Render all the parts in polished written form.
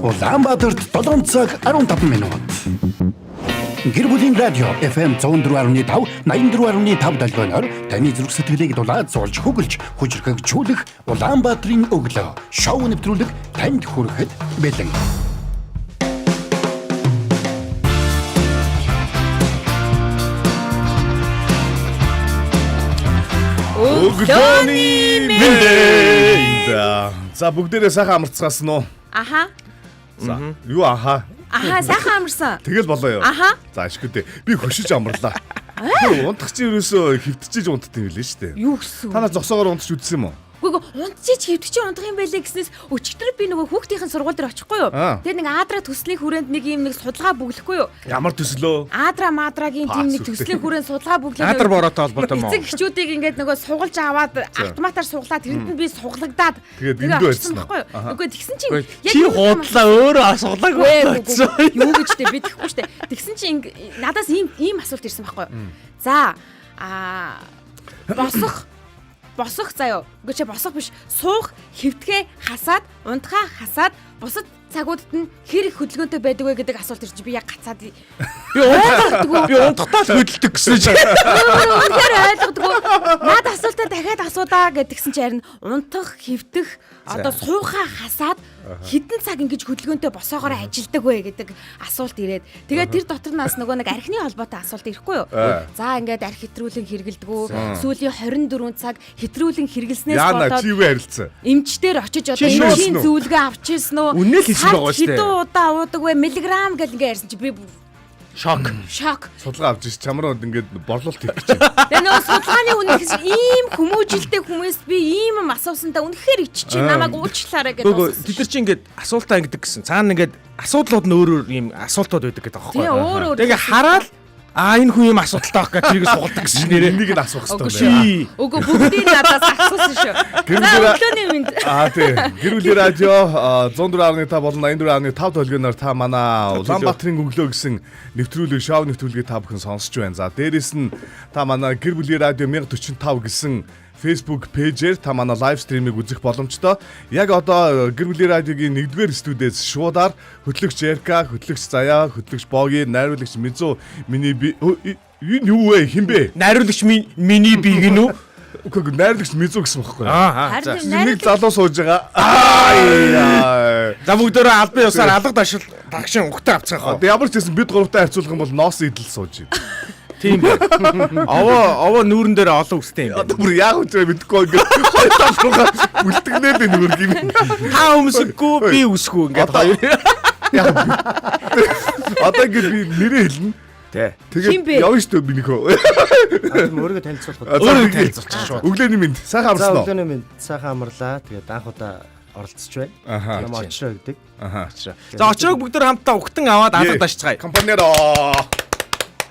Улаанбаатарт 7 цаг 15 минут. Гэр бүлийн радио FM 104.5 84.5 долгионоор таны зүрх сэтгэлийг дулаацуулж хөглөж хүчрхэгжүүлэх Улаанбаатарын өглөө шоу нэвтрүүлэг танд хүрэхэд бэлэн. Өглөөний мэнд. За бүгдээрээ сайхан амарцгаасан уу? Аха. За юу аха? Аха, сайхан амарсан. Тэгэл болоо юу? Аха. За ашгүй дээ. Би хөшиж амарлаа. Би унтах чи ерөөсөө хөвтөж унтд юм лээ шүү дээ. Юу гэсэн? Та нар зогсоогоор унтж үзсэн юм уу? Үгүй ээ, унтчих хэвтчих чи унтах юм байлээ гэснээс өчигдөр би нөгөө хүүхдийн сургууль дээр очихгүй юу? Аа. Тэгээд нэг Аадра төслийн хүрээнд нэг юм нэг судалгаа бүглэхгүй юу? Ямар төслөө? Аадра мадрагийн тийм нэг Пас төслийн хүрээнд судалгаа бүглээ. Наадар бороотой холбоотой юм уу? Эцэг эхчүүдийг ингээд нөгөө сугалж аваад автоматар суглаа тэрэнд нь би суглагдаад Тэгээд эндүү очсон байсан уу? байхгүй юу? Аха. Үгүй тэгсэн чинь Чи худлаа өөрөө асуулаагүй Үгүй болцсон. юу гэж тэ би тэхгүй штэ. Тэгсэн чинь надаас ийм ийм асуулт ирсэн байхгүй юу? За аа босох заяо. Үгүй чи босох биш. Суух, хэвтгээ хасаад, унтахаа хасаад бусад цагуудад нь хэр их хөдөлгөөнтэй байдаг вэ гэдэг асуулт ирж би яг гацаад Би унтах би унтахтаа л хөдөлдөг гэсэн чи. үнэхээр ойлгодгүй. Наад асуултаа дахиад асуудаа гэдгсэн чи харин унтах, хэвтэх, одоо суухаа хасаад хэдэн цаг ингэж хөдөлгөөнтэй босоогоор ажилдаг вэ гэдэг асуулт ирээд. Тэгээд тэр дотор нас нөгөө нэг архины холбоотой асуулт ирэхгүй юу? За ингээд арх хэтрүүлэн хэргэлдэггүй. Сүүлийн 24 цаг хэтрүүлэн хэргэлснээс Яна болоод чи юу харилцсан? эмчдэр очиж одоо Чи шуусан эмчийн уу? зөвлөгөө авч ирсэн үү? Үнэ л хэлсэн Сард байгаа шүү дээ. Хэдэн удаа уудаг вэ? Миллиграм гэл ингээ ярьсан чи би Шок. шок. Судалгаа авч ич чамруу ингээд борлуулалт хийх гэж байна. Тэгээ нөгөө судалгааны үнэ гэсэн ийм хүмүүжилтэй хүмүүст би ийм юм асуусандаа үнэхээр иччих намайг уучлаарай гэдээ Үгүй асуусан. тэд нар чи ингээд асуултаа ингэдэг гэсэн. Цаана ингээд асуудлууд нь өөр өөр ийм асуултууд байдаг гэдэг аахгүй. Тэгээ өөр өөр. Тэгээ хараад аа энэ хүн ийм асуудалтай байх гэж тэрийг сугалдаг гэсэн чинь нэрээ. Энийг нь асуух Үгүй хэрэгтэй байна. Чи Үгүй бүгдийг надаас асуусан шүү. Гэр За бүлийн- өглөөний мэнд. Аа тий. Гэр бүлийн радио 104.5 болон 84.5 долгионоор та манай Улаанбаатарын өглөө гэсэн нэвтрүүлэг шоу нэвтрүүлгийг та бүхэн сонсож байна. За дээрэс нь та манай гэр бүлийн радио 1045 гэсэн Facebook пэйжээр та манай лайв стримийг үзэх боломжтой. Яг одоо гэр бүлийн радиогийн 1-р студиэс шуудаар хөтлөгч Эрка, хөтлөгч Заяа, хөтлөгч Боги, найруулагч Мизу миний би энэ юу вэ? Хин бэ? найруулагч миний би гинүү? Үгүй ээ, найруулагч Мизу гэсэн бохоггүй. Аа аа. За. Харин Нэг залуу сууж байгаа. Аа. За бүгдөө албан ёсоор алга дашил дагшин угтаа авцгаах. Одоо ямар ч гэсэн бид гуравтай харьцуулах юм бол ноос идэл сууж байна. Тийм байна. Овоо овоо нүүрэн дээр олон үстэй юм байна. Одоо бүр яг үчирээ мэдэхгүй ингээд хоёр тал руугаа үлтгэнээр л нүрг юм. Та өмсөхгүй би үсэхгүй ингээд Одоо- хоёр. Яг одоо ингээд би нэрээ хэлнэ. Тэ. Хин бэ? Тэгээд явна шүү дээ минийхөө. Тийм өөрийгөө танилцуулах. Өөрөө танилцуулчих шууд. Өглөөний мэнд сайхан За амарсан уу? өглөөний мэнд сайхан амарлаа. Тэгээд анх удаа оролцож байна. Аха. Намайг очроо гэдэг. Аха. За очроог бүгдөө хамтдаа угтан аваад алга дашцгаая. Компаниаро.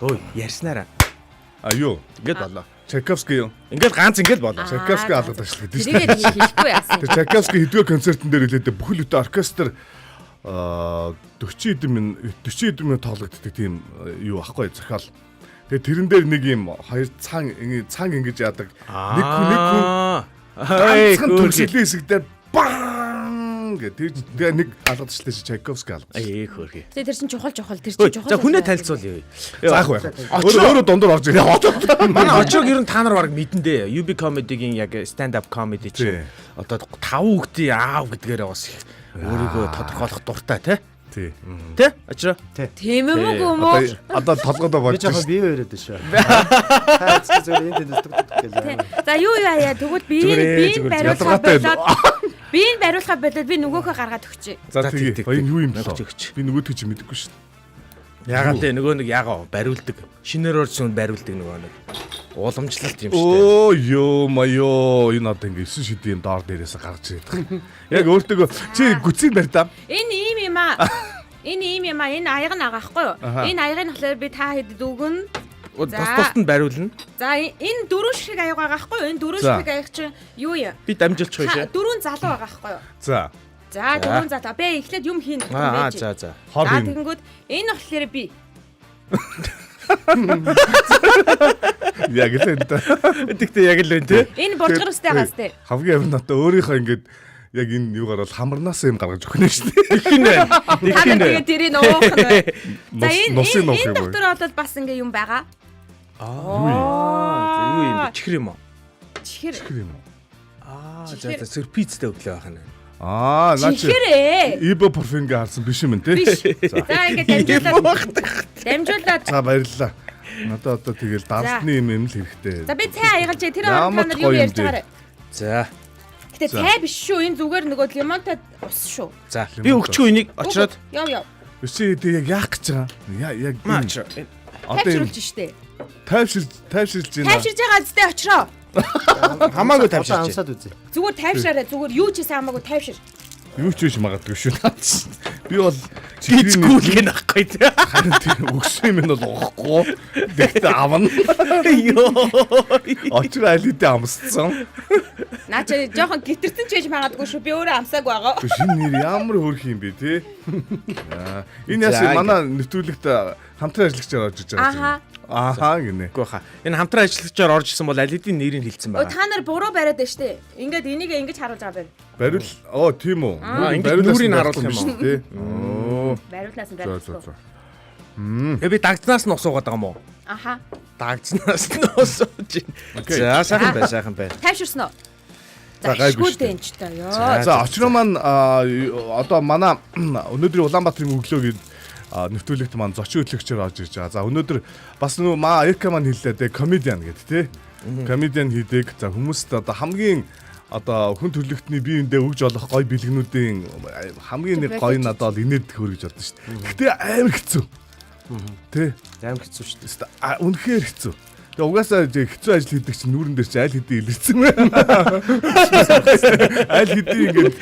Ой, ярьснараа. А юу? Ингээд болоо. Чайковский юу? Ингээд ганц ингээд болоо. Чайковский алга дашлаа гэдэг шүү Тэрийгээ дээ. хэлэхгүй яасан. Тэр Чайковский хэдвэр концертын дээр хэлээд бүхэл бүтэн оркестр аа 40 хэдэн мин 40 хэдэн минут тоглогддог тийм юу ахгүй зохиол. Тэгээ тэрэн дээр нэг юм хоёр цан ингэ цан ингэж яадаг. Нэг хүн нэг хүн ганцхан төгсгөлийн хэсэг дээр баан гэх тэр тэгээ нэг алгадачлаа чи Чайковский алгад. Ээ хөөрхий. Тэгээ тэр чинь чухал чухал тэр Ой, чинь чухал. За хүнээ танилцуулъя. За яг вэ. Өөрөө өөрөө дундуур орж ирээ. Манай очрог ер нь та нар баг мэдэн дээ. UB comedy-гийн яг stand up comedy Тий. чинь одоо таван хүүхдийн аав гэдгээрээ бас их өөрийгөө тодорхойлох дуртай тий. Тий. Тэ? Очроо. Тийм юм уу юм уу? Одоо толгойдоо Би болж жоохон шин. бие яриад байна шүү. Та зүгээр энэ тэнд дүг дүг гэлээ. За юу юу яа тэгвэл би Зүгээр ээ, би зүгээр. бариулахаа Ялгаатай болоод би энэ бариулахаа болоод би нөгөөхөө гаргаад өгчээ. За За, тий. тий, тий, Энэ юу юм тий. бэ? Өгч, өгч. Би нөгөөдгөө чи мэдэхгүй шин. Яагаад те нөгөө нэг ягаа бариулдаг. Шинээр орсон бариулдаг нөгөө нэг уламжлалт юм шүү дээ. Оо ёо маё энэ одоо ингэ 9 шидийн доор дээрээс гарч ирээд байгаа. Яг өөртөө чи гүцийг барь даа. Энэ ийм юм аа. Энэ ийм юм аа. Энэ аяг нь агаа хгүй юу? Аха. Энэ аягийг нь болохоор би та хэдэд өгнө. Тус За. тусд нь бариулна. За энэ дөрвөн ширхэг аяг байгаа хгүй юу? Энэ дөрвөн За. ширхэг аяг чинь юу юм? Би дамжуулчих Ха, шүү. Дөрвөн залуу байгаа хгүй юу? За. За дөрвөн залуу. Би эхлээд юм хийн Аа байж. за за. Хор За хин. тэгэнгүүт энэ болохоор би. Яг л энэ. Тэгтээ яг л байна те. Энэ буржгар өстэй байгаа сте. Хамгийн амин надад өөрийнхөө ингээд яг энэ юугаар бол хамарнаас юм гаргаж өгнө шүү дээ. Тэгхин байна. Та Тэгхин нар байна. тэгээ тэрийг уух нь. За энэ Нусын нуух энэ юм уу? дотор бол бас ингээ юм байгаа. Аа, юу юм бэ? Чихэр юм уу? Чихэр. Чихэр юм уу? Аа, за за сюрпризтэй өглөө байх нь. Аа, наа чи Чихэр ээ. ибупрофен гэ харсан биш юм те. Биш. За ингээ дамжуулаад. Дамжуулаад. За баярлалаа. Надад одоо тэгэл дансны юм юм л хэрэгтэй. За би цай аягалж тэр хооронд Ямар та нар ч юу гоё юм ярьж байгаарэ. За. Гэтэ цай биш шүү. Энэ зүгээр нөгөө лимонтой ус шүү. За. Би өгчгүй энийг очроод Яв яв. Биш чи тэг яг яах гэж байгаа? Я яг маа энэ- очроо. одоо юм Тайвшруулж штэ. тайвширж тайвширж байна. Тайвширж байгаа зүтэй очроо. Хамаагүй Одоо тавьчихж. амсаад үзье. Зүгээр тайвшраарай. Зүгээр юу ч хийсэн хамаагүй тайвшир. Юу ч биш магадгүй шүү наад чи. Би бол Гизгүүл гэнэ ахгүй тий. Харин тэр өгсөн юм нь бол уухгүй. Тэгтээ авна. Йоо. Очир аль хэдийн амсцсан. Наа чи жоохон гитэрсэн ч байж магадгүй шүү. Би өөрөө амсаагүй байгаа. Биш энэ нэр ямар хөөрх юм бэ те? Аа, энэ яасан За, манай нэвтрүүлэгт хамтран ажиллагчаар орж иж байгаа Аха. юм. Ахаа гинэ. Үгүй хаа. Энэ хамтран ажиллагчаар орж исэн бол аль хэдийн нэрийг хэлсэн Өө байгаа. та нар буруу бариад байна штэ. Ингээд энийг ингэж харуулж байгаа байна. Бариул оо тийм үү. Аа, ингэж Бариулаас нүрийг нь харуулах юм биш уу? те. Оо. Бариулнаас нь За за бариулсан. за. Тэгээ би дагцнаас нь усуугаад байгаа юм уу? Аха. Дагцнаас нь усууж байна. Окей. За сайхан бай, сайхан бай. Тайвширсан уу? За, За гайгүй гайгүй шүү дээ. дээ энэ ч та ёо. За очроо маань одоо манай өнөөдрийн Улаанбаатарын өглөө гээд нэвтрүүлэгт маань зочин хөтлөгчөөр орж ирж байгаа. За өнөөдөр бас нөгөө маа Эрка маань хэллээ те комедиан гэд те. Комедиан хийдэг. За хүмүүст одоо хамгийн одоо хүн төрлөختний бие биендээ өгж олох гой бэлгнүүдийн хамгийн нэг гоё нь надад бол инээд хөргөж бодсон шүү дээ. Гэтэ амар хэцүү. Тэ. Амар хэцүү шүү дээ. Өстө, үнэхээр хэцүү. Тэгээ угаасаа хэцүү ажил хийдэг чинь нүүрэн дээр чи аль хэдийн илэрсэн мэ. Аль хэдийн ингээд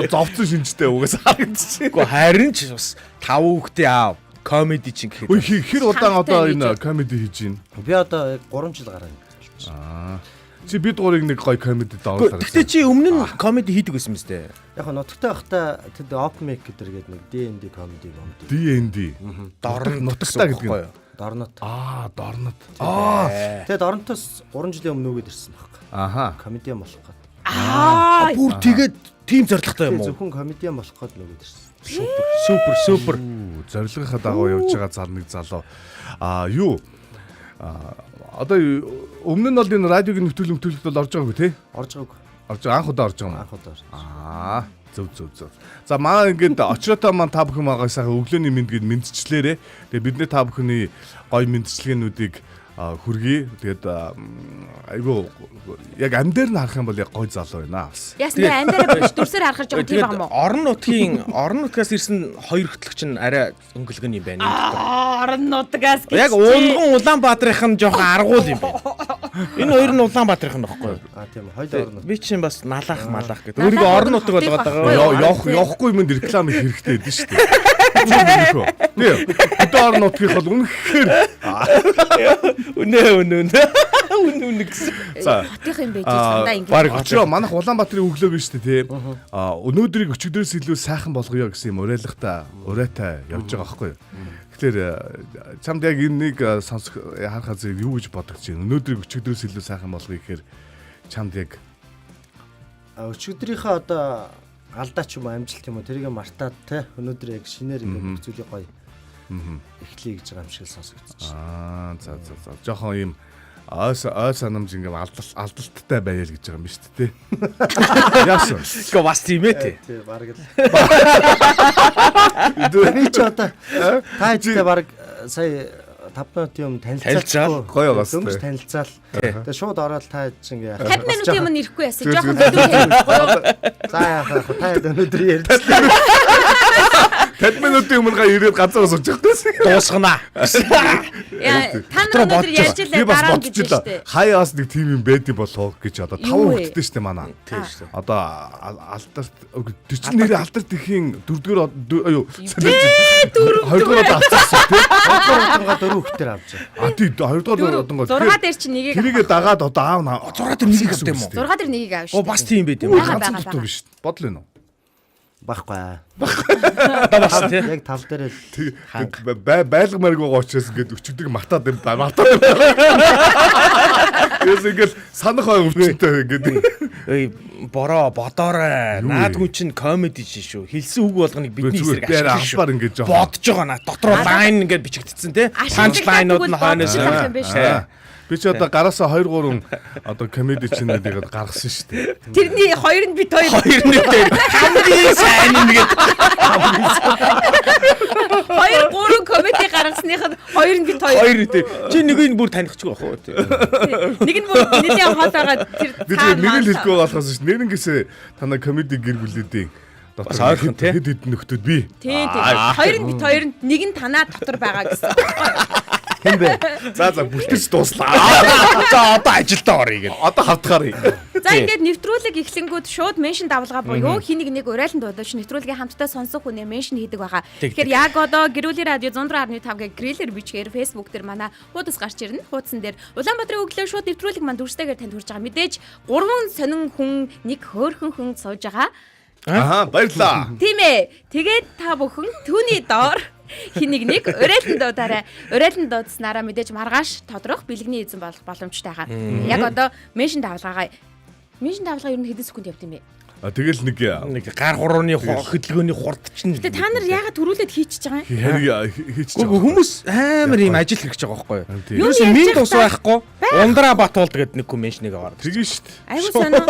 зовцсон шинжтэй угаасаа харагдчих. Үгүй харин ч бас тав хүүхдээ аав. Комеди чинь гэхэд. Үгүй хэр удаан одоо Хамттай энэ комеди хийж байна? Би одоо яг 3 жил гараа болчих. Чи бид гурыг нэг гоё комедид оруулаарай. Гэхдээ чи өмнө нь комеди хийдэг байсан мэт дээ. Яг нь нутагтай байхдаа тэд open mic гэдэг нэг D&D comedy comedy. D&D. Дорн Нутагтай гэдэг нь. Дорнот. Аа, дорнот. Аа. Тэгээд Доронтоос 3 жилийн өмнө өгөөд ирсэн байхгүй. Аха. Комедиан болох гээд. Аа. Бүр тэгээд тийм зорилготой юм уу? Зөвхөн комедиан болох гээд нөгөөд ирсэн. Супер, супер, супер. Зорилгынхаа дагуу явж байгаа зар нэг залуу. Аа, юу? Аа, одоо өмнө нь бол энэ радиогийн нэвтрүүлэг бол орж байгаагүй тий? Орж байгаагүй. Орж анх удаа орж байгаа юм. Анх удаа орж. Аа, зөв зөв зөв. За маа ингээд очроотой маань та бүхэн магаа сайхан өглөөний мэнд гээд мэдчлээрэ. Тэгээ бидний та бүхний гоё мэдчилгээнүүдийг хүргэе. Тэгээд айгу яг ам дээр нь харах юм бол яг гоё залуу байна бас. Яасан бэ ам дээр биш дүрсээр харахаар жоохон тийм байгаа юм уу? Орон нутгийн орон нутгаас ирсэн хоёр хөтлөгч нь арай өнгөлгөн юм байна. Энэ дотор. Орон нутгаас гэж. Яг унган Улаанбаатарынх нь жоохон аргуул юм байна. Энэ хоёр нь Улаанбаатарынх нь баггүй юу? Аа тийм хоёул орон нутаг. Би чинь бас налаах малаах гэдэг. Налаах Өөрийгөө орон нь нутаг болгоод хотын байгаа. баггүй юу? Явах явахгүй юмд реклам их хэрэгтэй байдаг шүү дээ. Тийм. Хөдөө орон нутгийнх бол үнэхээр Үнэ үнэ үнэ. Үнэ үнэ гэсэн. за Хотынх юм байж сандаа ингэ. Бараг очроо манайх Улаанбаатарын өглөө биш үү те. А өнөөдрийг өчигдрөөс илүү сайхан болгоё гэсэн юм уриалгатай, урайтай явж байгаа байхгүй юу. Тэгэхээр чамд яг энэ нэг сонсох харахаа зэрэг юу гэж бодогч байна? Өнөөдрийг өчигдрөөс илүү сайхан болгоё гэхээр чамд яг А өчигдрийнхөө одоо алдаа ч юм уу амжилт юм уу тэрийг мартаад те өнөөдөр яг шинээр ингээд бүх зүйлийг гоё эхлэе гэж байгаа юм шиг л сонсогдчих. аа за за за жоохон юм ой ой санамж ингээм алдалттай байя л гэж байгаа юм биш үү те. Яасан? Гэхдээ бас тийм ээ те. Тий бараг л. Би ч одоо та хэдтэй бараг сая 5 минутын өмнө Танилцаал. танилцаал. Гоё байгаас Дөнгөж тий. танилцаал. Тэгээ шууд ороод та хэд ч ингээ 50 минутын өмнө ирэхгүй яасан. Жоохон хөдөө ярихгүй юу? За яах вэ? Та хэд өнөөдөр ярьж 50 минутын өмнө га ирээд газар сууж байгаа. Дуусгана. Яа, та нар өнөөдөр ярьж Би илээ бас дараа нь бодож гэж илаа. штэ. Хаяас нэг тим юм байдсан болов гэж одоо Юу таван вэ? хүүхэдтэй штэ манай. Тийм шүү дээ. Одоо алдарт тэр чинь нэрээ алдарт ихийн дөрөвдүгээр аюу хоёрдугаар одоо авчихсан тий. Хоёрдугаар удаа дөрөв хүүхдээр авч байгаа. А тий хоёрдугаар одонгоо 6 дээр чи нэгийг тэрийгэ дагаад одоо аав на 6 дээр нэгийг авд юм уу? 6 дээр нэгийг авна Оо шүү. бас тийм байд юм. Бага, ганцхан бага, дутуу бага. биш. Бодол байна уу? Баггүй. Одоо бас тий. Яг тал дээр л Байлгамааргүй байгаа учраас ингээд өчигдөг мартаад юм ба мартаад. Тэгээс ингээд санах ой өвчтөй ингээд. Эй бороо бодоорой. Наадгүй чинь комеди шин шүү. Хэлсэн үг болгоныг бидний Зүгээр эсрэг би арай ашиглах шүү. албаар ингээд жоохон. Бодож байгаа наа. Дотроо лайн ингээд бичигдсэн тий. Панч лайнууд нь хойноос Ашиглах юм биш үү? Би ч одоо гараасаа 2 3 одоо комеди чинүүдийг гаргасан шүү дээ. Тэрний хоёр нь бит хоёр. Хоёр нэг дээр хамгийн сайн ингээд Хоёр гурван комеди гаргасных нь хоёр нь бит хоёр. хоёр тий. Чи нэгийг бүр танихчгүй байх уу тий. Нэг нь бүр нэлийн хол байгаа тэр Би цаана тэгээ нэр нь маалаа. хэлэхгүй болохоос шүү. Нэрнгээсээ танай комеди гэр бүлүүдийн Бас ойрхон, тий? хэд хэд нөхдүүд би. Тий, тий. Хоёр нь бит хоёр нь нэг нь танаа дотор байгаа гэсэн. хэн бэ? За за бүлтэрч дууслаа. За одоо ажилдаа оръё гэх. Одоо хавтгаарыг. За ингээд нэвтрүүлэг эхлэнгүүд шууд mention давлгаа буюу хин нэг нэг урайлан дуудаж нэвтрүүлгийг хамтдаа сонсох хүнээ mention хийдэг байгаа. Тэг, Тэгэхээр яг одоо Гэрүүлийн радио 104.5 гэх гриллер бичгээр Facebook дээр манай хуудас гарч ирнэ. Хуудсан дээр Улаанбаатарын өглөө шууд нэвтрүүлэг маань дүрстэйгээр танд хүрж байгаа. Мэдээж гурван сонин хүн, нэг хөөрхөн хүн сууж байгаа. Аа баярлаа. Тийм ээ. Тэгээд та бүхэн түүний доор хин нэг нэг урайлан дуударай. Урайлан дуудснараа мэдээж маргааш тодорхой бэлгэний эзэн болох боломжтой байгаа. Яг одоо mention давлгаагаа mention давлгаа ер нь хэдэн секунд явд юм бэ? А тэгэл нэг Нэг гар хурууны хөдөлгөөний хурд чинь. Гэтэ та нар яагаад төрүүлээд хийчихэж байгаа юм? хариг хийчих. Үгүй хүмүүс амар юм ажил хэрэгж байгаа байхгүй Тийм. юу? Ерөөсөө Юм минь ярьж тус байхдаа- байхгүй. Ундраа Батуулд гэдэг нэг хүн меншнийг аваад. Тэгин шүү дээ. Айгуу сонио.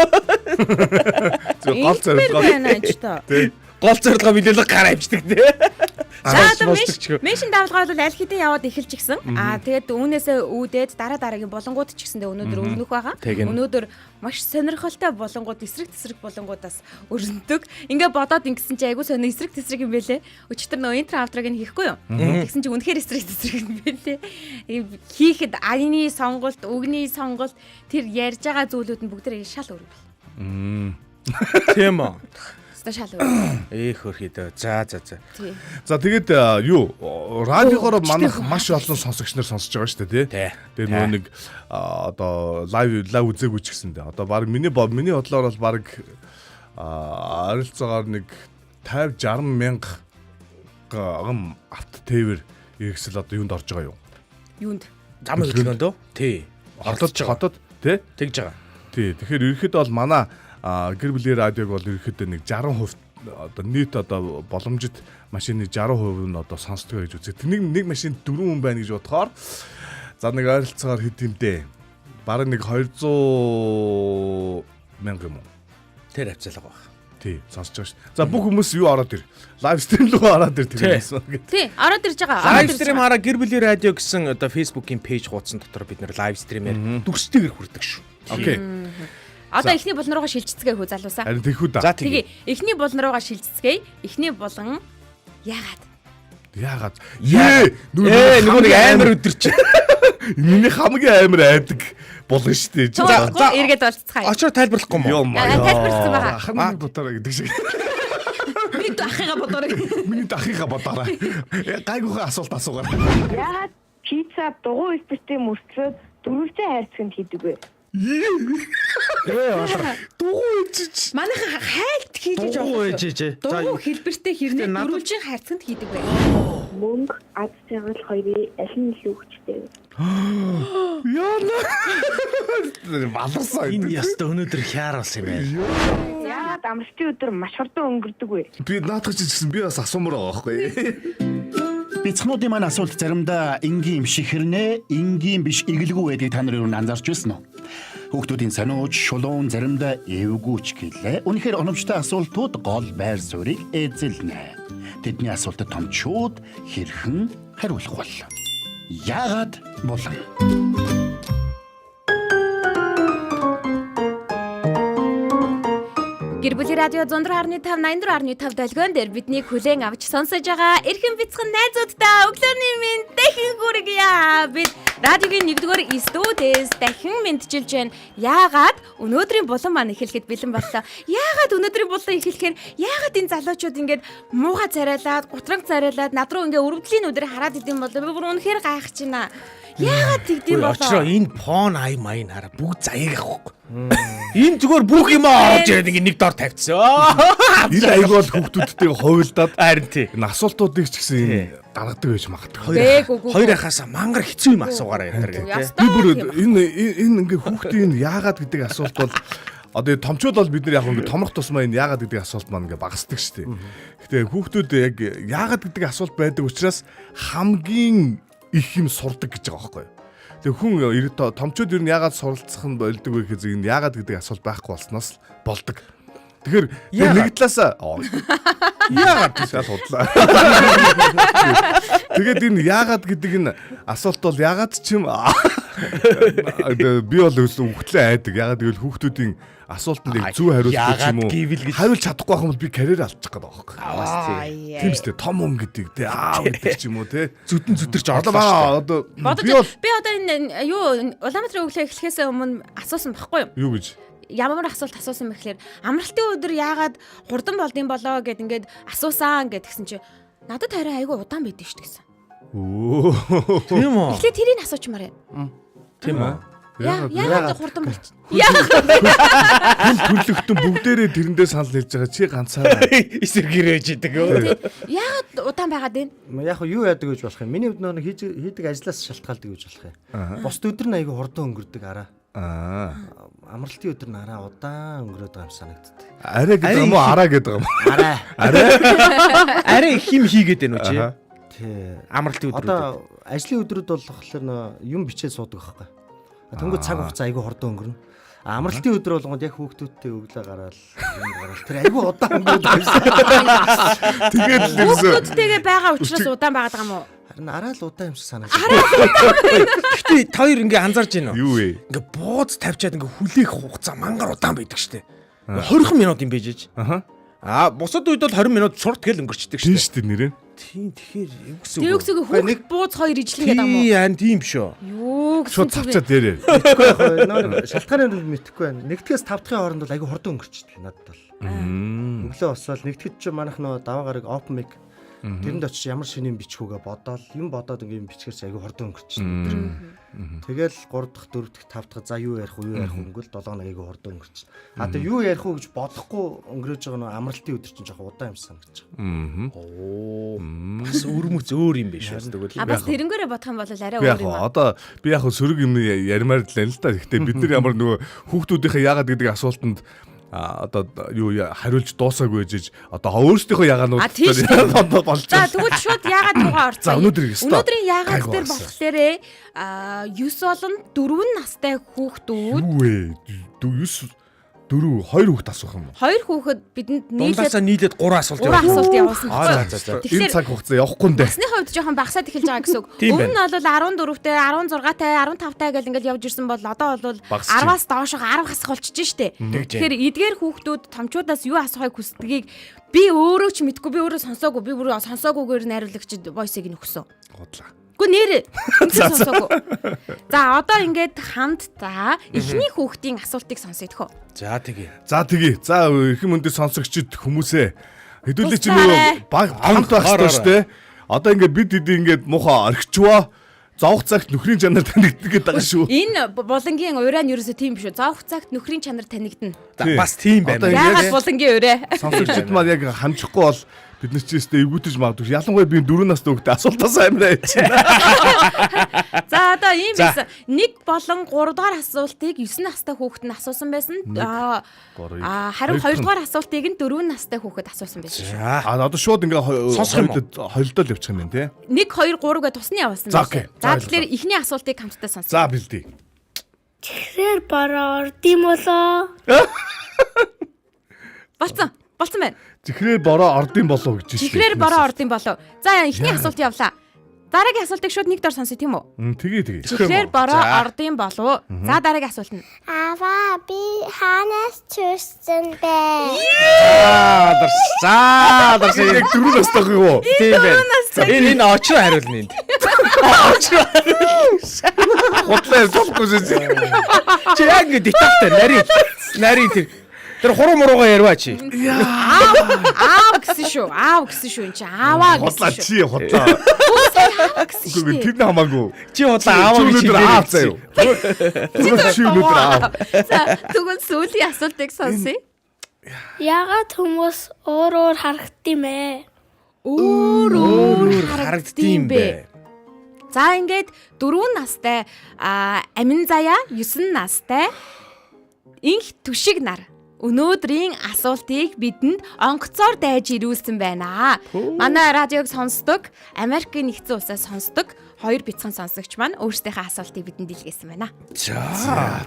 Зөв гол зорилгоо. байна энэ ч тоо. Тий. Гол зорилгоо билээлэг гар авчдаг тий. За одоо Сонсдог ч юм. mention давлгаа бол аль хэдийн яваад эхэлж гисэн. Аа тэгээд үүнээсээ үүдээд дараа дараагийн булангууд ч гэсэндээ өнөөдөр өрнөх байгаа. Тэгнь. Өнөөдөр маш сонирхолтой булангууд, эсрэг тесрэг булангуудаас өрнөдөг. Ингээ бодоод ингэсэн чи айгуу сонио эсрэг тесрэг юм бэлээ. Өчтөр нөө интро автрог нь хийхгүй юу? Тэгсэн чи үнэхээр эсрэг тесрэг юм бэлээ. Хийхэд аяны сонголт, үгний сонголт тэр ярьж байгаа зүйлүүд нь бүгд шал өөр юм бэл. Тийм үү. Өстой шал өөр. Ээх хөрхийдөө. За за за. Тий. За тэгээд юу радиогоор манайх маш олон сонсогч нар сонсож байгаа шүү дээ тий. Тий. Тэгээд нөгөө нэг одоо live live үзээгүй ч гэсэн дээ. Одоо баг миний миний бодлоор бол баг ойролцоогоор нэг 50 60 мянга гам авто тээвэр иргэсэл одоо юунд орж байгаа юу? Юунд? Зам хөдөлгөөнд үү? Тий. Хотод хотод тий. Тэгж байгаа. Тий. Тэгэхээр ерөнхийдөө бол манай гэр бүлийн радиог бол ерөнхийдөө нэг 60% одоо нийт одоо боломжит машины 60% нь одоо сонсдгоо гэж үзээ. Нэг нэг машинд 4 хүн байна гэж бодохоор за нэг ойролцоогоор хэд юм дээ. Бараг нэг 200 мянга юм уу? Тэр хавцаалга баг. Тий, сонсож байгаа шүү. За бүх хүмүүс юу ороод ир? Live stream руу ороод ир тэр юм. Тий, ороод ирж байгаа. Live Ороод ирж stream байгаа. хараа гэр бүлийн радио гэсэн одоо Facebook-ийн page хуудсан дотор бид нэр live stream-ээр дүрстэйгэр хүрдэг шүү. Окей. Одоо эхний булан руугаа шилжицгээе хөө залуусаа. Харин тэхүү да. За Тэгээ тэгээ. эхний булан руугаа шилжицгээе. Эхний булан яагаад? Яагаад? Ээ, Ээ нөгөө нэг амар өдөр чи. Миний хамгийн амар айдаг булан шүү дээ. За за. эргээд болцгаая. Очоор тайлбарлахгүй юм уу? Йоо маа. Тайлбарласан байгаа. Ахын бодороо гэдэг шиг. Миний ахыгаа бодоорой. Миний дахыгаа бодоорой. Гайгүйхэн асуулт асуугаар. Яагаад пицца дугуй хэлбэртэй мөртлөө дөрвөлжин хайрцагт хийдэг вэ? Дугуй ичиж. Манайхан хайлт хийж Дугуй байгаа. ээжээ. Дугуй хэлбэртэй хэрнээ Гэтэ надад- дөрвөлжин хайрцагт хийдэг вэ? Мөнгө, аз жаргал хоёрын аль нь илүү хүчтэй вэ? Яана. Баларсан. Энэ ястаа өнөөдөр хяар болсон юм байна. Яагаад амралтын өдөр маш хурдан өнгөрдөг вэ? Би наадах чи гэсэн би бас асуумар байгаа байхгүй. Бяцхнуудын маань асуулт заримдаа энгийн юм шиг хэрнээ энгийн биш эгэлгүй байдгийг та нар юу н анзаарч байсан уу? Хүүхдүүдийн сониуч, шулуун заримдаа эвгүүч гэлээ. Үнэхээр оновчтой асуултууд гол байр суурийг эзэлнэ. Тэдний асуултад томчууд хэрхэн хариулах вэ? Яагаад булан? Гэр бүлийн радио 104.5 84.5 долгион дээр биднийг хүлээн авч сонсож байгаа эрхэм бяцхан найзуудтай өглөөний минь дахин хүргье. Бид радиогийн нэгдүгээр студиэс дахин мэдчилж байна. Яагаад өнөөдрийн булан маань эхлэхэд бэлэн боллоо? Яагаад өнөөдрийн булан эхлэхээр яагаад энэ залуучууд ингээд муухай царайлаад, гутранг царайлаад над руу ингээд өрөвдлийн нүдээр хараад идэм болоо. Би бүр үнэхээр гайхаж байна. Яагаад тэгдэм болоо? Очроо энэ пон ай майн хараа бүгд заяаг авахгүй. Энэ зүгээр бүх юм орж ирээд ингээ нэг дор тавьчихсан. Энэ аяг бол хүүхдүүдтэйгээ хувилдаад Харин тий. энэ асуултуудыг ч гэсэн юм гаргадаг байж магадгүй. Бэг үгүй. Хоёр ахаасаа мангар хэцүү юм асуугаарай энэ гэх тий. Би бүр энэ энэ ингээ хүүхдийн энэ яагаад гэдэг асуулт бол одоо энэ томчууд бол бид нар яг ингээ томрох тусмаа энэ яагаад гэдэг асуулт маань ингээ багасдаг шүү дээ. Гэтэ хүүхдүүд яг яагаад гэдэг асуулт байдаг учраас хамгийн их юм сурдаг гэж байгаа байхгүй юу? Тэгээ хүн томчууд ер нь яагаад суралцах нь болдог вэ гэхээр энэ яагаад гэдэг асуулт байхгүй болсноос л болдог. Тэгэхээр тэгээ нэг талаасаа Яагаад шал худлаа. Тэгээд энэ яагаад гэдэг энэ асуулт бол яагаад ч юм би бол үхтлээ айдаг. Яагаад гэвэл хүүхдүүдийн асуултанд яг зөв хариулт ч юм уу гэвэл гэж. хариулж чадахгүй байх юм бол би карьер алдчих гээд байгаа байхгүй. Аваас тий. Тийм үстэй том хүн гэдэг те аав гэдэг ч юм уу те. Зүдэн зүдэрч Одоо орлоо баа шүү одоо Бодож би бол би одоо энэ юу Улаанбаатарын өглөө эхлэхээс өмнө асуусан байхгүй юу? юу гэж Ямар асуулт асуусан бэ гэхээр амралтын өдөр яагаад хурдан болдсон болоо гэд ингээд асуусан гэд тэгсэн чи надад харин айгүй удаан байдэн шүү дээ гэсэн. Өө. дээ. Тийм үү? Эхлээд тэрийг асуучмаар байна. Тийм үү? Яагаад хурдан болчих? Яагаад Хүн төрлөختөн бүгдээрээ тэрэндээ санал нийлж байгаа чи ганцаараа. Эсрэг гэрэж идэг. яагаад удаан байгаад байна? Яг юу яадаг гэж болох юм. Миний хувьд нөгөө хийдэг ажлаас шалтгаалдаг гэж болох юм. Бусд өдөр нь айгүй хурдан өнгөрдөг араа. Аа. Амралтын өдөр нь араа удаан өнгөрөөд байгаа юм санагддаг. Арай гэдэг юм уу араа гэдэг юм уу? Араа. Арай. Арай их юм хийгээд байна уу чи? Аха. Тий. Амралтын өдрүүдэд. Одоо ажлын өдрүүд бол болохоор нөө юм бичээд суудаг байхгүй. Тэнгүү цаг хугацаа айгүй хурдан өнгөрнө. Амралтын өдөр болгонд яг хүүхдүүдтэй өглөө гараал юм гараал тэр айгүй удаан өнгөрөөд байсан. Тэгээд л ерөөсөө Хүүхдүүдтэйгээ байгаа учраас удаан байгаад байгаа юм уу? Харин араа л удаан юм шиг санагдав. Гэтэ та хоёр ингээ анзаарч байна уу? юу вэ? Ингээ бууз тавьчаад ингээ хүлээх хугацаа мангар удаан байдаг штэ. 20 минут юм бийжээж. Аха. Аа бусад үед бол 20 минут шурт гэл өнгөрчдөг Тийм штэ. шүү дээ нэрээ. Тийм тэгэхээр юу гэсэн Тэр үг вэ? үгсэгээ хүүхд бууз хоёр ижлэн гэдэг юм уу? Тийм ан тийм шүү. Юу гэсэн Шууд үг вэ? цавчаад дээрээ. Мэдэхгүй яг нөө шалтгааны нь мэдэхгүй байна. Нэгдгээс тав дахын хооронд бол айгүй хурдан өнгөрчдөг надад бол. Өглөө босоод нэгтгэж чи манайх нөө даваа гараг open mic тэрэнд очиж ямар шинэ юм бичих үгээ бодоол юм бодоод ингээ юм бичгээр чи айгүй хурдан өнгөрчдөг өдөр. Тэгэл 3 дахь 4 дахь 5 дахь за юу ярих уу юу ярих уу ингээл 7 хоног айгүй хурдан өнгөрч. А тэгээ юу ярих уу гэж бодохгүй өнгөрөөж байгаа нөө амралтын өдөр чинь жоохон удаан юм санагдаж байгаа. Оо. Бас өрмөц өөр юм биш үү? Тэгвэл А бас тэрнгээрээ бодох юм бол арай Би өөр яг юм аа. одоо би яг сөрөг юм ярмаар л байна л та. Гэхдээ бид нар ямар нөгөө хүүхдүүдийнхээ яагаад гэдэг асуултанд одоо юу хариулж дуусаагүй ээжж одоо өөрсдийнхөө А, тийм шүү дээ. ягаанууд одоо болж За байна. тэгвэл шууд яагаад руугаа орцгоо. За, өнөөдөр ёстой. Өнөөдрийн яагаад Гайгүй дээр болсон. болохоор а 9 болон 4 настай хүүхдүүд Юу вэ? 9 4 2 хүүхд асуух юм уу? хоёр хүүхэд бидэнд нийлээд дундасаа нийлээд 3 асуулт 3 асуулт явуулсан Аа, баггүй. за, за, за. Энэ Тэгэхээр цаг хугацаа явахгүй нь дээ. насны хувьд жоохон багасаад эхэлж байгаа гэсэн үг. Тийм Өмнө байна. нь бол 14-тэй, 16-тай, 15-тай гэл ингээл явж ирсэн бол одоо бол Багасч 10-аас доошоо 10 хасах болчихж штэ. Тэгж Тэгэхээр эдгээр хүүхдүүд томчуудаас юу асуухыг хүсдгийг би өөрөө ч мэдгүй, би өөрөө сонсоогүй, би өөрөө сонсоогүйгээр найруулагчид voice-ыг нь өгсөн. Худлаа. Үгүй нэр үнэн сонсоогүй. За одоо ингээд хамт за эхний хүүхдийн асуултыг сонсъё тхөө. За тэгье. За тэгье. За эрхэм мөндөд сонсогчид хүмүүсээ хэдүүлээ чи Туслаарай. нөгөө баг хамт байх хэрэгтэй шүү дээ. Одоо ингээд бид хэдий ингээд муухай орхичваа. Зовх цагт нөхрийн чанар танигддаг гэдэг байгаа шүү. Энэ булангийн урай нь ерөөсөө тийм биш үү? Зовх цагт нөхрийн чанар танигдана. За бас тийм Одоо байна. яг- Яагаад булангийн урай? Сонсогчид маань яг хамжихгүй бол бид нар чи өстэй эвгүтэж магадгүй. Ялангуяа би 4 настай хүүхдээ асуултаас амираа яж. За одоо ийм За. байсан. 1 болон 3 дугаар асуултыг 9 настай хүүхэд нь асуусан байсан. Аа гурыг, харин хоёр 2 дугаар асуултыг нь 4 настай хүүхэд асуусан байсан шүү. За. А одоо шууд ингээ Сонсох юм уу? холдол явчих юм байна те. 1 2 3 гэж тусны явуулсан За, байсан. окей. За За, тэгэхээр эхний асуултыг хамтдаа сонсъё. За бэлдээ. Чихрээр бороо ордим болоо. Болцсон. Болцсон байна. Чихрээр бороо ордын болов гэж хэлсэн. Чихрээр бороо ордын болов. За эхний асуулт явлаа. Дараагийн асуултыг шууд нэг дор сонсъё тийм үү? Тэгээ тэгээ. Чихрээр бороо За. ордын болов. За дараагийн асуулт нь. Аваа би хаанаас төрсөн бэ? За дарс. За дарс. Яг 4 настай юм уу? Тийм байна. Энэ энэ очроо хариулна энд. Очроо. Худлаа ярьж болохгүй шүү. Чи яг ингэ детальтай нарийн нарийн тэр Тэр хуруу муруугаа ярива чи. Аав аав гэсэн шүү. Аав гэсэн шүү энэ чи ааваа Худлаа гэсэн шүү. чи худлаа. Ааваа гэсэн шүү. Үгүй тэр нь хамаагүй. Чи худлаа ааваа Чи гэж өнөөдөр аав заяа. Чи өнөөдөр аав. За тэгвэл сүүлийн асуултыг сонсъё. Яагаад хүмүүс өөр өөр харагдсан бэ? Өөр өөр харагддсан харагддсан бэ. бэ. За ингээд 4 настай Амин Заяа 9 настай инх түшиг нар өнөөдрийн асуултыг бидэнд онгоцоор дайж ирүүлсэн байна. Манай радиог сонсдог, Америкийн нэгдсэн улсаас сонсдог хоёр бяцхан сонсогч маань өөрсдийнхээ асуултыг бидэнд илгээсэн байна. За.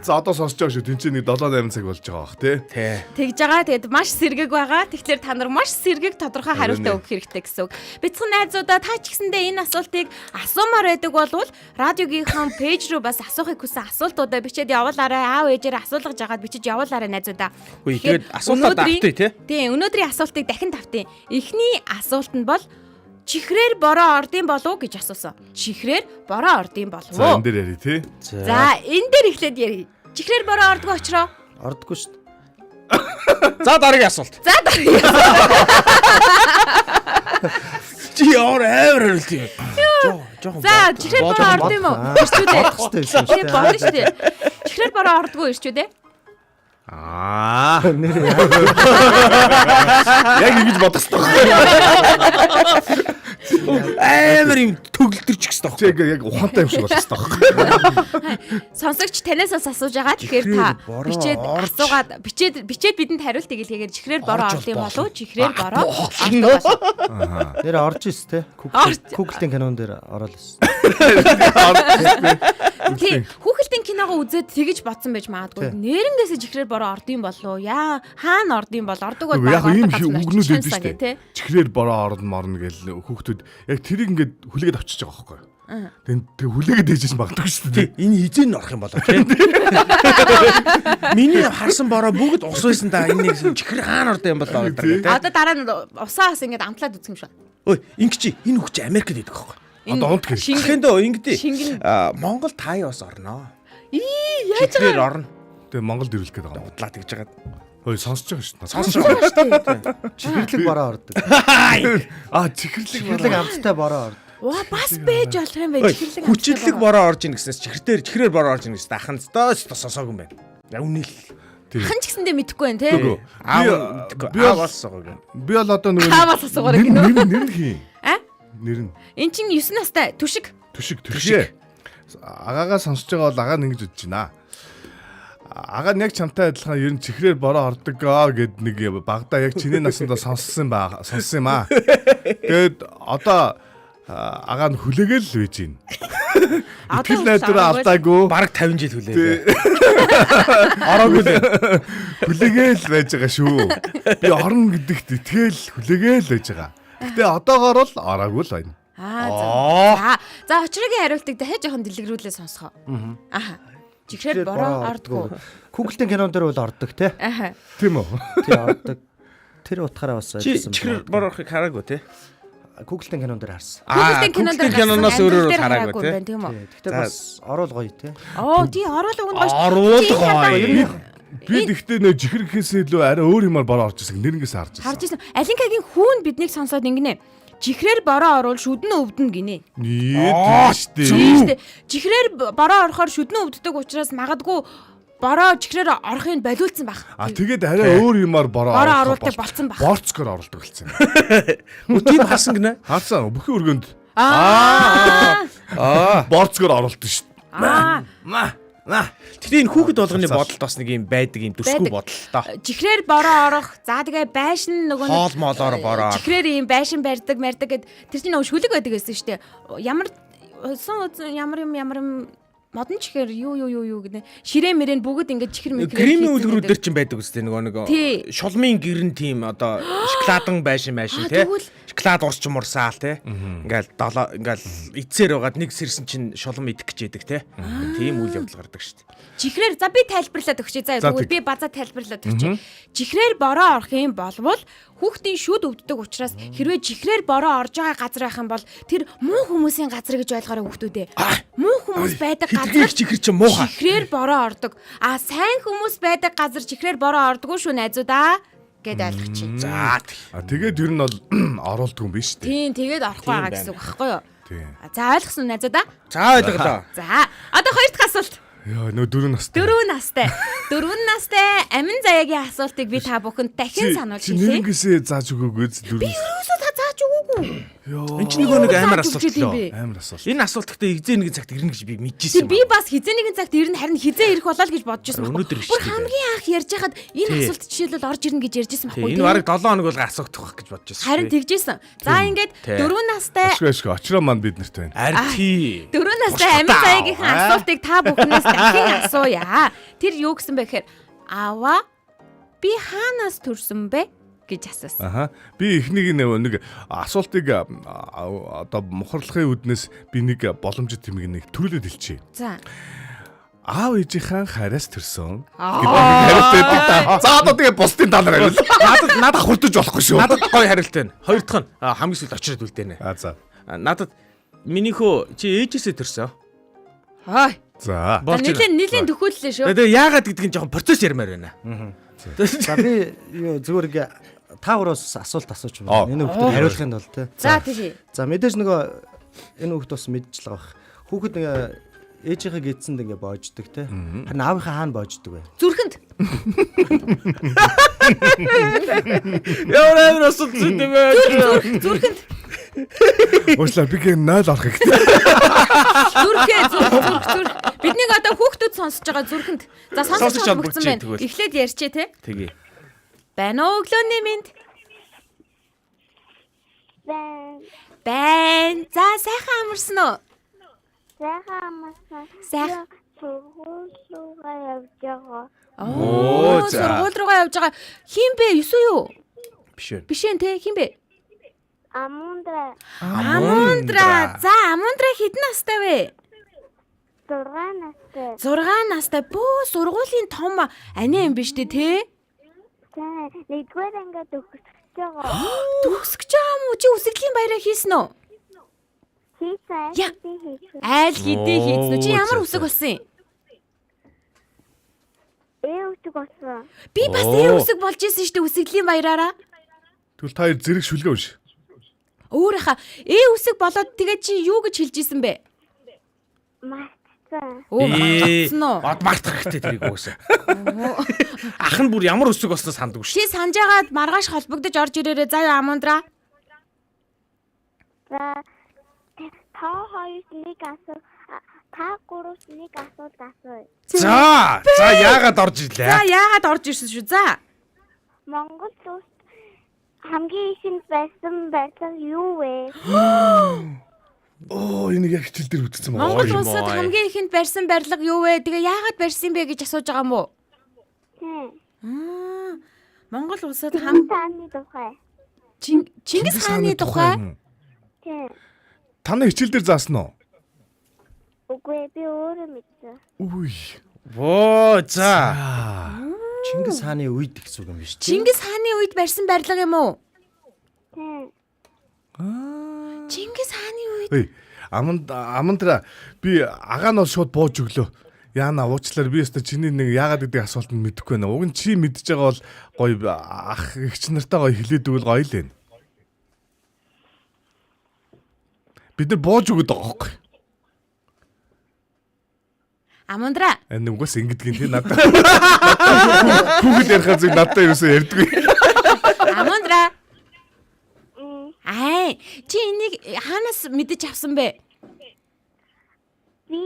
За одоо сонсож байгаа шүү. Тин чинь нэг 7 8 цаг болж байгаа бах тий. Тэ. Тэгж байгаа. Тэгэд маш сэргэг байгаа. Тэгэхээр та нар маш сэргэг тодорхой хариултаа өгөх хэрэгтэй гэсэн үг. Бяцхан найзуудаа та ч гэсэндээ энэ асуултыг асуумаар байдаг болвол радиогийнхаа пэйж рүү бас асуухыг хүссэн асуултуудаа бичээд явуулаарай. Аав ээжээрээ асуулгаж агаад бичиж явуулаарай найзуудаа. Үгүй, тэгээд асуултаа өнөөдрийн- давтъя, тий? Тийм, өнөөдрийн асуултыг дахин тавтъя. Эхний асуулт нь бол чихрээр бороо ордын болов уу гэж асуусан. Чихрээр бороо ордын болов За энэ уу? дээр яри тий. За, энэ дээр эхлээд ярив. Чихрээр бороо ордгоо очроо. Ордгоо шүү дээ. За дараагийн асуулт. За дараагийн Чи ямар амар хариулт юм. Жохон жохон. За, чихрээр бороо орд юм уу? Ирчүү дээ. Бодох хэрэгтэй юм шүү Тийм дээ. болно шүү дээ. Чихрээр бороо ордгоо ирчүү дээ. Аа. Нэр Яг ингэж бодох хэрэгтэй байхгүй. Амар юм төгөлдөрч гэсэн Чи таахгүй. яг ухаантай юм шиг болох хэрэгтэй байхгүй. Сонсогч танаас бас асууж байгаа. Тэгэхээр та Чихрээр бороо бичээд орж. асуугаад бичээд бичээд бидэнд хариултыг илгээгээр чихрээр бороо Орж орд юм бол болов уу? Чихрээр бороо ордог болов. нэр орж ирс те. Орж. Google-ийн кинон дээр ороод ирсэн. Тий, хүүхэлдийн киногоо үзээд тэгэж бодсон байж магадгүй. Нэрнгээсээ чихрээр бороо орд юм болов уу? Яа, хаана орд юм бол ордог бол Яг бага ийм ордог газар үгнүүд очиж өгдөн чансан шүү гэх, тий. дээ. Чихрээр бороо орно морно гэл хүүхдүүд яг тэрийг ингээд хүлээгээд авчиж байгаа байхгүй. Тэг хүлээгээд ээжээс магадгүй шүү дээ. Энэ хизээ нь орох юм болоо тий. Миний харсан бороо бүгд ус байсан да. Энэ нэг чихэр хаана орд юм болоо гэдэг тий. Одоо дараа нь усаа бас ингээд амтлаад үзэх юм шиг. Ой, ингэ чи энэ хүүхд чи Америкт байдаг байхгүй. Одоо унт гэр. Шингэн. Шингэндөө ингэдэй. Шингэн. Аа, Монгол тай бас орноо. Ии, яаж Чихрээр байгаа? орно. Тэгээ Монголд ирүүлэх гээд байгаа юм. Удлаа тэгж жагаад. Хөөе сонсож байгаа шүү дээ. Сонсож байгаа. Чихэрлэг бороо ордог. Аа чихэрлэг Чихэрлэг амттай бороо ордог. Ваа, бас байж болох юм байна. Ой, Чихэрлэг. Хүчиллэг бороо орж ийн гэснээс чихэр дээр чихрээр бороо орж ийн гэсэн ахын ёстой сонсоогүй юм байна. Яг үнэ л. Хан ч гэсэндээ мэдэхгүй байна тий. Үгүй. Аав Би аав бол бас суугаа. би бол одоо нөгөө Ааваас асуугаарай гинөө. Нэр нэр нь хин. А? Нэр нь Эн чинь 9 настай түшиг. Түшиг түшээ. Агаагаа сонсож байгаа бол агаа нь ингэж бодож байна. Агаа нь яг чамтай адилхан ер нь чихрээр бороо ордог аа гэд нэг багада яг чиний насандаа сонссон ба сонссон юм аа. Тэгээд одоо агаа нь хүлээгээл л байж гин. Одоо Итгэл найдвараа алдаагүй. Бараг 50 жил хүлээлээ. Ороогүй л. Хүлээгээл байж байгаа шүү. Би орно гэдэгт итгээл хүлээгээл байж байгаа. Гэтэ одоогоор бол ороогүй л байна. Аа за. За, за очрогийн хариултыг дахиад жоохон дэлгэрүүлээ сонсгоо. Аха. Чихрээр бороо ордгоо. Google-ийн кинон дээр бол ордог те. Аха. Тийм үү? Тий ордог. Тэр утгаараа бас Чи ойлгосон. чихрээр бороо орохыг хараагүй тий. Google-ийн кинон дээр харсан. Google-ийн кинон дээр Google-ийн киноноос гарсан, өөрөөр амьдрал дээр хараагүй хараагүй тий. юм байна тийм үү? Тий. Гэхдээ бас оруул гоё те. Оо тий оруулаг нь гоё. шүү. Оруул Чи энэ хардаа гоё. Би тэгтээ нөө чихэр гэхээс илүү арай өөр юмар бороо орж ирсэн. Нэрнгээс харж ирсэн. Харж ирсэн. Алинкагийн хүүн биднийг сонсоод ингэнэ. Чихрээр бороо оруул шүдэн өвдөн гинэ. Ээ тийм шүү Тийм дээ. шүү дээ. Чихрээр бороо орохоор шүдэн өвддөг учраас магадгүй бороо чихрээр орохыг болиулсан байх. А тэгээд арай өөр юмар бороо Бороо оруулах оруулдаг болцсон байх. Борцгоор оруулдаг болсон юм. Үгүй тийм харсан гинэ. Харсан бүхий өргөнд Аа. Аа. борцгоор оруулдаг шүү дээ. Аа. Ма. Ма. Гэтэ энэ хүүхэд болгоны бодолд бас нэг юм байдаг юм дүрсгүй Байдаг. бодол та. Чихрээр бороо орох. За тэгээ байшин нөгөө нэг Хоол моолоор бороо. Чихрээр ийм байшин барьдаг, марьдаг гэд тэр чинь нөгөө шүлэг байдаг гэсэн шүү дээ. Ямар усан үзэн ямар юм ямар юм модон чихээр юу юу юу юу гэнэ. Ширээ мөрэн бүгд ингээд чихэр мэхрээр Кремийн хийцэн үлгэрүүд гэдэг. дээр чинь байдаг үстэй нөгөө нэг Тий. шулмын гэрэн тийм одоо шоколадан байшин байшин Аа, тий. тэгвэл- Шоколад урч мурсаал те. Ингээл долоо ингээл эцсээр байгаад нэг сэрсэн чинь шулам идэх гэж идэг те. Тийм үйл явдал гардаг шүү дээ. Чихрээр за би тайлбарлаад өгчээ. За За, тэгвэл тэг. би базаа тайлбарлаад өгчээ. Чихрээр бороо орох юм болвол хүүхдийн шүд өвддөг учраас хэрвээ чихрээр бороо орж байгаа газар байх юм бол тэр муу хүмүүсийн газар гэж ойлгоорой хүүхдүүдээ. Муу хүмүүс байдаг Хитрхи газар их чихэр чинь муухай. Чихрээр бороо ордог. А сайн хүмүүс байдаг газар чихрээр бороо ордгоо шүү найзуудаа гэд ойлгочих. За тэг. А тэгээд ер нь бол оруулдаг юм биш үү? Тийм тэгээд орохгүй Тийм байгаа байна. гэсэн үг байхгүй юу? Тийм. А, За ойлгосон уу найзуудаа? За ойлголоо. За одоо хоёр дахь асуулт. Йоо, нөө дөрөв настай. Дөрвөн настай. Дөрвөн настай Амин Заяагийн асуултыг би та бүхэнд дахин сануулж Чи хэлье. нэрнгээсээ зааж өгөөгүй зү дөрөв. Би ерөөсөө та зааж өгөөгүй. Энд чинь нөгөө нэг амар Зааж асуулт өгч идэв лөө. би. Амар асуулт. Энэ асуулт гэхдээ хизээ нэгэн цагт ирнэ гэж би Тэр мэдчихсэн би бас хизээ нэгэн цагт ирнэ харин хизээ ирэх болоо л гэж бодож байсан байхгүй. Өнөөдөр Бүр ирчихлээ. хамгийн анх ярьж хахад энэ Тий. асуулт жишээлбэл орж ирнэ гэж ярьж байсан Тий, байхгүй. энэ бараг 7 хоног бол асуухдах байх гэж бодож байсан. Харин тэгжсэн. За ингээд Тий. дөрвөн настай Ашгүй ашгүй очроо маань бид нарт байна. Ари тий. Дөрвөн настай Амин Заяагийнхан асуултыг та бүхнээс дахин асууя. Тэр юу гэсэн бэ гэхээр аваа би хаанаас төрсөн бэ гэж асуусан. Аха. Би эхнийг нэг асуултыг одоо мухарлахын үднэс би нэг боломжит тэмэг нэг төрүүлээд хэлчихье. За. Аав ээжийнхээ хариас төрсөн гэдэг нэг хариулт байдаг та. За одоо тэгээ бусдын та нар хариул. Надад Надад хурдж болохгүй шүү. надад гоё хариулт байна. Хоёр дахь нь хамгийн сүүлд очроод үлдээнэ. А за. Надад минийхөө чи ээжээсээ төрсөн. Хой. За. За Болж нэлээд нэлээд төхөөллөө шүү. Тэгээ яагаад гэдгийг нь жоохон процесс ярмаар байна. За би юу зүгээр ингээ та гураас асуулт асууч Аа. байна. Энэ хүүхдэд хариулахын тулд те. За тийш. За мэдээж нөгөө энэ хүүхд бас мэдж л байгаа бах. Хүүхэд ингээ ээжийнхээ гидсэнд ингээ боождөг те. Харин аавынхаа хаана боождөг вэ? Зүрхэнд. Ямар амар асуулт зүйл юм бэ? Зүрхэнд. Уучлаа би гэн 0 орох хэрэгтэй. Зүрхээ зүрх зүрх зүрх. Биднийг одоо хүүхдүүд сонсож байгаа зүрхэнд. За сонсож Сонсож холбогдсон холбогдож байна. тэгвэл. Эхлээд ярьчээ те. Тэгээ. Байна уу өглөөний минь? Бэн. Байна. За сайхан амарсан уу? Сайхан амарсан. Сайхан. Сургууль руугаа явж байгаа. Оо, за. сургууль руугаа явж байгаа. Хин бэ? Юсуу юу? Биш үү? Биш ээ те. Хин бэ? Амундра Амундра. За, Амундра хэдэн настай вэ? 6 настай. 6 настай. Бөө сургуулийн том ани юм биш үү те? Тэ нэгдүгээр ангиад төгсөж байгаа. Төгсөж байгаа юм уу? Чи үсгэлийн баяраа хийсэн үү? Хийсэн. Я. Би хийсэн. Айл хэдий хийсэн үү? Чи Оо, ямар за, үсэг за. болсон юм? Ээ үсэг болсон. Би бас Оо. ээ үсэг болж исэн шүү дээ үсгэлийн баяраараа. Тэгвэл та хоёр зэрэг шүлгээ унш. Өөр хаа ээ үсэг болоод тэгээ чи юу гэж хэлж исэн бэ? Мартсан. Өө мартсан уу? Од мартах хэрэгтэй тэрийг угаасаа. Ах нь бүр ямар өсөг болсноо санддаг шүү. Чи санжаагаад маргааш холбогдож орж ирээрээ заа Амундра. За та хоёрт нэг асуу. Та гуравт нэг асуулт асууя. За, за яагаад орж ирлээ? За яагаад орж ирсэн шүү? За. Монгол улс хамгийн ихэнд байсан барилга юу вэ? Оо энийг яг хичээл дээр үзсэн байна. Монгол Ой, улсад мой. хамгийн ихэнд барьсан барилга юу вэ? Тэгээ яагаад барьсан бэ гэж асууж байгаа юм уу? Тийм. Аа, Монгол улсад Хааны тухай. Чингис хааны тухай Тийм. Та нар хичээл дээр заасан уу? Үгүй ээ, би өөрөө мэдсэн. Үгүй. Воо, за. Чингис хааны үед гэсэн үг юм биш үү? Чингис хааны үед барьсан барилга юм уу? Тийм. Чингис хааны үед Эй, аманд амандра би агаа нь бол шууд бууж өглөө. Яана уучлаар би өстө чиний нэг яагаад гэдэг асуултанд мэдэхгүй байна. Уг нь чи мэдж байгаа бол гоё ах эгч нартай гоё хэлээд өгвөл гоё л байна. Бид нар бууж өгöd байгаа хөөхгүй. Амундра Энэ угаас ингэдэгин тий надад. Хүүхэд ярихаа зүг надад ерөөсөө ярьдгүй. Амундра. Аа, чи энийг хаанаас мэдэж авсан бэ? Би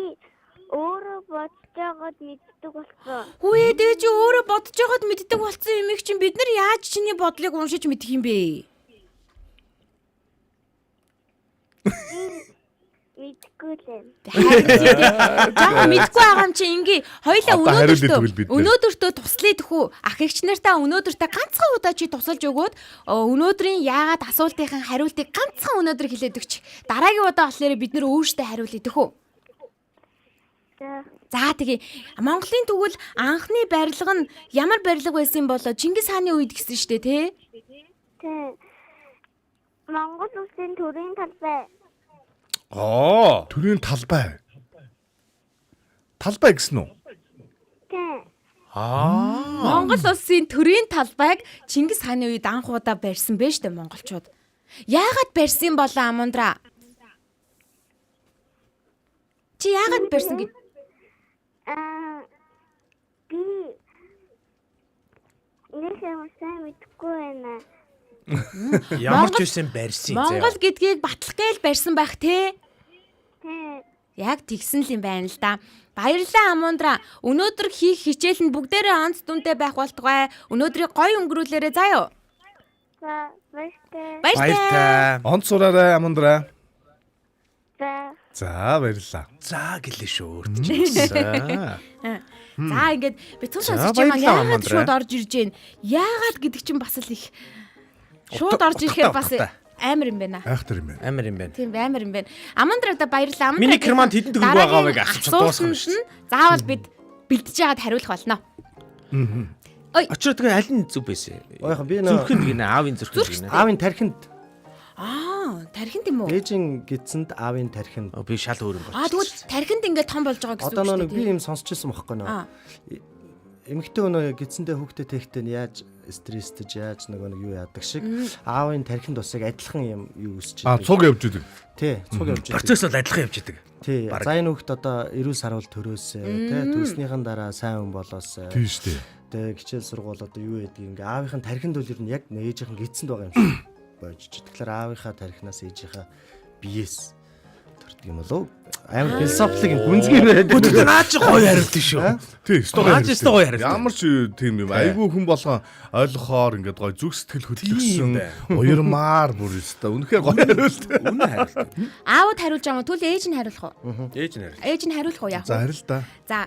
өөрөө бодож байгаад мэддэг болсон. Хүүе, тэгээ чи өөрөө бодож байгаад мэддэг болсон юмыг чинь бид нар яаж чиний бодлыг уншиж мэдэх юм бэ? Мэдгүй л юм. Жаахан мэдгүй байгаа юм чи ингээ хоёлаа Одоо хариулъя тэгвэл өнөөдөртөө бид нэр. өнөөдөртөө туслая тэхүү. Ах эгч нартаа өнөөдөртөө ганцхан удаа чи тусалж өгөөд өнөөдрийн яагаад асуултынхаа хариултыг ганцхан өнөөдөр хэлээд өгч. Дараагийн удаа болохоор бид нэр өөрсдөө хариулъя тэхүү. За. За тэгээ Монголын тэгвэл анхны барилга нь ямар барилга байсан юм болоо Чингис хааны үед гэсэн штэ тий? Тэ. Монгол улсын төрийн талбай. Оо. Төрийн талбай. Талбай гэсэн үү? Тэ. Аа. Монгол улсын төрийн талбайг Чингис хааны үед анх удаа барьсан байж штэ монголчууд. Яагаад барьсан юм болоо Амундра? Чи яагаад барьсан гэж Аа би нэг юм сайн мэдэхгүй байна. Ямар ч байсан барьсан заяа. Монгол гэдгийг батлах гээл барьсан байх те? Тэ. Яг тэгсэн л юм байна л да. Баярлалаа Амундра. Өнөөдөр хийх хичээл нь бүгдээрээ онц дүнтэй байх болтугай. Өнөөдрийг гоё өнгөрүүлээрэй заа юу. За баяртай. Баяртай. Баяртай. Онц сураарай Амундра. За. За баярлалаа. За гэлээ шүү өөрт чинь. За. За ингээд битүүн За, сонсогч юм аа баярлалаа, яагаад Амундра. шууд орж ирж гин? Яагаад гэдэг чинь бас л их шууд орж ирэхээр бас утгатай. амар юм байна. Айхтар юм байна. Амар юм байна. Тийм амар юм байна. Амундрада баярлалаа. Амундра Миний керманд хэдэн төгрөг байгаа вэ гэж асууж дуусгах юм асуултанд нь заавал бид бэлдэж байгаад хариулах болно. Очроо тэгээ аль нь зүв байсан? Ойхон би нөө Зүрхэнд гинэ, аавын зүрхэнд гинэ. аавын тархинд Аа, тархинд юм уу? ээжийн гидсэнд аавын тархинд. Оо, Би шал өөр юм Аа, болчих. тэгвэл тархинд ингээд том болж байгаа гэсэн Одоо үг нөө шүү нэг би дээ. юм сонсч ирсэн бохгүй нөө. Аа. Эмэгтэй өнөө гидсэндээ хүүхдээ тэхтэй нь яаж стресстэж яаж нөгөө нэг юу яадаг шиг аавын тархинд бас яг адилхан юм юу өсч А цуг явж идэг. Тий, цуг явж идэг. Процесс бол адилхан явж идэг. Тий. Бараг. За энэ хүүхд одоо эрүүл саруул төрөөсэй, тий, төрснийхэн дараа сайн хүн болоосэй. Тийм шүү дээ. Тэгээ хичээл сургуул одоо юу гэдгийг ингээ аавынхын тархинд үл ер нь яг ээжийнхэн гидсэнд байгаа юм шиг болж чи. Тэгэхээр аавынхаа тархинаас ээжийнхаа биеэс төрдөг юм болов. Амар философик юм гүнзгий байдаг. Гэхдээ наа чи гоё хариулт шүү. Тий, өстой гоё. Наа чи өстой гоё хариулт. Ямар ч тийм юм. Айгүй хүн болгон ойлгохоор ингээд гоё зүг сэтгэл хөдлөсөн Тийм уярмаар бүр өстой. Үнэхээр гоё хариулт. Үнэн хариулт. Аавд хариулж байгаа юм уу? Тэгвэл ээж нь хариулах уу? Ээж нь хариулт. Ээж нь хариулах уу яах За вэ? харил та. За,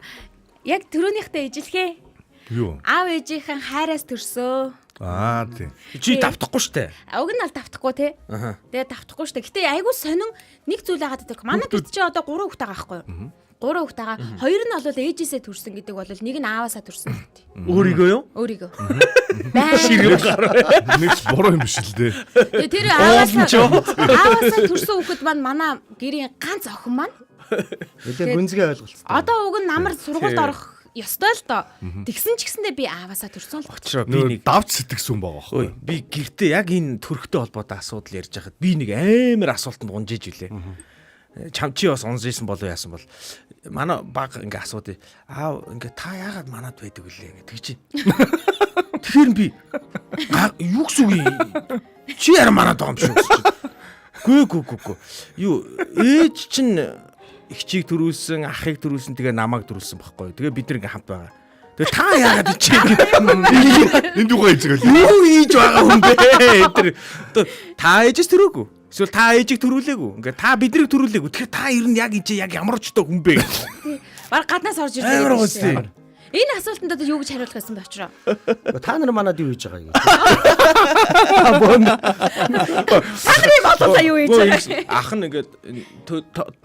яг түрүүнийхтэй ижилхээ. Юу? Аав ээжийнхэн хайраас төрсөө. Аа тий. Чи давтахгүй штэ. Уг нь аль давтахгүй те. Тэгээ давтахгүй штэ. Гэтэ айгүй сонин нэг зүйл агаад байдаг. Манай гэрт чи одоо 3 хүүхэд байгаа байхгүй юу? 3 хүүхэд байгаа. Хоёр нь бол ээжээсээ төрсэн гэдэг бол нэг нь ааваасаа төрсэн гэдэг. Өөрийгөө юу? Өөрийгөө. Байн. Нэг ч буруу юм биш л дээ. Тэгээ тэр ааваасаа ааваасаа төрсэн хүүхэд маань манай гэрийн ганц охин маань. Нэлээ гүнзгий ойлголцтой. Одоо уг нь намар сургуульд орох ёстой л доо. Тэгсэн ч гэсэндээ би ааваасаа төрсөн л. Очроо би Нөө нэг давч сэтгсэн хүн байгаа Ой, байхгүй. би гэртээ яг энэ төрхтэй холбоотой асуудал ярьж байхад би нэг амар асуултанд унжиж үлээ. Чам чи бас унжижсэн болов яасан бол манай баг ингээ асуудыг аав ингээ та яагаад манад байдаг вүлээ ингээ тэгж. Тэгэхээр би юу гэсэн үг юм? Чи яра манад байгаа юм шиг гэсэн чинь. Гүй гүй гүй гүй. Юу ээж чинь эгчийг төрүүлсэн, ахыг төрүүлсэн, тэгээ намайг төрүүлсэн байхгүй юу. Тэгээ бид нар ингээ хамт байгаа. Тэгээ та яагаад чи Энд юугаа хийж байгаа вэ? юу хийж байгаа юм бэ? Тэр одоо та ээжээс төрөөгүй. Эсвэл та ээжийг төрүүлээгүй. Ингээ та биднийг төрүүлээгүй. Тэгэхээр та ер нь яг энэ чи яг ямар ч өчтөө хүн бэ? Баг гаднаас орж ирлээ. Амар гэдэг гоц шүү. тийм. Энэ асуултанд одоо юу гэж хариулах гэсэн бэ очроо? Та нар манад юу хийж байгаа юм? Та нарын болоосаа юу хийж байгаа? Гөө, Ах нь ингээд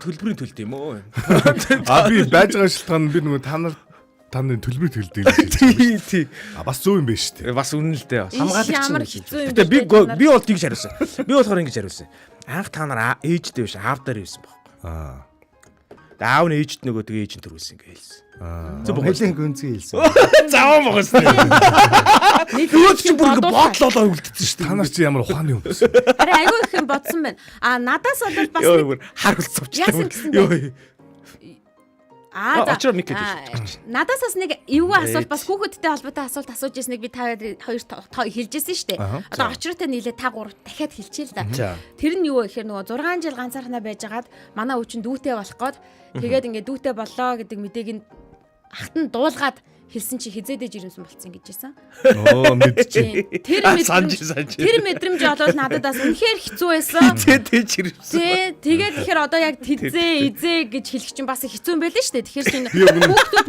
төлбөрийн төлд юм уу? А би байж байгаа шалтгаан нь би нөгөө та нар та нарын төлбөр төлдөг л гэж. Тий, тий. А бас зөв юм байна шүү дээ. Бас үнэн л дээ бас. Хамгаалагч Ямар нь гэж хэцүү юм. Гэтэ би бэ та нар? би бол тэгж хариулсан. Би болохоор ингэж хариулсан. Анх та нар ээжтэй биш аав дээр байсан байхгүй. Аа. Тэгээ аав нь ээжд нөгөө тэгээ ээж нь төрүүлсэн гэж хэлсэн. Зөв нэлээ гүнзгий хэлсэн. Заваа могоос. Нэг Нөгөө чи бүр ингэ бодуулах. бодлолоо үлдсэн шүү дээ. Та нар чи ямар ухааны юм бэ? Харин айгүй их юм бодсон байна. А надаас бол бас Йоо нэг бүр харуулц авчихсан. Яасан гэсэн бэ? Йоо. Аа за. Очроо мик гэж Аа, хэлж Надаас бас нэг эвгүй асуулт бас хүүхэдтэй холбоотой асуулт асууж ирсэн нэг би та хоёр хэлжсэн шүү дээ. Одоо очроотой нийлээ та гурав дахиад хэлчихээ л да. Тэр нь юу вэ гэхээр нөгөө 6 жил ганцаархнаа байжгаад манай өвчин дүүтэй болох гээд тэгээд ингээд дүүтэй боллоо гэдэг мэдээг нь ахт нь дуулгаад Хэлсэн чи хизээдэж ирэмсэн болцсон гэж хэлсэн. Оо мэдчих. Тэр Санж, мэдрэмж санж. тэр мэдрэмж бол надад бас үнэхээр хэцүү байсан. Хизээдэж ирэмсэн. Тэ тэгээд тэгэхээр одоо яг тизээ изээ гэж хэлэх чинь бас хэцүү юм байл нь шүү дээ. Тэгэхээр чинь Би өмнө- хүүхдүүд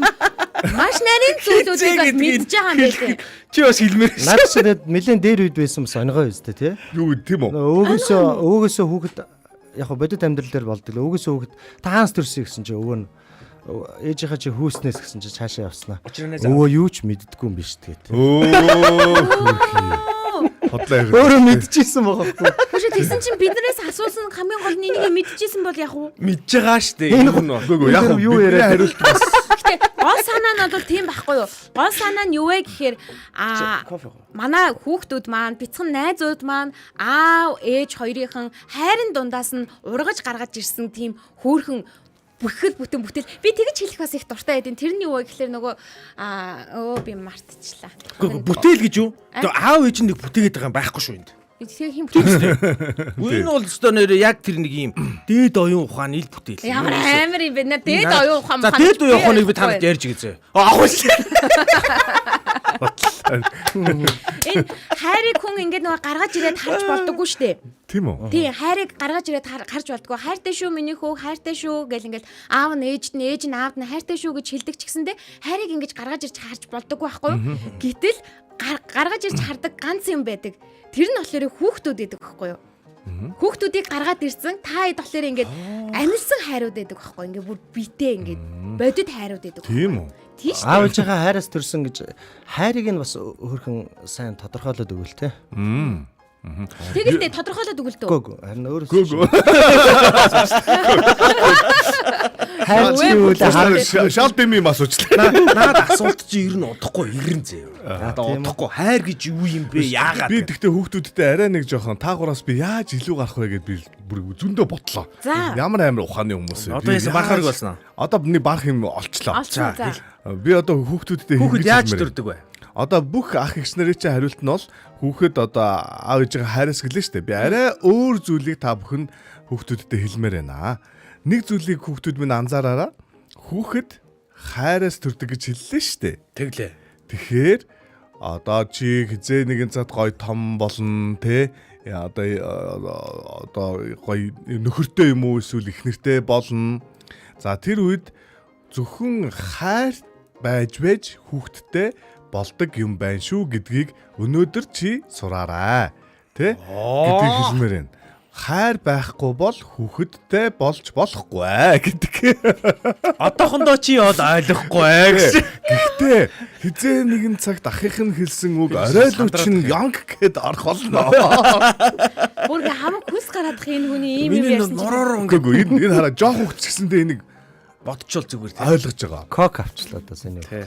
маш нарийн зүйлүүдийг бас мэдж байгаа юм байл. Чи бас хэлмээр шээ. Наад чи тэгээд нэлээд дээр үед байсан бас онгой үстэй тий. Юу гэдэг тийм үү? Өвгөөсөө өвгөөсөө хүүхэд яг хөө бодит амьдрал дээр болдог л өвгөөсөө хүүхэд та хаанс төрсөн гэсэн чи өвөө нь ээжийнхээ чи хүүснээс гэсэн чи цаашаа явснаа. Учирнаас- Өвөө юу ч мэддэггүй юм биш тэгээд. Өө хөрхий. Хотлоо ярих. Өөрөө мэдчихсэн байгаа хгүй. Хүшээ тэгсэн чинь биднээс асуусан хамгийн гол нь энийг мэдчихсэн бол яг уу. Мэдж байгаа штэ. Энэ нь бол. Үгүй яг Энэ юу юу яриад яриад хариулт бас Гэтэ гол санаа нь бол тийм байхгүй юу? Гол санаа нь юу вэ гэхээр аа манай хүүхдүүд маань бяцхан найзууд маань аав ээж хоёрынхан хайрын дундаас нь ургаж гаргаж ирсэн тийм хөөрхөн бүхэл бүтэн бүтээл би тэгж хэлэх бас их дуртай байдیں۔ Тэр нь юу вэ гэхээр нөгөө аа өө би мартчихлаа. Үгүй бүтээл гэж юу? Тэгээ аав ээж нь нэг бүтээгээд байгаа юм байхгүй шүү энд. Тэгэхээр хин бүтээл. Үгүй энэ бол өстой нэрээ яг тэр нэг юм дээд оюун ухааны ил бүтээл. Ямар амар юм бэ? Нэ дээд оюун ухаан За дээд оюун ухааныг би танад ярьж өгье. Аах үл. Энэ хайрыг хүн ингээд нөгөө гаргаж ирээд харж болдоггүй шүү дээ. тийм үү? Тийм хайрыг гаргаж ирээд харж болдгоо. Хайртай шүү миний хүү, хайртай шүү гэл ингээл аав нь ээж нь ээж нь аавд нь хайртай шүү гэж хэлдэг ч гэсэндээ хайрыг ингэж гаргаж ирж харж болдоггүй байхгүй юу? Гэтэл гаргаж ирж хардаг ганц юм байдаг. Тэр нь болохоор хүүхдүүд байдаг байхгүй юу? Хүүхдүүдийг гаргаад ирсэн та хэд болохоор ингээд амилсан хайрууд байдаг байхгүй юу? Ингээд бүр битээ ингээд бодит хайрууд байдаг. Тийм үү? Тийм шүү. Аав ээжийнхээ хайраас төрсөн гэж хайрыг нь бас хөөрхөн сайн тодорхойлоод өгвөл те. Тэгэл дээ тодорхойлоод өгөл дөө. Үгүй үгүй харин өөрөөс Үгүй үгүй. Хайр чи юу вэ? Шал шал дэми юм асуучлаа. Наад асуулт чи ер нь удахгүй ирэн зээ. Одоо тийм үү? удахгүй хайр гэж юу юм бэ? Яагаад? Би тэгтээ хүүхдүүдтэй арай нэг жоохон таагуураас би яаж илүү гарах вэ гэд би бүр зөндөө ботлоо. За. Ямар амар ухааны хүмүүс вэ? Одоо Би яасан яаж- барахарг болсон уу? Одоо миний барах юм олчлоо. Олчихсон, за. Би одоо хүүхдүүдтэй Хүүхэд ингэж яаж хэлмээр. төрдөг вэ? Одоо бүх ах эгч нарын чинь хариулт нь бол хүүхэд одоо аав ээжийн хайраас гэлээ штэ. Би арай өөр зүйлийг та бүхэн хүүхдүүдтэй хэлмээр байна. Нэг зүйлийг хүүхдүүд минь анзаараараа хүүхэд хайраас төрдөг гэж хэллээ штэ. Тэглээ. Тэгэхээр одоо чи хизээ нэгэн цагт гой том болно те одоо одоо гой нөхөртэй юм уу эсвэл эхнэртэй болно. За тэр үед зөвхөн хайр байж байж хүүхэдтэй болдог юм байна шүү гэдгийг өнөөдөр чи сураарай тэ гэдгийг хэлмээр байна. Хайр байхгүй бол хүүхэдтэй болж болохгүй ээ гэдэг. Одоохондоо чи бол ойлгохгүй ээ гэсэн. Гэхдээ хизээ нэгэн цагт ахих нь хэлсэн үг оройлуу чинь янг гэд орох болно. Бүр ингээ хамаг хүс гараадах энэ хүний ийм юм Миний ярьсан чинь. нороор ингээ Үгүй энэ энэ хараа жоох хүүхд ч гэсэндээ энийг бодчол зүгээр тий. ойлгож байгаа. Кок авчлаа одоо сэний. Тий.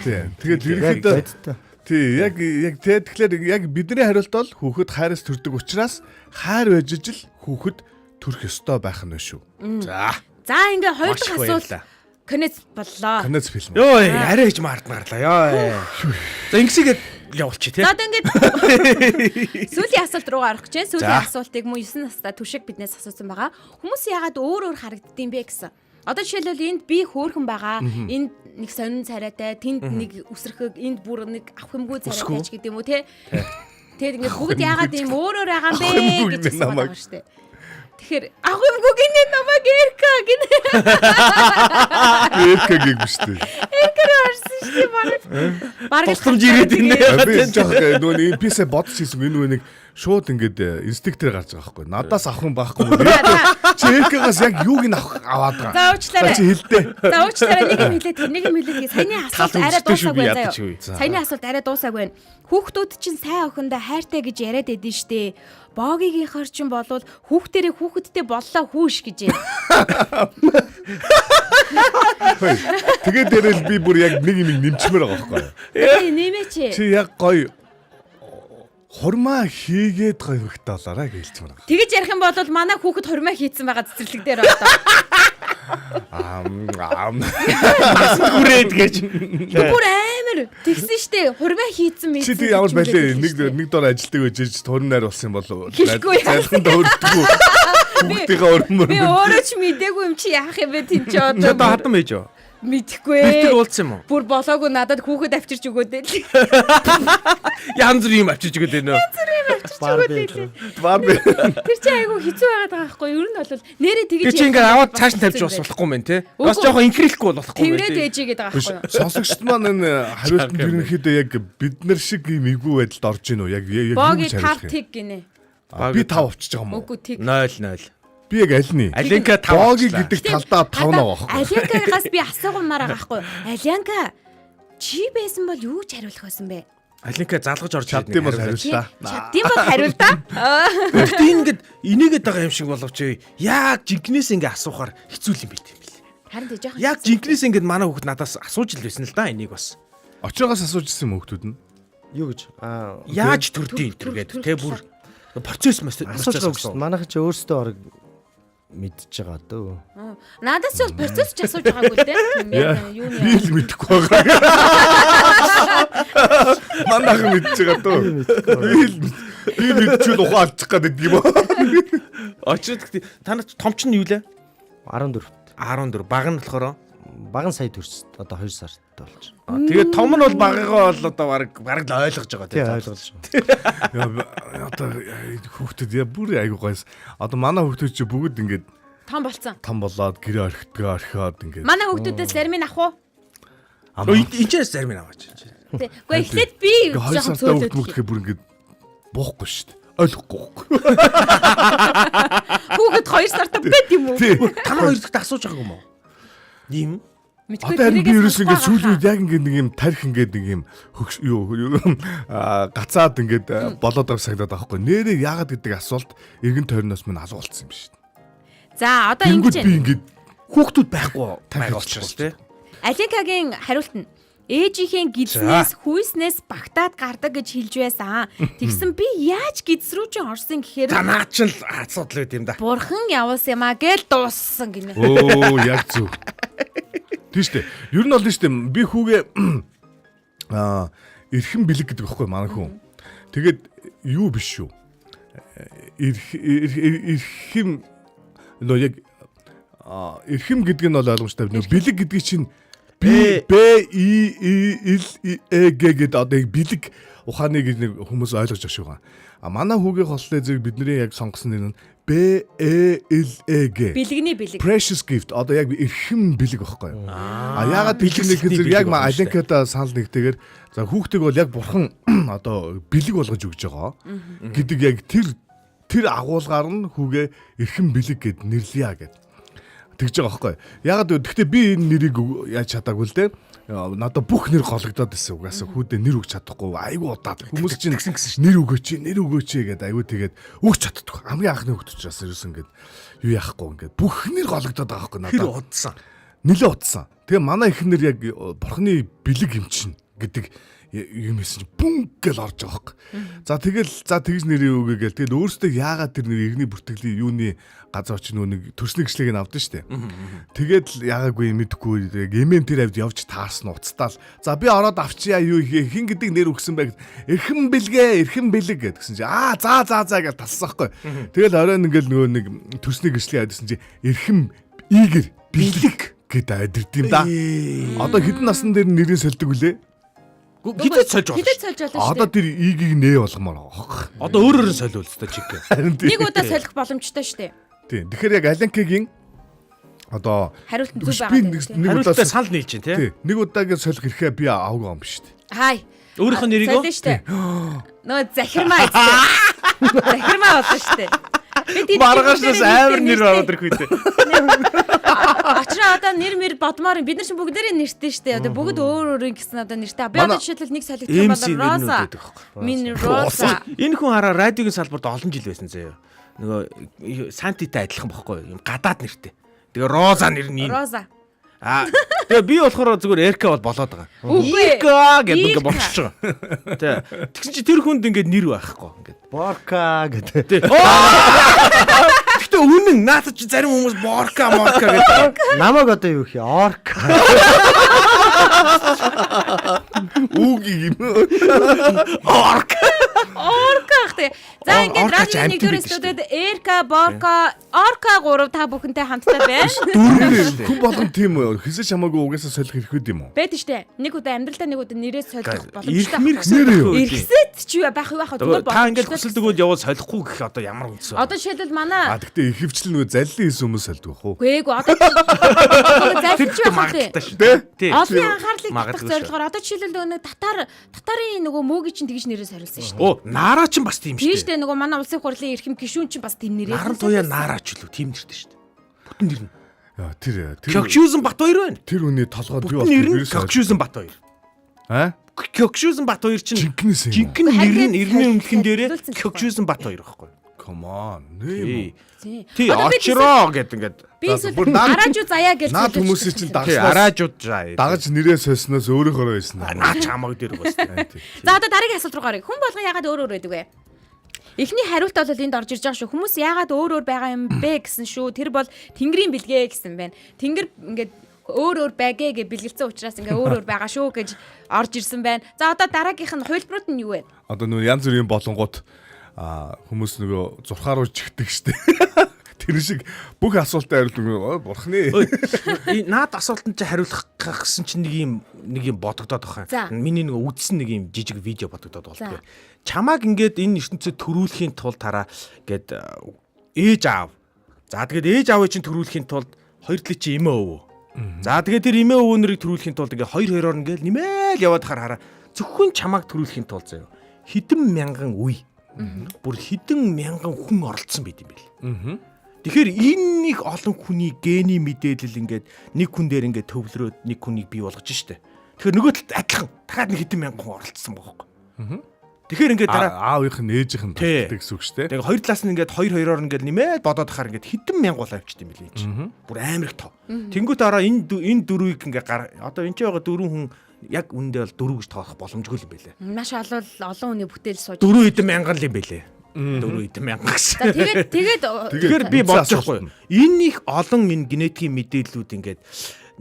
Тий. Тэгээд Яг ерөнхийдөө бодиттой. тий яг яг тий тэгэхээр яг бидний хариулт бол хүүхэд хайраас төрдөг учраас хайр байж ижил хүүхэд төрөх ёстой байх нь шүү. За. За ингээ хоёр Маш дахь их асуулт баярлалаа. конец боллоо. Конец фильм. Йоо арай хийж мартна гарлаа. Йоо. За ингэсгээд явуулчих тий. За одоо ингээд сүүлийн асуулт руу орох гэж байна. Сүүлийн За. асуултыг мөн 9 настай түшиг биднээс асуусан байгаа. Хүмүүс яагаад өөр өөр харагддсан бэ гэсэн. Одоо жишээлбэл энд би хөөхөн байгаа. Энд нэг сонин царайтай, тэнд нэг үсрэхэг, энд бүр нэг авах юмгүй царайтай ч гэдэг юм уу те. Тэгээд ингээд бүгд яагаад ийм өөр өөр байгаа юм бэ Авах юмгүй гэж гинэ асуугаад намайг. байгаа шүү дээ. Тэгэхээр авах юмгүй гинэ намайг Эрка гинэ. Эрка гэх биш үү? Эрка руу орсон шүү дээ бараг. Бараг л Тусламж ирээд инэ. Би жоох нөгөө нэг писэ бодож хийсэн энэ нөгөө нэг шууд ингээд инстинктээр гарч байгаа байхгүй. Надаас авах юм байхгүй. Чи Эркагаас яг юуг нь авах аваад байгаа. За уучлаарай. За, Чи хэлдэ. За уучлаарай нэг юм хэлээд нэг юм хэлээд саяны асуулт Тал арай өвчтэй шүү дуусаагүй би байна ядаж заяа. үгүй. Саяны асуулт арай дуусаагүй байна. Хүүхдүүд чинь сайн охиндоо хайртай гэж яриад байдэн штэ. Богигийнхоор чинь болвол хүүхдэрээ хүүхэдтэй боллоо хүүш гэж байна. Тэгээд дээрэл би бүр яг нэг юм нэмчмээр байгаа байхгүй. Тэгээ нэмээч. Чи яг гоё хурмаа хийгээд гоё хөхтэй болоорой гэж хэлчихмээр байгаа. Тэгэж ярих юм бол манай хүүхэд хурмаа хийцэн байгаа цэцэрлэг дээр одоо. Ам ам. Хүрээд гэж. Бүр амар тэгсэн штэ. Хурмаа хийцэн мэдсэн. Чи тэг ямар байлээ нэг нэг дор ажилтдаг байж ич турн найр болсон юм болов. Хэлэхгүй. Залханд өрдөггүй. Хүүхдийнхээ өрмөр. Би өөрөө ч мдээгүй юм чи яах юм бэ тэн чи Одоо одоо. хатан байж юу? Мэдхгүй Бэртэг ээ. уулзсан юм уу? Бүр болоогүй надад хүүхэд авчирч өгөөд л. Янз бүрийн юм авчиж өгөөд байна уу? Барби. Барби. Тэр чинь айгүй хэцүү байгаад байгаа байхгүй юу? Ер нь бол нэрээ тэгэж Тэр чи ингээ аваад цааш нь тавьж бас болохгүй мэн те. Бас Үгүй. жоохон инхрийлэхгүй бол болохгүй мэн Тэврээд те. ээжээ гэдэг байгаа Биш байхгүй юу? сонсогчд маань энэ хариултанд ерөнхийдөө яг бид нар шиг ийм эвгүй байдалд орж ийн үү? Яг яг юу Боги гэж 5 хариулах юм? тэг гинэ. Би 5 авчиж байгаа юм уу? Үгүй тэг. 0 0. Би яг аль нь? Алинка 5. Боги гэдэг талдаа 5 байгаа байхгүй. Алянкагаас би асуугамаар байгаа байхгүй юу? Алянка чи байсан бол юу ч хариулах байсан бэ? Алинка залгаж орж Чаддсан бол хариулаа. хариулж та. Чаддсан бол хариул та. Гэхдээ энэ ингээд инээгээд байгаа юм шиг боловч яг жинкнээс ингээ асуухаар хэцүү юм байт юм бэл. Харин тэ жоохон. Яг жинкнээс ингээд манай хүүхэд надаас асууж л байсан л да энийг бас. Очоогоос асууж ирсэн юм хүүхдүүд нь. Юу гэж? Аа Яаж төрдийн энэ төр гэдэг те бүр процесс асууж процесс байгаа гэсэн. Манайх чи өөрсдөө орог мэдж байгаа дөө. Надаас ч бол процесс ч асууж байгаагүй л дээ. Юу Би нэ. л мэдэхгүй байгаа. Манайхан мэдж байгаа дөө. Би л би мэдчихвэл ухаан алдчих гэдэг юм уу? Очоод гэхдээ та нар томч нь юу лээ? 14. 14 баг нь болохоор Баган сая төрс одоо 2 сард болж. Тэгээд том нь бол багыгаа бол одоо баг баг л ойлгож байгаа Тий тийм. ойлгож байна. Яа, одоо хүүхдүүд яа бүр айгуу гойс. Одоо манай хүүхдүүд чи бүгд ингээд Том болцсон. том болоод гэрээ орхидгоо орхиод ингээд. Манай хүүхдүүдээс зарим нь ах уу? Энд ч зарим нь аваач. Тэ. Гэхдээ эхлээд би Ингээ хоёр жоохон сартай хүүхд цөөлөд. мөхдөд бүр ингээд буухгүй шүү дээ. Ойлгохгүй. Хүүхэд 2 сартай байд юм уу? Тий. Та нар хоёр дахь асууж байгаагүй юм уу? Ийм. Мэдгүй Одоо харин би тэрийгээс ерөөс ингээд сонсохгүй сүүлийн байгаа үед яг ингээд нэг юм тарих ингээд нэг юм хөгш юу юу, гацаад ингээд болоод байгаа санагдаад байгаа байхгүй. Нэрээ яагаад гэдэг асуулт эргэн тойрноос минь алга болцсон юм шиг. хаа. За одоо Тэнгүүд ингэж би ингээд Хүүхдүүд байхгүй Тарих байгаа учраас тий. Алинкагийн хариулт нь ээжийнхээ гидснээс хүйснээс багтаад гардаг гэж хэлж байсан. Тэгсэн би яаж гидс рүү чинь орсон гэхээр За наа чинь л асуудал байт юм да. бурхан явуулсан юм а гэж дууссан гинэ. Өө яг зөв. Тийм шүү дээ. Ер нь бол тийм шүү дээ. Би хүүгээ эрхэм бэлэг гэдэг байхгүй манай хүн. Тэгээд юу биш шүү. Эрхэм нөө яг эрхэм гэдэг нь бол ойлгомжтой. Нөө бэлэг гэдгийг чинь B B И И Л Э Г гэдэг одоо яг бэлэг ухааны гэж нэг хүмүүс ойлгож байгаа шүү. А манай хүүгийн холлын зэрэг бидний яг сонгосон нэр нь Б Э Л Э Г. Бэлгэний бэлэг. Precious gift одоо яг эрхэм бэлэг байхгүй юу? А яагаад бэлэг нэг Бэлэг зэрэг яг байгаа юм шүү дээ. Аленкада санал нэгтэйгээр за хүүхдийг бол яг бурхан одоо бэлэг болгож өгж байгаа гэдэг яг тэр агуулгаар нь хүүгээ эрхэм бэлэг гэд нэрлэе гэд тэгж байгаа байхгүй юу? Яагаад вэ? Гэхдээ би энэ нэрийг яаж чадаагүй л дээ. Надад бүх нэр гологдоод ирсэн угаасаа хүүдээ нэр өгч чадахгүй айгүй удаад хүмүүс чинь нэр өгөөч нэр өгөөч гэдэг айгүй тэгээд өгч чаддаггүй хамгийн анхны хүүхд учраас ерөөс ингээд юу яахгүй ингээд бүх нэр гологдоод байгаа байхгүй Хэр надад удсан. нэлээ удсан. Тэгээ манай эхнэр яг бурхны бэлэг юм чинь гэдэг юм хэлсэн чинь бүн гэл орж байгаа хөөе. За тэгэл за тэгж нэрээ өгөө гээл. Тэгэл өөрөөсөө яагаад тэр нэр иргэний бүртгэлийн юуны газар очиж нөө нэг төрсний гिचлийг нь авдан штэ. Тэгээд л яагаагүй мэдэхгүй яг эмээн тэр авд явж таарсан уцтаал. За би ороод авчия юу хин гэдэг нэр өгсөн бэ. Эрхэм бэлгээ, эрхэм бэлэг гэдгсэн чи аа за за за гэж талсан байхгүй. Тэгэл оройн ингээл нөгөө нэг төрсний гिचлийг авдсан чи эрхэм ийгэр бэлэг гэд адирд юм да. Одоо хэдэн насн дээр нэрийг сольдог үлээ? Хизээ сольж болно. Хизээ сольж болно шүү Одоо дээ. тэр ийгийг нээ болгомоор байгаа хөөе. Одоо өөрөөр нь солиул л та чиг. Харин тийм. Нэг удаа солих боломжтой шүү дээ. Тийм. Тэгэхээр яг Аленкигийн одоо Хариулт нь зөв би байгаа нэг тийм. нэг удаа Хариултаа санал нийлж чинь тий. тий. Нэг удаагийн солих эрхээ би аваагүй юм биш үү? Хай. Өөрийнх нь нэрийг үү? Солино шүү дээ. Нөгөө захирмаа эцтэй. Захирмаа болно шүү дээ. Би тэд Маргаашнаас амар нэр ороод ирэх үү. Очроо одоо нэр мэр бодмоор юм. Бид нар чинь бүгдээрээ нэртэй шүү дээ. Одоо бүгд өөр өөр гэсэн одоо нэртэй. Би одоо Манай- жишээлбэл нэг солигдох юм MC бол нэрнүүд Роза. байдаг байхгүй. Мин Роза. Энэ хүн хараа радиогийн салбарт олон жил байсан заяа. Нөгөө Сантитай адилхан бохгүй юу? Юм гадаад нэртэй. Тэгээ Роза нэр нь энэ. Роза. Аа тэгээ би болохоор зүгээр Эрка бол болоод байгаа. Үгүй. Эрка гэдэг ингээ Ирка. болчихж байгаа. Тэ. Тэгсэн чи тэр хүнд ингээ нэр байхгүй ингээд. Борка гэдэг. Тэ. Гэтэ үнэн наадад чи зарим хүмүүс Борка Морка гэдэг. Намайг одоо юу гэх юм? Орка. Үгийг юм. Орка. Орка ахта. тэгээ. За ингээд Орка ч радио амтан нэгдүгээр байдаг шүү студид Эрка, Борка, Орка 3 та бүхэнтэй хамтдаа байна. Дөрөв хүн болгон тийм хэсэж хамаагүй угаасаа солих хэрэгтэй юм уу? Байдаг штэ. Нэг удаа амьдралдаа нэг удаа нэрээ солих Ирэх боломжтой. мэрхсэн Нэр юу? Эргэсэт чи юу байх юу байх вэ? Зүгээр Та ингээд боломжтой. хүсэл өгөөл явуул солихгүй гэх одоо ямар үнс вэ? Одоо жишээлбэл манай А тэгтээ ихэвчлэн нөгөө заллин хийсэн хүмүүс сольдог бах уу? Үгүй ээ одоо залж Тэр байх үү? магадaltaй шүү. Тэ? Тий. Олон анхаарлыг татах Магадгүй шүү. зорилгоор одоо жишээлбэл нөгөө нэг татарын нөгөө мөөгийн чинь тэгж нэрээ сорилсан шүү дээ. Оо, Нараа ч бас тийм Тийм шүү шүү дээ нөгөө манай улсын хурлын эрхэм гишүүн чинь бас тийм нэрээ. Наран туяа Нараа ч үлээ тийм нэртэй шүү дээ. Бүтэн нэр нь. Яа, тэр тэр Кёкшүзэн Бат хоёр байна. тэр хүний толгойд юу Бүтэн нэр нь ерөөсөө ойлголт. Кёкшүзэн Бат хоёр. Аа? Кёкшүзэн Бат хоёр чинь Жинкнээс юм уу? жинхэнэ нэр нь эрмийн өмнөхөн дээрээ Солилцсон байхгүй. Кёкшүзэн Бат хоёр байхгүй. Come on. Нэ юм. Тийм. Тий, Одоо би очроо гэд ингээд Би За, бүр эсвэл наад- араажуу заяа гэж Наад солиулж хүмүүсийн чинь чадсан. тий дагснаас араажууд заа. дагаж нэрээ сольсноос өөрөөхөөрөө байсан. наа чамаг дээр бас. За одоо дараагийн асуулт руу гаръя. Хүн болгон яагаад өөр өөр байдаг вэ? Эхний хариулт бол энд орж ирж байгаа шүү. Хүмүүс яагаад өөр өөр байгаа юм бэ гэсэн шүү. Тэр бол Тэнгэрийн бэлгээ гэсэн байна. Тэнгэр ингээд өөр өөр байгээ гэж бэлгэлцсэн учраас ингээ өөр өөр байгаа шүү гэж орж ирсэн байна. За одоо дараагийнх нь хувилбарууд нь юу вэ? Одоо нөгөө янз бүрийн болонгууд а хүмүүс нөгөө зурхаар руу чигдэг штэ. Тэр шиг бүх асуултаа хариулт нөгөө бурхны. Ой, наад асуултанд чи хариулах гэсэн чинь нэг юм бодогдоод байгаа За. юм. Миний нэг үдсэн нэг юм жижиг видео бодогдоод За. болдгоо. Чамааг ингээд энэ ертөнцид төрүүлэхийн тулд хараа гээд ээж аав. За тэгээд ээж аавыг чинь төрүүлэхийн тулд хоёр талын чи эмээ өвөө. За тэгээд тэр эмээ өвөө нарыг төрүүлэхийн тулд ингээд хоёр хоёроор ингээд нэмээл яваад хаар хараа зөвхөн чамааг төрүүлэхийн тулд заяа. Хэдэн мянган үе. Бүр хэдэн мянган хүн оролцсон байт юм бэл. Тэгэхээр энэ нэг олон хүний гений мэдээлэл ингээд нэг хүн дээр ингээд төвлөрөөд нэг хүнийг бий болгож штэ. Тэгэхээр нөгөө талд адилхан дахиад нэг хэдэн мянган хүн оролцсон байгаа байхгүй. Тэгэхээр ингээд дараа Аавынх нь ээжийнх нь Тий. татдаг гэсэн үг штэ. Тэгээ хоёр талаас нь ингээд хоёр хоёроор ингээд нэмээд бодоод хахаар ингээд хэдэн мянга болоо явчихд юм билээ энэ чинь. Бүр амар их тоо. Тэнгүүт араа энэ дөрвийг ингээд гар одоо энэ ч байгаа дөрвөн хүн яг үүндээ бол дөрөв гэж тоох боломжгүй юм билээ. Маш олон олон хүний бүтээл сууж. Дөрөв хэдэн мянган л юм билээ. Дөрөв хэдэн мянган гэсэн. За тэгээд тэгээд Тэгэхээр би Үндсэн бодож асуулт байгаа юм. Энэ их олон энэ генетикийн мэдээллүүд ингээд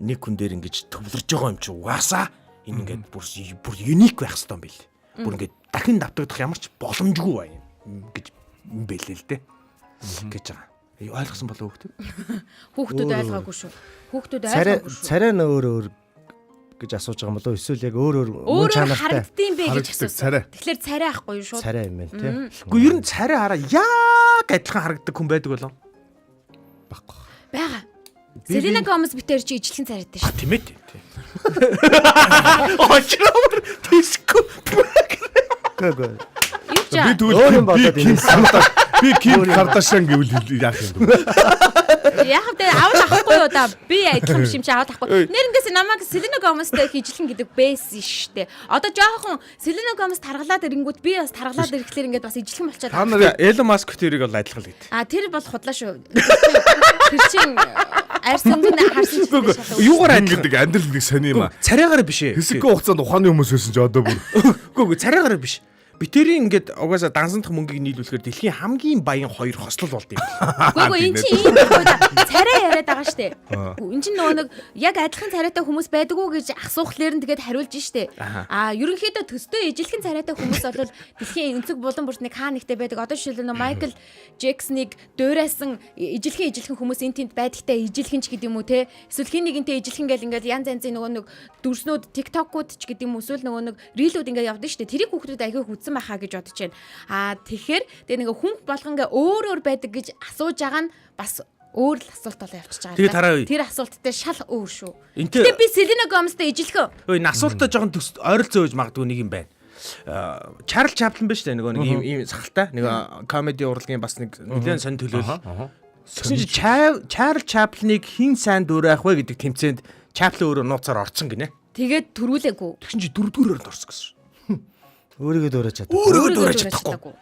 нэг хүн дээр ингэж төвлөрж байгаа юм чи угаасаа энэ ингээд бүр бүр юник байх хэрэгтэй юм бил. Бүр ингээд дахин давтагдах ямар ч боломжгүй бай юм гэж юм бэлээ л дээ. Гэж байгаа. Ойлгосон болов уу хүмүүс? хүүхдүүд ойлгоогүй шүү. Хүүхдүүд Царай ойлгоогүй шүү. царай нь өөр өөр гэж асууж байгаа юм болоо эсвэл яг өөр өөр мөн Өөр өөр чанартай харагддсан бэ гэж Харагддаг асуусан. царай. Тэгэхээр царай ахгүй юу шууд. царай юм байна тий. Гэхдээ ер нь царай хараа яг адилхан харагддаг хүн байдаг болов. Байгаа. Селена Гомес битэр чи ижлэхэн царайтай шүү. Тийм ээ тийм. Очроор тийшгүй. Үгүй үгүй. Юу ч Би Өөр тэгвэл юм би бодоод Ким инээс. Кардашиан би Ким Кардашиан гэвэл яах юм бэ? Яг тэ авал авахгүй юу да. Би адилхан биш юм чи авал авахгүй. Нэрнгээс намайг Селена Гоместэй хижлэн гэдэг байсан штэ. Одоо жоохон Селена Гомес таргалаад ирэнгүүт би бас таргалаад ирэхлээр ингээд бас ижлэн болчиход. Та нар Элон Маск тэрийг бол адилхан л гэдэг. А тэр бол худлаа шүү. Тэр чин арьс өнгө нь харсан ч Үгүй шал үгүй. Юугаар адилхан адилхан гэдэг амьдрал нэг сони юм а. Царайгаараа биш ээ. Хэсэггүй хугацаанд ухааны хүмүүс байсан чи одоо бүр. Үгүй үгүй царайгаараа биш. Битэрийн ингээд угаасаа дансандах мөнгийг нийлүүлэхээр дэлхийн хамгийн баян хоёр хослол болд юм. Үгүй үгүй эн чинь ийм байхгүй да. Царай яриад байгаа штэ. Эн чинь нөгөө нэг яг адилхан царайтай хүмүүс байдаг уу гэж асуухлаар нь тэгээд хариулж штэ. Аа ерөнхийдөө төстэй ижилхэн царайтай хүмүүс бол дэлхийн өнцөг булан бүрт нэг хаа нэгтэй байдаг. Одоо жишээлбэл нөгөө Майкл Джексоныг дуурайсан ижилхэн хүмүүс эн тэнд байдагтай ижилхэн ч гэдэг юм уу те. Эсвэл хин нэгэнтэй ижилхэн гэл ингээд янз янзын нөгөө нэг дүрснүүд TikTok-ууд ч гэдэг юм уу эсвэл нөгөө нэг рилүүд ингээд явдаг штэ. Тэрийг хүүхдүүд айгүй хүзсэн байхаа гэж бодож байна. Аа тэгэхээр тэгээ нэг хүн болгон ингээ өөр өөр байдаг гэж асууж байгаа нь бас өөр л асуулт болоо явчихж байгаа. Тэгээ тараа үе. Тэр асуулттай шал өөр шүү. Энтэй- Гэтэ би Селена Гоместэй ижилхэн. Ой, энэ асуултаа жоохон төс ойролцоо байж магадгүй нэг юм байна. Чарл Чаплин биш үү нөгөө нэг ийм ийм сахалтай нэг комеди урлагийн бас нэг нэлээд сонь төлөөлөл. Тэгсэн чинь Чарл Чаплиныг хин сайн дуурайх вэ гэдэг тэмцээнд Чаплин өөрөө нууцаар орцсон гинэ. Тэгээд төрүүлээгүй. Тэгсэн чинь дөрөвдүгээр оронд орсон гэсэн. Өөрийгөө дуурайж чаддаг. Өөрийгөө дуурайж чадахгүй.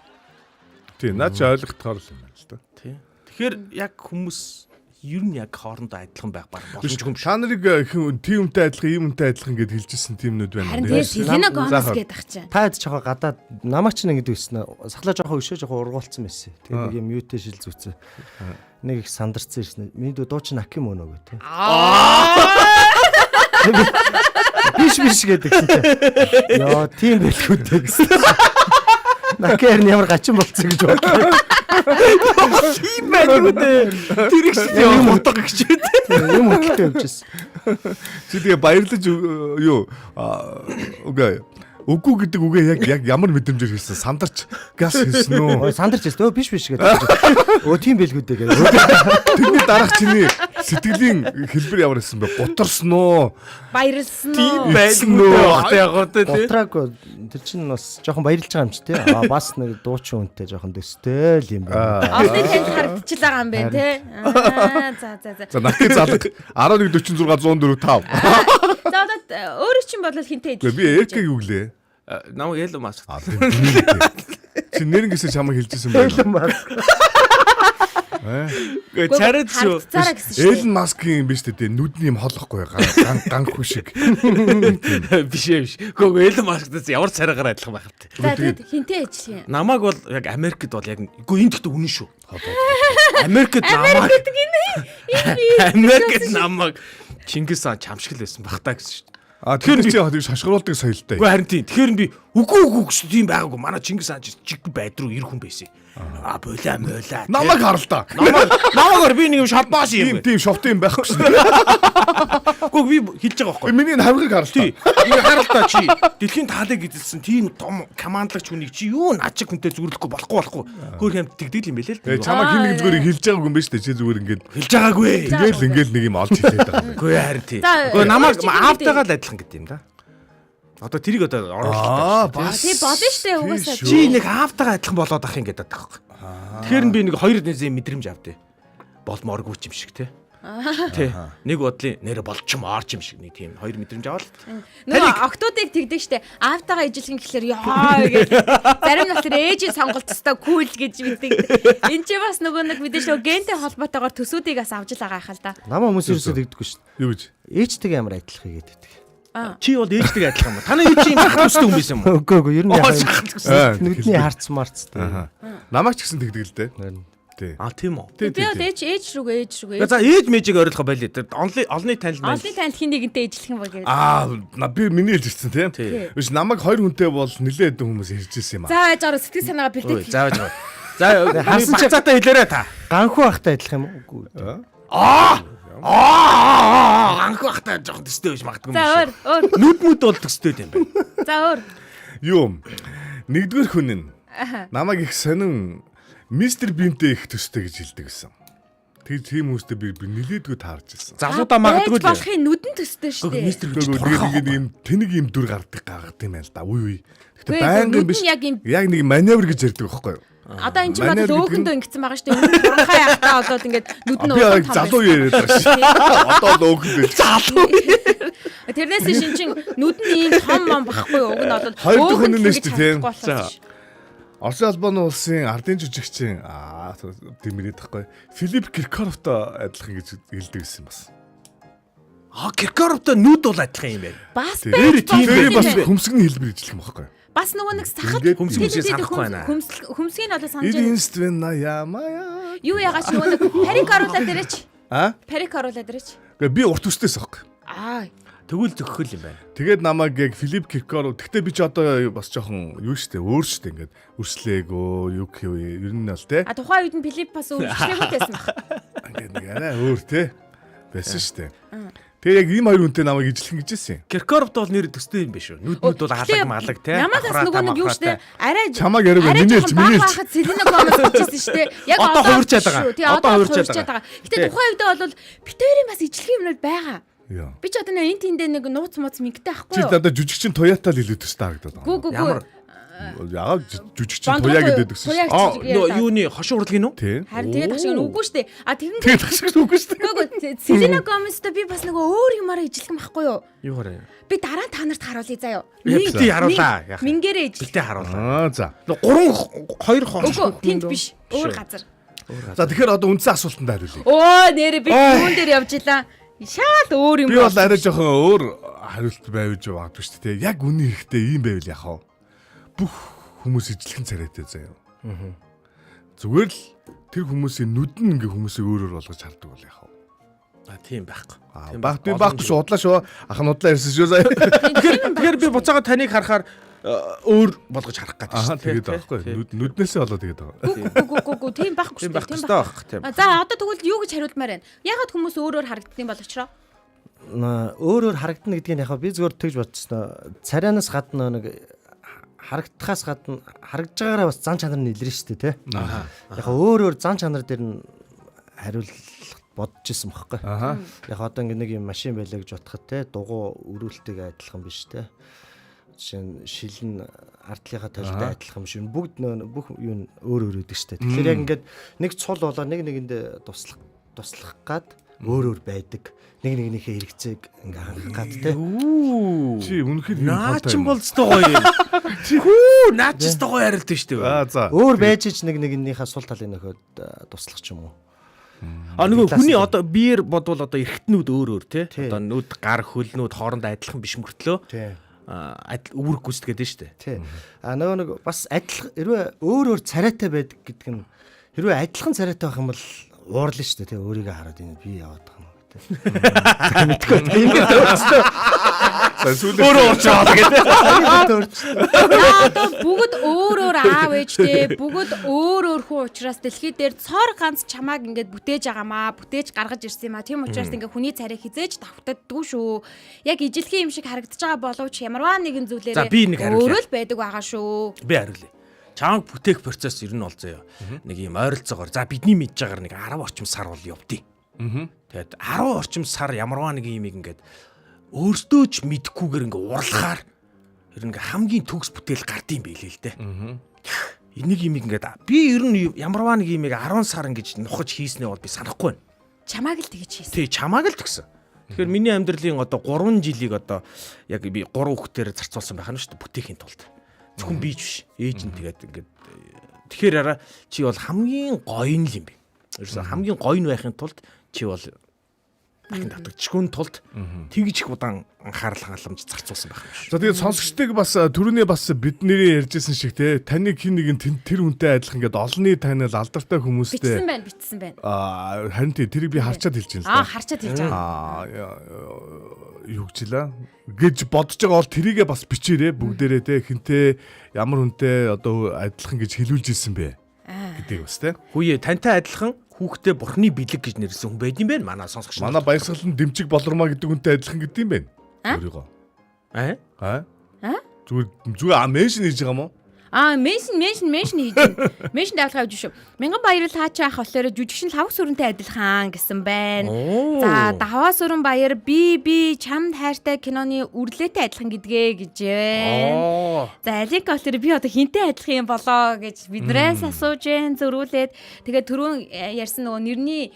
Тий, наа чи ойлгохтоор л юм байна л да. Тий. Тэгэхээр яг хүмүүс ер нь яг хоорондоо адилхан байх баг боломжгүй юм шиг. Та нарыг хэн тийм үнтэй адилхан, ийм үнтэй адилхан гэд хэлжсэн тиймнүүд байна. Харин тэгээ Селена Гомес гэдэг ах чинь. Та хэд жоохон гадаад намайг ч нэг гэдэг байсан. Сахлаа жоохон өшөө жоохон ургуулсан байсан. Тэгээ нэг юм юутэй шил зүтсэн. Нэг их сандарсан ирсэн. Миний дүү дуу чинь Аким өнөө гэх тээ. Биш биш гэдэг чинь. Йоо, тийм байлгүй дээ гэсэн. Накер нь ямар гачин болцсон гэж бодлоо. Тийм байх юм дээ. Тэр их шиг юм утга гэж үү. Юм хөдөлтөй явж ирсэн. Чи тэгээ баярлаж юу үгүй үгүй гэдэг үгээ яг яг ямар мэдрэмжээр хэлсэн? Сандарч газ хэлсэн үү? Ой сандарч ирсэн. Өө биш биш гэдэг. Өө тийм байлгүй дээ гэдэг. Тэрний дараах чиний сэтгэлийн хэлбэр ямар байсан бэ? Гутарсан уу? Баярлсан уу? Байсан үү? Яг гоо тий. Гутраагүй тэр чинь бас жоохон баярлж байгаа юм чи тий. Аа бас нэг дуучин хүнтэй жоохон төстэй л юм байна. Олны танд харагдчихл байгаа юм байна те. Аа за за за. За наки залаг 11 46 104 5. За одоо өөрөө чинь бол хинтээ Үгүй би Эрикийг юу гэлээ? Намайг Elon Musk. А тийм. Чи нэрнгээсээ чамайг хэлжсэн байх. Elon Musk. Гэ царайд шүү. Харагдцаараа гэсэн шүү. Элон Маскийн юм биш үү? Нүдний юм холохгүй ган ганхүү шиг. Биш ээ биш. Гөө Elon Musk-аас ямар царайгаар адилхан байх вэ? За тэгэд хинтээ ажиллах юм. Намайг бол яг Америкт бол яг үгүй энэ гэхдээ үнэн шүү. Америкт намайг Америкт гинэ. Америкт намайг Чингис хаан чамшигл байсан бах та гэсэн шүү. А тэгэхээр чи яг шашгаруулдаг соёлтой. Үгүй харин тийм. Тэгэхээр би үгүй үгүй гэсэн тийм байгаагүй. Манай Чингис хаан чиг байд руу ир хүн байсан. А болаа мола. Намайг харал та. Намайг би нэг юм шалбаас Тийм юм. тийм шовт юм байхгүй шүү дээ. Үгүй би хэлж байгаа байхгүй. Миний энэ хаврыг харал та. Тий. Би харал та чи дэлхийн таалыг эзэлсэн тийм том командлагч хүнийг чи юу начиг хүнтэй зүрлэхгүй болохгүй болохгүй. Хөөх юм тэгдэг юм бэлээ л. Тэгээ чамайг хин нэг зүгээр хэлж байгаагүй юм биш үү? Чи зүгээр ингээд Хэлж байгаагүй. тэгэл ингээл нэг юм олж хэлээд байгаа юм. Үгүй харин тий. За, Үгүй намайг өөр чи хин аавтайгаа л адилхан гэдэг юм да. Одоо тэрийг одоо оруулах Аа бас. Тий болно шүү дээ угаасаа. Чи нэг аавтайгаа адилхан болоод ах юм гэдэг таахгүй. Тэгэхээр би нэг хоёр нэзээ мэдрэмж авдээ. Болмооргүй ч юм шиг те. Тэ. Нэг бодлын нэрэ болчмоор ч юм шиг нэг тийм хоёр мэдрэмж аваад. Нөгөө октоодыг тэгдэг штэ. Аавтайгаа ижилхэн гэхлээр яа гэж. Зарим нь болохоор ээжийн сонголт өстой кул гэж мэддэг. Энд чи бас нөгөө нэг мэдээж нөгөө гентэй холбоотойгоор төсүүдийг бас авч л байгаа хал да. Намаа хүмүүс ерөөсөө тэгдэггүй шүү дээ. Юу гэж? Ээжтэйгээ ямар адилхан хийгээд байдаг. Чи бол ээжтэйгээ адилхан юм уу? Танай ээж юм шахах төстэй хүн байсан юм уу? Үгүй үгүй ер нь Оо, яг шахах Аа, нүдний харц марц тий. Намайг ч гэсэн тэгдэг л дээ. Харин. Тий. А тийм үү. Тий, Би тий, бол тий. ээж ээж рүүгээ ээж рүүгээ. За ээж мэжийг ойрлохо байли. Тэр Олны олны танил маань. Олны танил хин нэгэнтэй ижилхэн бол гэж. Аа би миний хэлж ирсэн тийм. Тий. Биш намайг хоёр хүнтэй бол нилээ хэдэн хүмүүс ярьж ирсэн юм аа. За ээж ороо сэтгэл санаагаа Ой, бэлдээд. За байж байгаа. За Харсан харсан чи- чи хэлээрэй та. Ганхуу ахтай адилхан юм уу? Үгүй. Аа! Аа! Анх бахтай жоохон төстэй байж магадгүй юм За өөр шиг. өөр. Нүд мүд бол төстэй юм байна. За өөр. Юу? Нэгдүгээр хүн нь намайг их сонин мистер Бинтэй их төстэй гэж хэлдэг гэсэн. Тэр тийм хүмүүстэй би нилээдгүй таарч ирсэн. Залуудаа магадгүй Байж л. болохын нүдэн төстэй штэ. Үгүй мистер Тэгвэл Бин тэгээд ингээд юм тэнэг юм дүр гардаг гаргадаг юм байна л да. Үе үе. Гэтэ Үгүй, байнгын нүд нь биш. яг юм- Яг нэг маневр гэж ярьдаг байхгүй юу? Одоо эн чинь Манер бодол гэдэг нь- өөхөндөө ингэсэн байгаа штэ. Өмнө нь буранхай яхтаа болоод ингээд нүд нь Би яг улаан том залуу байсан. яриад байгаа шээ. Одоо л өөхөндөө. Залуу. Тэрнээс шин чин нүд нь ийм том мом байхгүй юу? Уг нь бол Хоёр дахь хүн өөхөнд нь ингэж шүү дээ, тийм. харагдахгүй болохоос ш. Оросын албаны улсын ардын жүжигчин аа тийм яриад байхгүй. Филипп Киркоровтой адилхан гэж хэлдэг гэсэн бас. А Киркоровтой нүд бол адилхан юм байна. Бас Тийм. байж Тийм Тэр болох бас юм байна. хөмсгний хэлбэр ижлэх юм байхгүй юу? Бас нөгөө нэг сахад Ингээд хөмсгөө санахгүй байна. Хөмсгийг нь одоо санаж байна. Единственная моя. Юу яагаад ч нөгөө нэг парик оруулаад ирээч. А? Парик оруулаад ирээч. Гэхдээ би урт төстэйс байхгүй. Аа. Тэгвэл зөххөл юм байна. Тэгээд намайг яг Филипп Киркоров. Тэгтээ би ч одоо бас жоохон юу штэ өөр штэ ингээд өрслээгөө юу гэв ер нь бол те. А тухайн үед нь Филипп бас өөрчлөөгүй байсан баг. Ингээд нэг арай өөр те байсан штэ. Тэгээ яг ийм хоёр хүнтэй намайг ижлэх гэж ирсэн юм. Киркоровтой бол нэр төстэй юм биш үү? Нүд нүд бол алаг малаг те. Намайг бас нөгөө нэг юу штэ арай Чамайг яриаг арай миний хэлж, жоохон миний бага хэлж. байхад Селена Гомес гэжсэн штэ. Яг Одоо хувирчаад биш байгаа. шүү. Тий, Одоо одоо хувирчаад хувирчаад байгаа. байгаа. Гэтэ Тий. тухайн үед бол битэрийн бас ижлэх юмнууд байгаа. Яа. Би ч одоо нэг энэ тэндээ нэг нууц мууц мөнгөтэй ахгүй Чи юу? дандаа жүжигчин Туяатай л илүү төстэй харагдаад Гүү байгаа. гүү гүү. Ямар? Яагаад жүжигчин Бондгой Туяа гэдэг гэсэн Туяа шүү. Аа гэж яриад нөө юуны хошин урлагийн үү? Тий. Харин тэгээд ташиг нь үгүй штэ. А тэгэн Тэгээд ташиг үгүй шүү. Гүү гүү Селена Гоместой би бас нөгөө өөр юмараа ижлэх юм ахгүй юу? Юу хараа? Би дараа нь та нарт харуулъя заяа. Битгий харуулаа. Яах юм? Мингээрээ ижил. Битгий харуулаа. Аа за. Гурван хоёр хошин. Үгүй тэнд биш. Өөр газар. За тэгэхээр одоо үндсэн асуултанд хариулъя. Өө нэрээ би юун дээр явж илаа. Шаал өөр юм. Би бол арай жоохон өөр хариулт байвж магадгүй шүү дээ. Яг үнэн хэрэгтээ ийм байвал яах вэ? Бүх хүмүүс ижлэхэн царайтай заяа. Зүгээр л тэр хүмүүсийн нүд нь ингээ хүмүүсийг өөрөөр болгож хардаг бол яах вэ? А тийм байхгүй. Аа, баг би байхгүй шүү удлаа шүү. Ах нь удлаа ярьсан шүү заяа. Тэгэхээр би буцаага таныг харахаар өөр болгож харах гэдэг Аа шүү дээ. тэгээд байгаа байхгүй. Нүднээсээ болоод тэгээд байгаа. Гү гү гү тийм байхгүй Тийм шүү байх дээ. Тийм хэрэгтэй байхгүй тийм. А, За одоо тэгвэл юу гэж хариулмаар байна? Ягаад хүмүүс өөр өөр харагддсан бол очроо? Өөр өөр харагдана гэдгийг нь яг би зүгээр тэгж бодчихсон. Царайнаас гадна нэг харагдахаас гадна харагдж байгаараа бас зан чанар нь илэрнэ шүү дээ, тэ. Яг өөр өөр зан чанар дээр нь хариулах бодож исэн бохоггүй. Яг одоо ингэ нэг юм машин байлаа гэж бодоход те дугуй өрүүлтэйг адилхан биш те. Жишээ нь шил нь ардлынхаа толтой адилхан биш. Бүгд нөө бүх юу нь өөр өөр өгдөг шүү дээ. Тэгэхээр яг ингээд нэг цул болоо нэг нэгэндээ туслах гад өөр өөр байдаг. Нэг нэгнийхээ хэрэгцээг ингээ хангах гад те. Чи үнэхээр юм Наа хонтой чин юм. бол зөндөө гоё юм. Хүү наа чи зөндөө гоё хариулт шүү дээ. Аа за. Өөр байж ч нэг нэгнийхээ сул талыг нөхөд туслах ч юм уу. А нөгөө Талаас хүний нь. одоо биеэр бодвол одоо эргэтнүүд өөр өөр тий. Тий. Одоо нүд, гар, хөлнүүд хоорондоо адилхан биш мөртлөө Тий. адил үүрэг гүйцэтгээд нь шүү дээ. Тий. А нөгөө нэг бас адилхан хэрвээ өөр өөр царайтай байдаг гэдэг нь хэрвээ адилхан царайтай байх юм бол уурлаа шүү дээ тий өөрийгөө хараад энэ би яваад байгаа юм тий. Мэдгүй тий. Ингээд өөрчлөө. За сүүлээ. Өөрөө уурчаад гэдэг. Ингээд өөрчлөө. За одоо бүгд өөр өөр аав ээжтэй бүгд өөр өөр хүн учраас дэлхий дээр цор ганц чамааг ингээд бүтээж байгаамаа бүтээж гаргаж ирсэн юм а. Тийм учраас ингээд хүний царай хизээж давтагддгүй шүү. Яг ижилхэн юм шиг харагдаж байгаа боловч ямарваа нэгэн За, би нэг зүйлээрээ хариулъя. өөрөө л байдаг байгаа шүү. Би хариулъя. Чамаг бүтээх процесс ер нь бол заяа. Нэг юм ойролцоогоор. За бидний мэдж байгаагаар нэг 10 орчим сар бол явдیں۔ Тэгээд 10 орчим сар ямарваа нэг юм ингээд өөртөө ч мэдхгүйгээр ингээд урлахаар ер нь ингээд хамгийн төгс бүтээл гардыг байлээ л дээ. Энийг юм ингээд би ер нь ямарваа нэг юм 10 сар ингэж нухаж хийснээ бол би санахгүй байна. Чамааг л тэгэж хийсэн. Тий, чамааг л тэгсэн. Тэгэхээр миний амьдралын одоо 3 жилийг одоо яг би 3 хүүхдээр зарцуулсан байх нь шүү дээ бүтээхийн тулд. Зөвхөн би ч биш. Ээж нь тэгээд ингээд тэгэхээр араа чи бол хамгийн гоё нь л юм бэ. Ерөөсөө хамгийн гоё нь байхын тулд чи бол дахин давтагдчихгүй тулд тэгж их удаан анхаарал хангаламж зарцуулсан байх юм шүү. За тэгээд сонсогчдыг бас түрүүний бас бидний ярьжсэн шиг те таныг хин нэгэн тэр хүнтэй адилхан ингээд олонний танил алдартай Бичсэн хүмүүстэй байна, бичсэн байна. аа харин тий тэрийг би харчаад хэлж байна л Аа да. харчаад хэлж байгаа. Аа юу гэж лээ гэж бодож байгаа бол тэрийгэ бас бичээрэй бүгдээрээ те хинтээ ямар хүнтэй одоо адилхан гэж хэлүүлж ирсэн бэ гэдгийг бас те. Хүүе тантай адилхан хүүхдээ бурхны бэлэг гэж нэрлсэн хүн байд юм байна манай сонсогч. Манай баясгалан дэмжиг болормоо гэдэг хүнтэй адилхан гэдэг юм байна. Өөрийгөө. Аа? Аа? Аа? Зүгээр зүгээр а меншн хийж байгаа юм уу? Аа, меншн меншн меншн хийж байна. Меншн давлгаа хийж шүү. Мянган баярл хаачаа ах болохоор жүжигчин лавг сүрэнтэй адилхан гэсэн байна. За, даваа сүрэн баяр би чамд хайртай киноны үрлээтэй адилхан гэдгээ гэжээ. Оо. За, Алинка болохоор би одоо хинтэй адилхан юм болоо гэж биднээс асууж гэн зөрүүлээд тэгээд түрүүн ярьсан нөгөө нэрний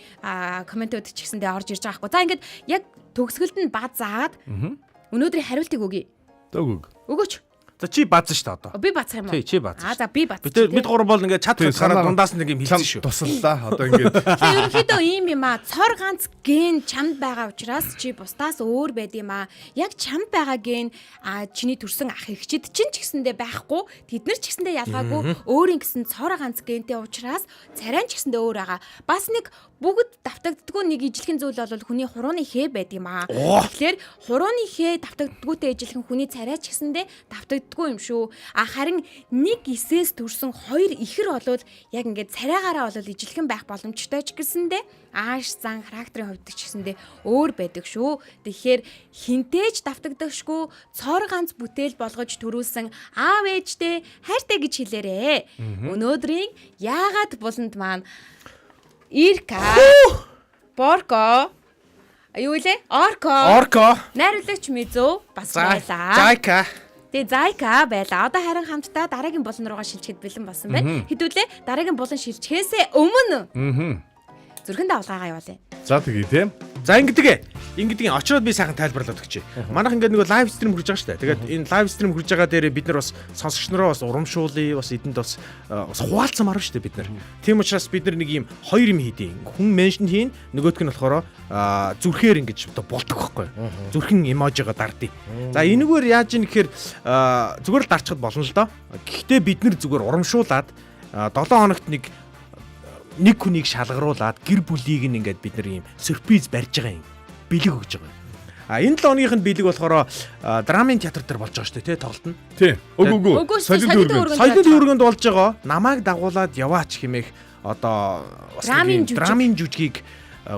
комментүүд ч гэсэндээ орж ирж байгаа хгүй. За, ингээд яг төгсгөлд нь баз заагаад өнөөдрийн хариултыг өгье. Дөгөг. Өгөөч. За чи базсан шүү дээ одоо. Би бацах юм уу? Тий, чи базсан. Аа, за би бацчих. Бид бид гурав бол ингээд чат Тий, хатгаараа санаа- дундаас нэг юм Чам хэлсэн шүү. туслалаа. Одоо ингээд Тэгээ ерөнхийдөө ийм юм аа. Цор ганц ген чамд байгаа учраас чи бусдаас өөр байд юм аа. Яг чамд байгаа ген чиний төрсэн ах эгчид чинь ч гэсэндээ байхгүй. Тэд нар ч гэсэндээ ялгаагүй. Өөрийн гэсэн цор ганц гентэй учраас царай нь ч гэсэндээ өөр байгаа. Бас нэг бүгд давтагддаггүй нэг ижилхэн зүйл бол хүний хурууны хээ байд юм аа. Тэгэхээр хурууны хээ давтагддгүйтэй ижилхэн хүний царай ч гэсэндээ давтагддаггүй юм шүү. А харин нэг эсээс төрсэн хоёр ихэр болвол яг ингээд царайгаараа бол ижилхэн байх боломжтой ч гэсэндээ ааш зан характерын хувьд ч гэсэндээ өөр байдаг шүү. Тэгэхээр хинтээж давтагдашгүй цор ганц бүтээл болгож төрүүлсэн аав ээжтэй хайртай гэж хэлээрээ. Өнөөдрийн яагаад буланд маань Ирка Борко юу лээ? Орко Орко. Найруулагч Мизүү бас За. байлаа. Зайка. Тэгээ Зайка байлаа. Одоо харин хамтдаа дараагийн булан руугаа шилжихэд бэлэн болсон байна. Хэдүүлээ дараагийн булан шилжихээсээ өмнө зүрхэн давлгаагаа явуулъя. за тэгье те. За ингэдэг. Ингэдэг очроод би сайхан тайлбарлаад өгчээ. Манайх ингээд нөгөө live stream хүрж байгаа шүү дээ. Тэгээд энэ live stream хүрж байгаа дээрээ бид нар бас сонсогч нараа бас урамшуулъя, бас эдэнд бас бас хуваалцмаар шүү дээ бид нар. Тийм учраас бид нар нэг юм хоёр юм хийдэв. Хүн mention хийн, нөгөөх нь болохоор зүрхээр ингэж одоо болдог байхгүй. Зүрхэн эможиго дардیں۔ За энэгээр яаж ийн гэхээр зүгээр л дарчхад болно л доо. Гэхдээ бид нар зүгээр урамшуулад 7 хоногт нэг нэг хүнийг шалгаруулад гэр бүлийг нь ингээд бид нар ийм сюрприз барьж байгаа юм. Бэлэг өгж байгаа юм. А энэ 7 хоногийнх нь бэлэг болохоор драмын театр дээр болж байгаа шүү дээ, тий, тоглолт нь. Тий. Үгүй Үгүй үгүй. шүү, Солиотой өргөнд. Соёлын төвөргөнд болж байгаа. Намайг дагуулад яваач хэмээх одоо бас нэг Драмын юм жүжиг. драмын жүжигийг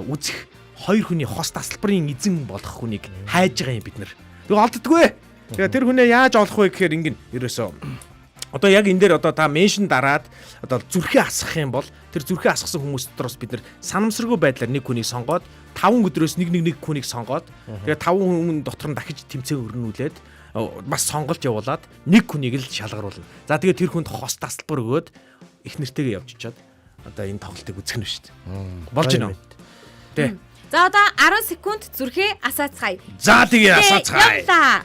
үзэх хоёр хүний хос тасалбарын эзэн болох хүнийг хайж байгаа юм бид нар. Тэгээ олддггүй. Тэгээ тэр хүнээ яаж олох вэ гэхээр ингэн ерөөсөө одоо яг энэ дээр одоо та меншн дараад одоо зүрхээ асгах юм бол тэр зүрхээ асгасан хүмүүс дотроос бид нар санамсаргүй байдлаар нэг хүнийг сонгоод 5 өдрөөс нэг нэг нэг хүнийг сонгоод тэгээ 5 хүн дотор нь дахиж тэмцээн өрнүүлээд бас сонголт явуулаад нэг хүнийг л шалгаруулна. За тэгээ тэр хүнд хос тасалбар өгөөд их нэртэйгээ явж чад одоо энэ тоглолтыг үзэх нь шүү дээ. Болж байна уу? Тэ. За одоо 10 секунд зүрхээ асаацгаая. За тэгээ асаацгаая. Явлаа.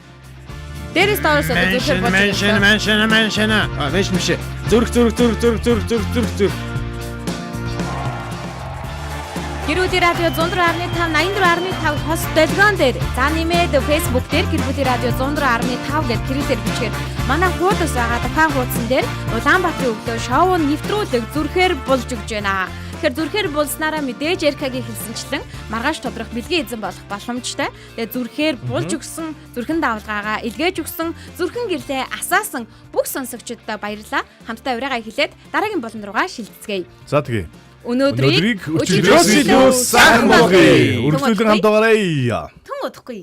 Дээрээс доороос одоо зүрхээ болж Меншн меншн меншн. А меншн биш. Зүрх зүрх зүрх зүрх зүрх зүрх зүрх зүрх. Гэр бүлийн радио 104.5 84.5 хос долгион дээр за нэмээд Facebook дээр Гэр бүлийн радио 104.5 гэд кириллээр бичгээд манай хуудас байгаа тухайн хуудсан дээр Улаанбаатарын өглөө шоу нэвтрүүлэг зүрхээр булж өгч байна. Тэгэхээр зүрхээр булснараа мэдээж Эркагийн хэлсэнчлэн маргааш тодрох бэлгийн эзэн болох боломжтой. Тэгээ зүрхээр булж өгсөн, зүрхэн давлгаагаа илгээж өгсөн, зүрхэн гэрлээ асаасан бүх сонсогчдод баярлалаа. Хамтдаа урайгаа эхлээд дараагийн болон руугаа шилжцгээе. За тэгээ. Өнөөдрийг Өнөөдрийг өчигдрөөс илүү сайхан болгоё. Үргэлжлүүлэн хамт байгаарай. Түн удахгүй.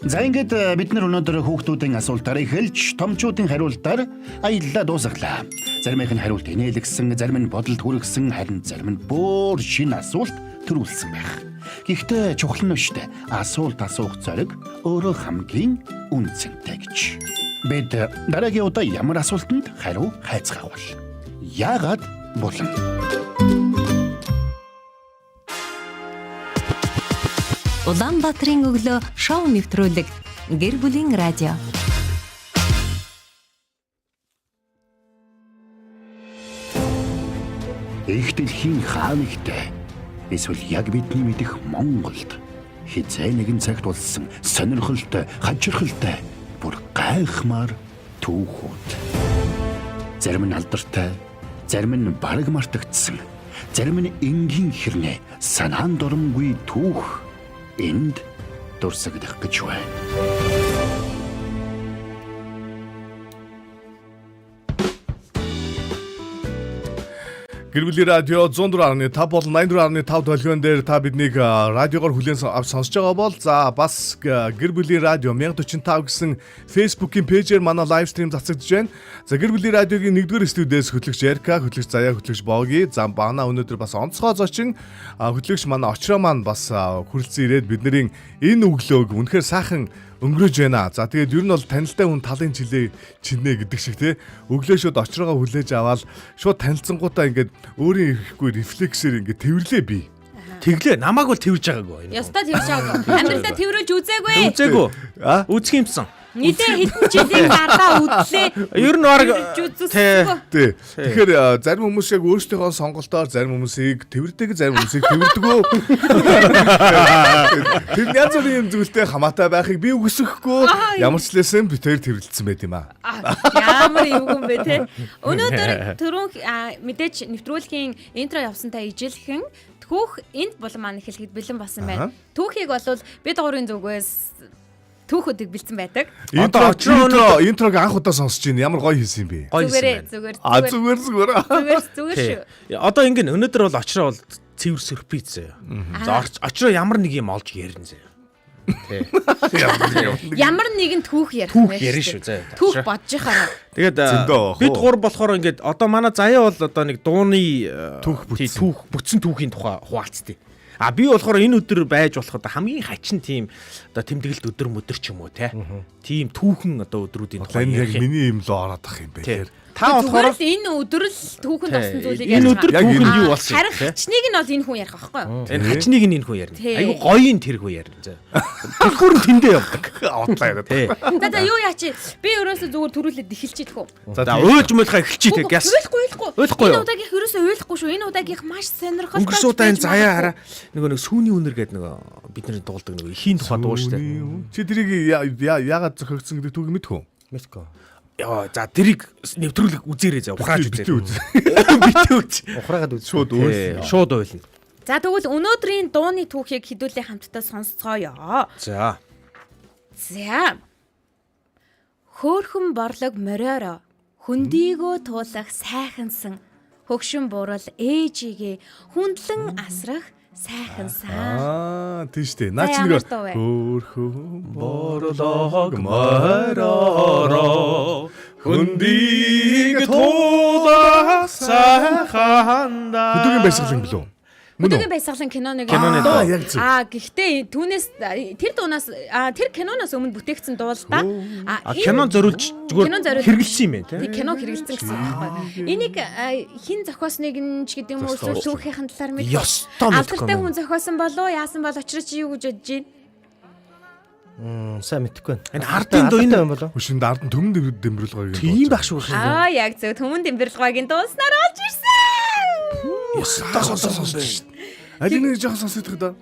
За ингээд бид нар өнөөдөр хүүхдүүдийн асуултаар эхэлж томчуудын хариултаар аяллаа дуусгалаа. Заримынх нь хариулт инээлгсэн, зарим нь бодолд хүргэсэн, харин зарим нь бүр шинэ асуулт төрүүлсэн байх. Гэхдээ чухал нь шүү дээ. Асуулт асуух зориг өөрөө хамгийн үн цэнтэй гэж. Бид дараагийн удаа ямар асуултанд хариу хайцгаах вэ? Яагаад булан? Улаанбаатарын өглөө шоу нэвтрүүлэг Гэр бүлийн радио. Их дэлхийн хаа нэгтээ эсвэл яг бидний мэдэх Монголд хизээ нэгэн цагт болсон сонирхолтой, хажирхалтай бүр гайхмаар түүхүүд. Зарим нь алдартай, зарим нь бараг мартагдсан, зарим нь энгийн хэрнээ санаан доромгүй түүх энд дурсагдах гэж байна. Гэр бүлийн радио 104.5 болон 84.5 долгион дээр та биднийг радиогоор хүлээн авч сонсож байгаа бол за бас гэр бүлийн радио 1045 гэсэн Facebook-ийн пэйжээр манай лайв стрим цацагдж байна. За гэр бүлийн радиогийн 1-р студиэс хөтлөгч Эрка, хөтлөгч Заяа, хөтлөгч Боги, за бана өнөөдөр бас онцгой зочин хөтлөгч манай Очроо маань бас хүрэлцэн ирээд бидний энэ өглөөг үнэхээр сайхан өнгөрөөж байна. За тэгээд ер нь бол танилтай хүн талын чилээ чинэ гэдэг шиг тий. Өглөө шууд очрогоо хүлээж аваад шууд танилцсангуудаа ингээд өөрийн ирэхгүй рефлексээр ингээд тэрвэрлээ би. Тэглээ намайг бол тэрвэрж байгаагүй. Ёстой тэрвэрж байгаагүй. Амьдралдаа тэрвэрж үзээгүй. Үзээгүй. А? Үзэх юмсан. Нилээ хэдэн жилийн дараа үдлээ. Ер нь баг үзэсгүй. Тий. Тэгэхээр зарим хүмүүс яг өөрсдийнхөө сонголтоор зарим хүмүүсийг тэрвэрдэг, зарим хүмүүсийг тэрвэрдэггүй. Тэр янз бүрийн юм зүйлтэй хамаатай байхыг би үгүйсэхгүй. Ямар ч лээсэн би тэр тэрвэрлсэн байт юм аа. Ямар эвгүй юм бэ те. Өнөөдөр түрүүн мэдээж нэвтрүүлгийн интро явсантай ижилхэн түүх энд булан маань эхлэхэд бэлэн болсон байна. Түүхийг бол бид гурийн зүгээс түүхүүдийг бэлдсэн байдаг. Интро Одоо интрог анх удаа сонсож байна. Ямар гоё хийсэн юм бэ? Гоё хийсэн Зүгээрээ байна. зүгээр А зүгээр зүгээр. зүгээр зүгээр шүү. Тий. Одоо ингэн өнөөдөр бол очроо бол цэвэр сюрприз заяа. За очроо ямар нэг юм олж ярина заяа. Тий. Ямар нэгэн түүх ярих Түүх нь ярина шүү заяа. Түүх бодож яхаараа. Тэгээд Зөндөө бах уу? бид гур болохоор ингээд одоо манай заяа бол одоо нэг дууны Түүх тий, бүтсэн. түүх бүтсэн түүхийн тухай хуваалцдیں۔ А би болохоор энэ өдөр байж болох одоо хамгийн хачин тийм одоо тэмдэглэлт өдөр мөдөр ч юм уу те. Тийм түүхэн одоо өдрүүдийн тухай Энэ яг ярих юм. миний юм лөө ороод ах юм бэ Тий. тэр. Та болохоор Зүгээр л энэ өдөр л түүхэнд болсон зүйлийг энэ ярьж өдөр байгаа. Яг түүхэнд энэ- юу болсон Харин те? хачныг нь бол энэ хүн ярих байхгүй юу? Энэ хачныг нь энэ хүн ярина. Тий. Айгу гоё ин тэр хүн ярина. заа. Түлхүүр нь тэндээ явдаг. Одлаа яриад. Тий. За за юу яач би ерөөсөө зүгээр төрүүлээд эхэлчих идэх үү? За За уйлж муулахаа эхэлчих те. Гяс. Уйлахгүй уйлахгүй. Уйлахгүй Энэ юу? удаагийнх ерөөсөө уйлахгүй шүү. Энэ удаагийнх маш сонирхолтой. Өнгөрсөн удаа энэ заяа хараа нөгөө нэг сүүний үнэр гэдэг нөгөө бидний дуулдаг нөгөө ихийн тухай дуу штэ. Чи тэрийг яагаад зохиогдсон гэдэг түүхийг мэдэх үү? Мэдгүй. Яа за тэрийг нэвтрүүлэг үзээрэй заа ухрааж Бити үзээрэй. үз. Бити үз. Ухраагаад үз. Шууд Тий, уйл. Шууд уйлна. За тэгвэл өнөөдрийн дууны түүхийг хідүүлээ хамтдаа сонсцгоё. За. За. Хөөхөн борлог мориоро хөндийгөө туулах сайхансан хөгшин бурал ээжигээ хүндлэн асрах сайхансан. Аа, тийм шүү дээ. Наа За, чи ямар нэг дуу вэ? хөөрхөн борлог моророо Хөндийг туулах сайханда. Хөдөөгийн баясгалан билүү? Мөн үү? Хөдөөгийн баясгалан кино нэг Киноны дуу. Яг зөв. Аа гэхдээ түүнээс тэр дуунаас тэр киноноос өмнө бүтээгдсэн дуу л да. А кино зориулж зүгээр Кино зориулж- хэрэгэлсэн юм байна Тэг тий. кино хэрэгэлсэн гэсэн үг байхгүй. Энийг хэн зохиосныг нь ч гэдэг юм уу эсвэл түүхийнхэн талаар мэдэх. Ёстой мэдэхгүй Алдартай юм. хүн зохиосон болов уу? Яасан бол очроо чи юу гэж бодож байна? Сайн мэдэхгүй байна. Энэ ардын дуу энэ- юм болов? Хөшөнд ард нь төмөн дэмбэрлэгөөг Тийм байх шүү юм. Аа яг зөв Төмөн Дэмбэрлэгөөгийн дууснаар олж ирсэн. Ёстой сонссон шүү дээ. Аль нэг жоохон сонсох даа.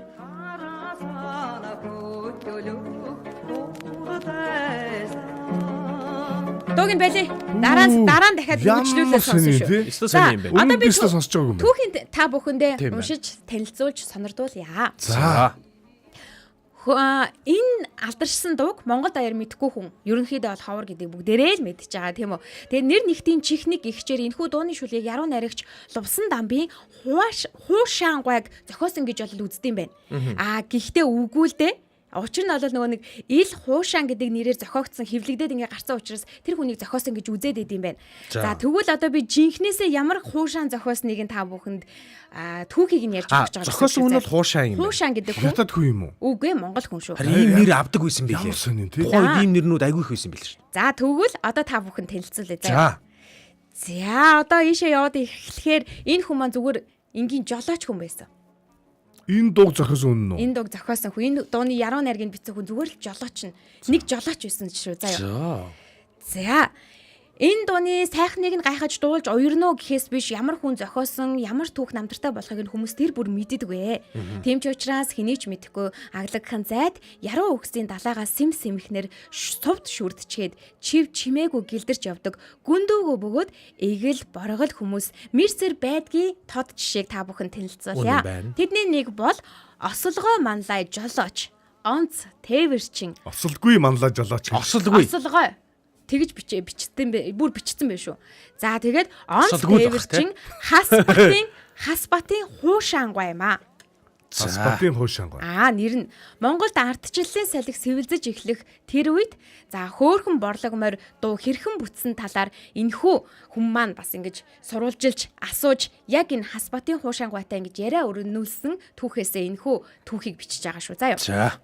Дууг нь байли. Дараа нь дараа нь дахиад Ямар хөгжлүүлээ сонсон сони, шүү. тий? Ёстой За, сони юм байна. Одоо Өмнө би би ёстой сонсож байгаагүй юм байна. Түүхийн та бүхэндээ Тийм байна. уншиж танилцуулж сонирдуулъя. За. Энэ алдаршсан дууг Монгол даяар мэдхгүй хүн ерөнхийдөө бол ховор гэдэг бүгдээрээ л мэдчихэж байгаа тийм үү. Тэгээд нэр нэгтийн чихник гихчээр энэхүү дууны шүлгийг яруу найрагч Лувсан дамбын хуушаан гуайг зохиосон гэж бол үздэм байх. Аа гэхдээ үгүй л дээ. Учир нь бол нөгөө нэг ил хуушаан гэдэг нэрээр зохиогдсон хэвлэгдээд ингээ гарсан учраас тэр хүнийг зохиосон гэж үзээд идэм байх. За тэгвэл одоо би жинхнээсээ ямар хуушаан зохиосныг нь та бүхэнд түүхийг нь ярьж А өгч байгаа. зохиосон хүн бол хуушаан юм байна. Хуушаан гэдэг хүн Хятад хүн юм уу? Үгүй Монгол хүн шүү. Харин ийм нэр авдаг байсан билээ. Ямар сонин тий? Тухайн үед ийм нэрнүүд айгүй их байсан билээ шүү. За тэгвэл одоо та бүхэн танилцуулъя заа. За. За одоо ийшээ яваад эхлэхээр энэ хүн маань зүгээр энгийн жолооч хүн байсан. Энэ дууг зохиосон үнэн үү? Энэ дууг зохиосон хүн, энэ дууны яруу найргийг бичсэн хүн зүгээр л жолооч нь. Нэг жолооч байсан шүү заа. За. За. Энэ дууны сайхныг нь гайхаж дуулж уярно гэхээс биш ямар хүн зохиосон, ямар түүх намтартай болохыг нь хүмүүс тэр бүр мэддэггүй. Тийм ч учраас хэний ч мэдэхгүй аглагхан зайд яруу үгсийн далайгаас сэм сэмхнэр сувд шүрдчгээд чив чимээгүй гэлдэрч явдаг гүндүүгөө бөгөөд эгэл боргол хүмүүс мэрсэр байдгийн тод жишээг та бүхэн танилцуулъя. Үнэн байна. Тэдний нэг бол осолгоо манлай жолооч, онц тээвэрчин Осолгүй манлаа жолооч. Осолгүй. Осолгой. Тэгж бичээ бичсэн бэ бүр бичсэн байх шүү. За тэгээд онц Осолгүй л бах, тээвэрчин хас батын хас батын хуушаангуй юм аа. Хасбатын хуушаангуй. Аа нэр нь Монголд ардчлалын салхи сэвэлзэж эхлэх тэр үед за хөөхөн борлог морь дуу хэрхэн бүтсэн талаар энэхүү хүн маань бас ингэж сурвалжилж асууж яг энэ хас батын хуушаангуйтай ингэж яриа өрнүүлсэн түүхээсээ энэхүү түүхийг бичиж байгаа шүү. Заа юу. За.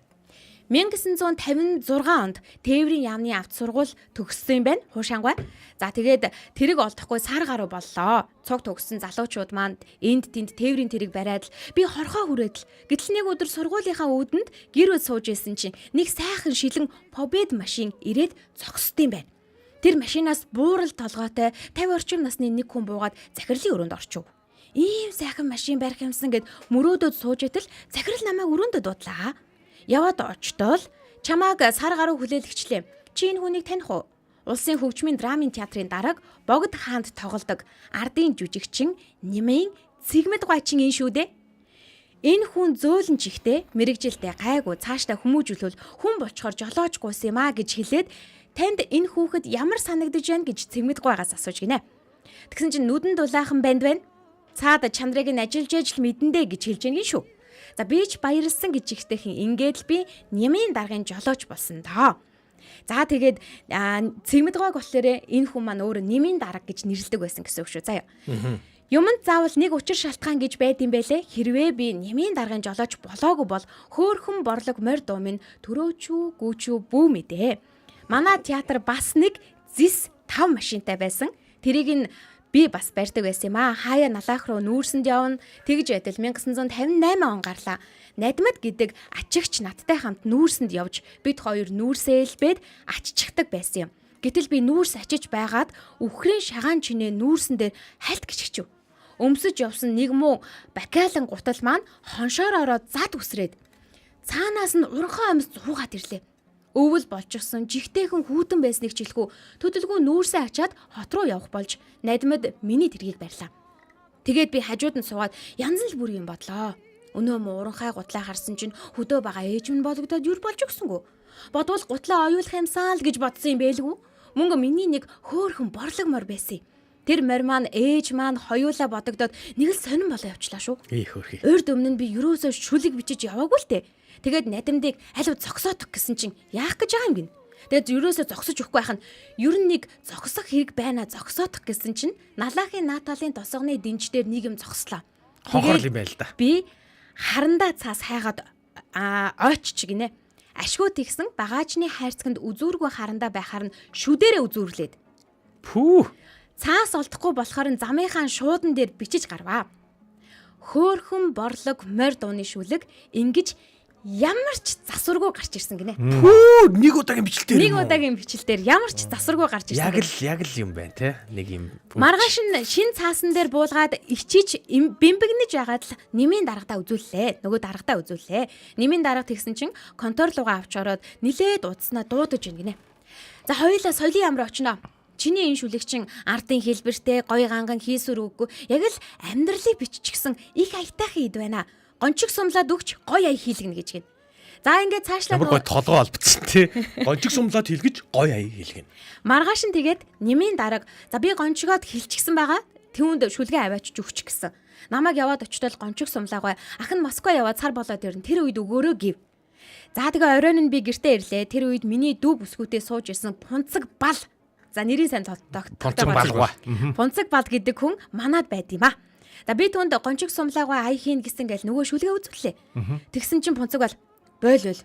1956 онд Тээврийн яамны авт сургууль төгссөн юм байна. Хуушаангуй. За тэгээд тэрэг олдохгүй сар гаруй боллоо. Цуг төгссөн залуучууд маань энд тэнд тээврийн тэрэг бариад л би хорхоо хүрээд л. Гэтэл нэг өдөр сургуулийнхаа үүдэнд гэр бүл сууж исэн чинь нэг сайхан шилэн Побед машин ирээд зогсдсон юм байна. Тэр машинаас буурал толгойтой 50 орчим насны нэг хүн буугаад захирлын өрөөнд орчив. Ийм сайхан машин барих юмсан гэд мөрөөдөд сууж итэл захирал намайг өрөөндөө дуудлаа. Яваад очтол чамааг сар гаруй хүлээлгчлээ. Чи энэ хүнийг таних уу? Улсын хөгжмийн драмын театрын дарга Богд хаанд тоглодог ардын жүжигчин Нэмийн Цэгмэд гуайчин энэ шүү дээ. Энэ хүн зөөлөн чихтэй мэрэгжилтэй гайгүй цаашдаа хүмүүжүүлвэл хүн болчхоор жолоож гуйсан юм а гэж хэлээд танд энэ хүүхэд ямар санагдаж байна гэж Цэгмэд гуйгаас асууж гинэ. Тэгсэн чинь нүдэн дулаахан банд байна. Цаад чанарыг нь ажиллаж ижил мэдэндээ гэж хэлж гин шүү. За би ч баярлсан гэж ихтэйхэн ингээд л би нямын даргын жолооч болсон доо. За тэгээд Цэгмэд гуайг болохоор энэ хүн маань өөрөө нэмийн дарга гэж нэрлэдэг байсан гэсэн үг шүү. Заяа. Юмд заавал нэг учир шалтгаан гэж байд юм байлээ. Хэрвээ би нэмийн даргын жолооч болоогүй бол хөөхөн борлог морь дуу минь төрөөчүү гүүчүү бүү мэдээ. Манай театр бас нэг зис 5 машинтай байсан. Тэрийг нь би бас барьдаг байсан юм аа. Хаяа налаах руу нүүрсэнд явна. Тэгж байтал 1958 он гарлаа. Надмад гэдэг ачигч надтай хамт нүүрсэнд явж бид хоёр нүүрсээлбэд аччихдаг байсан юм. Гэтэл би нүүрс ачиж байгаад үхрийн шагаан чинээ нүүрсэн дээр хальт гिचгчв. Өмсөж явсан нэг муу бакалан гутал маань хоншоор ороод зад үсрээд цаанаас нь урхаа амьс зуугаад ирлээ. Өвөл болчихсон жигтэйхэн хүүтэн байсныг ч хэлэхүү төдөлгүй нүүрсээ ачаад хот руу явах болж надмад миний тэргийг барьлаа. Тэгээд би хажууд нь суугаад янз л бүр юм бодлоо. Өнөө муурынхай гутлаа харсан чинь хөдөө байгаа ээж минь бологдоод юр болж өгсөнгүү. Бодвол гутлаа оюулах юмсан л гэж бодсон юм бэлгүй. Мөнгө миний нэг хөөхөн борлог мор байсан юм. Тэр морь маань ээж маань хоёулаа бодогдоод нэг л сонин болоо явчлаа шүү. Эй хөөрхий. Урд өмнө нь би юусоо шүлэг бичиж яваагүй л дээ. Тэгээд надимдыг аль зогсоодох гэсэн чинь яах гэж байгаа юм гин. Тэгээд юусоо зогсож өгөхгүй байх нь ер нь нэг зогсох хэрэг байна зогсоодох гэсэн чинь налаахын нааталын тосгоны дэнж дээр нэг юм зогслоо. Хонхорл юм байл да. Би харандаа цаас хайгаад ойчч гинэ. Ашгүй тэгсэн багаажны хайрцагт үзүүргүй харандаа байхаар нь шүдэрээ үзүүрлээд. Пүү. Цаас олдохгүй болохоор нь замынхаа шуудан дээр бичиж гарваа. Хөөхөн борлог морь дууны шүлэг ингэж ямар ч засваргүй гарч ирсэн гинэ. Пүү, нэг удаагийн бичлэл дээр. Нэг удаагийн бичлэл дээр ямар ч засваргүй гарч ирсэн. Яг л юм байна те. Нэг юм. Маргааш нь шин цаасан дээр буулгаад ичиж бэмбэгнэж байгаад л нэмийн даргадаа үзүүллээ. Нөгөө даргадаа үзүүллээ. Нэмийн дарга тэгсэн чинь контор руугаа авч ороод нилээд удснаа дуудаж ин гинэ. За хоёулаа соёлын ямар очино. Чиний энэ шүлэг чин ардын хэлбэртэй гоё ганган хийсвэр үггүй. Яг л амьдралыг биччихсэн их аятайхан ид байна. Гончиг сумлаад өгч гоё ая хийлгэнэ гэж гин. За ингээд цаашлаад ямар гоё толгой олбцсон тий. Гончиг сумлаад хийлгэж гоё ая хийлгэнэ. Маргааш нь тэгээд нэмийн дарга за би гончгоод хилчихсэн байгаа. Түүнд шүлгээ аваачиж өгч гэсэн. Намайг яваад очтол гончиг сумлаагүй. Ах нь Москва яваад сар болоод ирнэ. Тэр үед өгөөрөө гэв. За тэгээ оройн нь би гэртээ ирлээ. Тэр үед миний дүү бүсгүүтээ сууж исэн Пунцэг бал. За нэрийн сайн тогтдог. Пунцэг балгуа. Пунцэг бал гэдэг хүн манад байд юм а. За би түүнд гончиг сумлаагүй ая хийн гэсэн гэл нөгөө шүлгээ үзүүллээ. Тэгсэн чинь Пунцэг бал бойл бойл.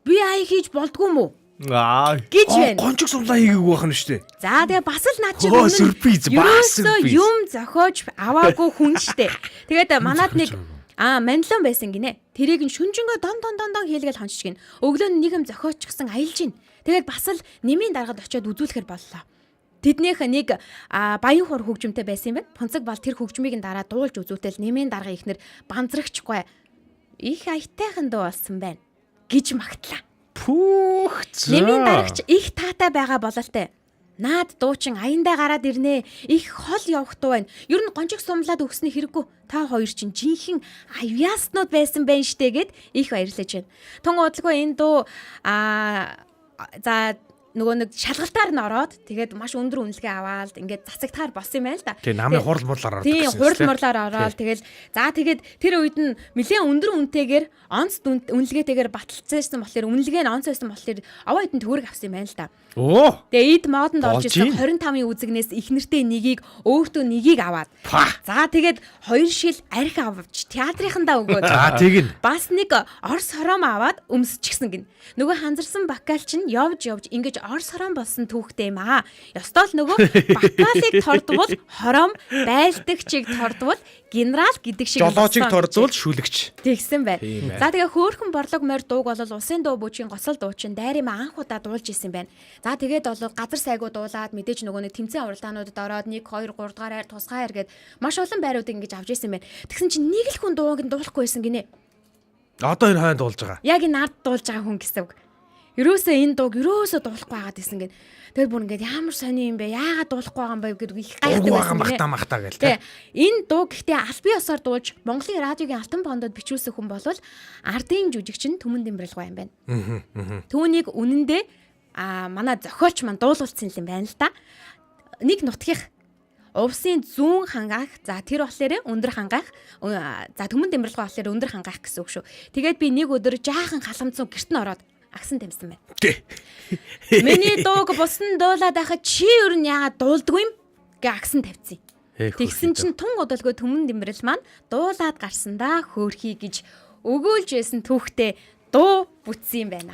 Би ая хийж болдгоо юм уу? Аа гэж байна. Гончиг сумлаа хийгээгүй байх нь шүү дээ. За тэгээ бас л над чиг өмнө сюрприз бас сюрприз. Юм зохиож аваагүй хүн штэ. Тэгээд манад нэг манлон байсан гинэ. Тэрийг нь шүнжэнгөө дон дон дон дон хийлгээл хончиж гин. Өглөө нь нэг юм зохиочихсан аялж гин. Тэгээд бас л нэмийн даргад очиод үзүүлэхэр боллоо. Тэднийх нэг баян хур хөгжимтэй байсан юм байна. Пунцэг бал тэр хөгжмийг нь дараа дуулж үзүүтэл нэмийн даргын ихнэр банзрагчгүй их аятайхан дуу болсон байна гэж магтлаа. Пүүх. Нэмийн дарагч их таатай байгаа бололтой. Наад дуучин аяндаа гараад ирнэ. Их хол явах дуу байна. Ер нь гончиг сумлаад өгсөний хэрэггүй. Та хоёр чинь жинхэнэ авьяаснууд байсан байх штэ гэд их баярлаж байна. Тун удалгүй энэ дуу за нөгөө нэг шалгалтаар нь ороод тэгээд маш өндөр үнэлгээ аваад ингээд цацагтаар болсон юм байна л да. Тийм намын хурал мурлаар ордог гэсэн. Тийм хурал мурлаар ороод тэгэл за тэгээд тэр үед нь нэлээд өндөр үнэтэйгээр онц үнэлгээтэйгээр баталцсан болохоор үнэлгээ нь онц байсан болохоор овоо хэдэн төгрөг авсан юм байна л да. Оо. Тэгээ эд модонд орж ирсэн 25-ын үзэгнээс их нэртэй нэгийг өөртөө нэгийг аваад. За тэгээд 2 шил арх авч театрынхандаа өгөөд. За тэгнь. Бас нэг орс хором аваад өмсчихсэн гин. Нөгөө ханзарсан бакал чинь явж явж ингэж орс хором болсон түүхтэй юм аа. Ёстой л нөгөө бакалыг тордвол хором, байлдагчийг тордвол генерал гэдэг шиг жолоочийг тордвол шүлэгч. Тэгсэн байна. За тэгээ хөөхөн борлог морь дууг бол улсын дуу бүүчийн госол дуучин дайрын анх удаа дуулж исэн байна. За тэгээд бол газар сайгуу дуулаад мэдээж нөгөө нэг тэмцээн уралдаануудад ороод 1 2 3 дугаар хайр тусгай хайр гэд маш олон байруудыг ингэж авч исэн байна. Тэгсэн чинь нэг л хүн дууг нь дуулахгүй байсан гинэ. Одоо энэ хойно дуулж байгаа. Яг энэ ард дуулж байгаа хүн гэсэн үг. Ерөөсөө энэ дууг ерөөсөө дуулахгүй байгаад исэн гэн. Тэгээд бүр ингээд ямар сони юм бэ? Яагаад дуулахгүй байгаа юм бэ гэдэг их гайхдаг байсан. Махта махта гэл тэ. Энэ дуу гэхдээ албан ёсоор дуулж Монголын радиогийн алтан бондод бичүүлсэн хүн болвол ардын жүжигчин Түмэн Дэмбэрэлгүй юм байна. Түүнийг үнэндээ манай зохиолч маань дуулуулсан юм байна л да. Нэг нутгийнх Увсын зүүн хангаах, за тэр болохоор өндөр хангаах, за Түмэн Дэмбэрэлгүй болохоор өндөр хангаах гэсэн үг шүү. Тэгээд би нэг өдөр жаахан халамцсан гэрт нь ороод агсан тамьсан байна. Тэ. Миний дууг бусан дуулаад байхад чи ер нь яагаад дуулдгүй юм гэ агсан тавьсан. Тэгсэн чинь тун удалгүй Түмэн Дэмбэрэл маань дуулаад гарсандаа хөөрхий гэж өгөөлж байсан түүхтэй дуу бүтсэн юм байна.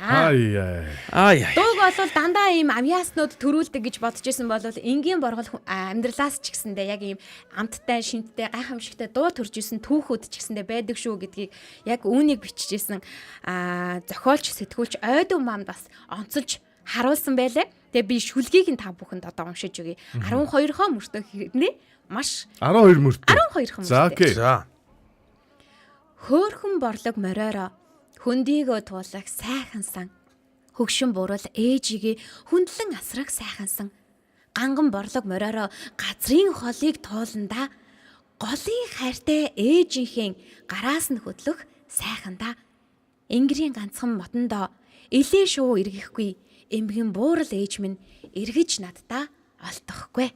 Ай. Дууг бол дандаа ийм авьяаснууд төрүүлдэг гэж бодож исэн бол энгийн боргол амьдралаас ч гэсэндээ яг ийм амттай, шинттэй, гайхамшигтай дуу төрж исэн түүхүүд ч гэсэндээ байдаг шүү гэдгийг яг үүнийг биччихсэн зохиолч, сэтгүүлч Ойдун маань бас онцолж харуулсан байлээ. Тэгээ би шүлгийг нь та бүхэнд одоо уншиж өгье. 12-хон мөртөө хэрнээ маш 12 мөртөө. 12-хон мөртөө. За окей. За. Хөөхөн борлог мориороо хөндийгөө туулах сайхан сан. Хөгшин бурал ээжигээ хүндлэн асрах сайхан сан. Ганган борлог мориороо газрын холыг тууландаа голын хайртай ээжийнхээ гараас нь хөдлөх Сайхан да. Энгэрийн ганцхан мотондоо элээ шувуу эргэхгүй эмгэн буурал ээж минь эргэж наддаа олдохгүй.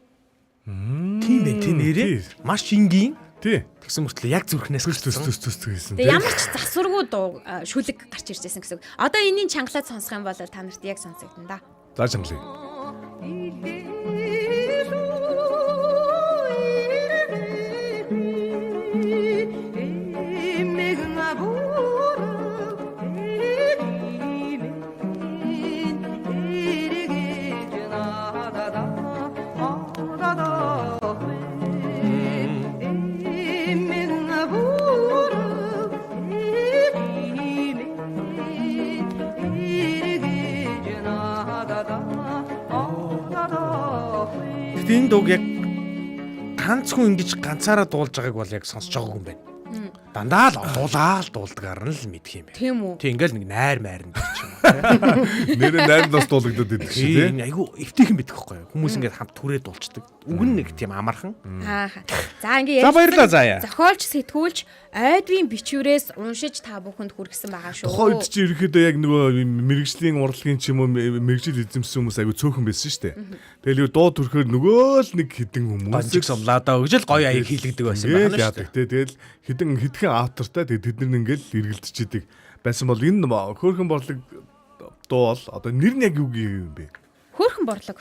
Тийм байх тийм нэрээ. Маш энгийн. Тий. Тэгсэн мөртлөө яг зүрхнээс Төс төс гарсан. төс төс гэсэн. Тэгээ ямар ч засваргүй дуу шүлэг гарч ирж байсан гэсэн үг. Одоо энийг чангалаад сонсох юм бол та нарт яг сонсогдно да. За чангалыг. Гэтэ энэ дууг яг ганц хүн ингэж ганцаараа дуулж байгааг бол яг сонсож байгаагүй юм байна. Дандаа л олуулаа л дуулдгаар нь л мэдх юм байна. Тийм үү? Тийм ингээл нэг найр майрн дээр ч юм уу. Нэрээ найрнаас дуулагдаад идэг шүү Тийм тий. айгу эвтэйхэн мэдэх байхгүй юу? Хүмүүс ингээд хамт түрээ дуулцдаг. Үг нь нэг тийм амархан. Аа. За ингээ За баярлалаа заяа. Зохиолч сэтгүүлч ойдвын бичвэрээс уншиж та бүхэнд хүргэсэн байгаа шүү. Тухайн үед чи ерөөхдөө яг нөгөө мэрэгжлийн урлагийн ч юм уу мэрэгжил эзэмсэн хүмүүс айгу цөөхөн байсан шүү дээ. Тэгэл юу дуу төрөхөөр нөгөө л нэг хідэн хүмүүс Гонжиг сумлаадаа өгж л гоё аяг хийлэгдэг байсан Ингээл байна шүү яадаг дээ. те. Тэгэл хідэн хитгэн автортай тэгээд тэд нар ингээл эргэлдэж идэг байсан бол энэ хөөхөн борлог дуу бол одоо нэр нь яг юу юм бэ? Хөөхөн борлог.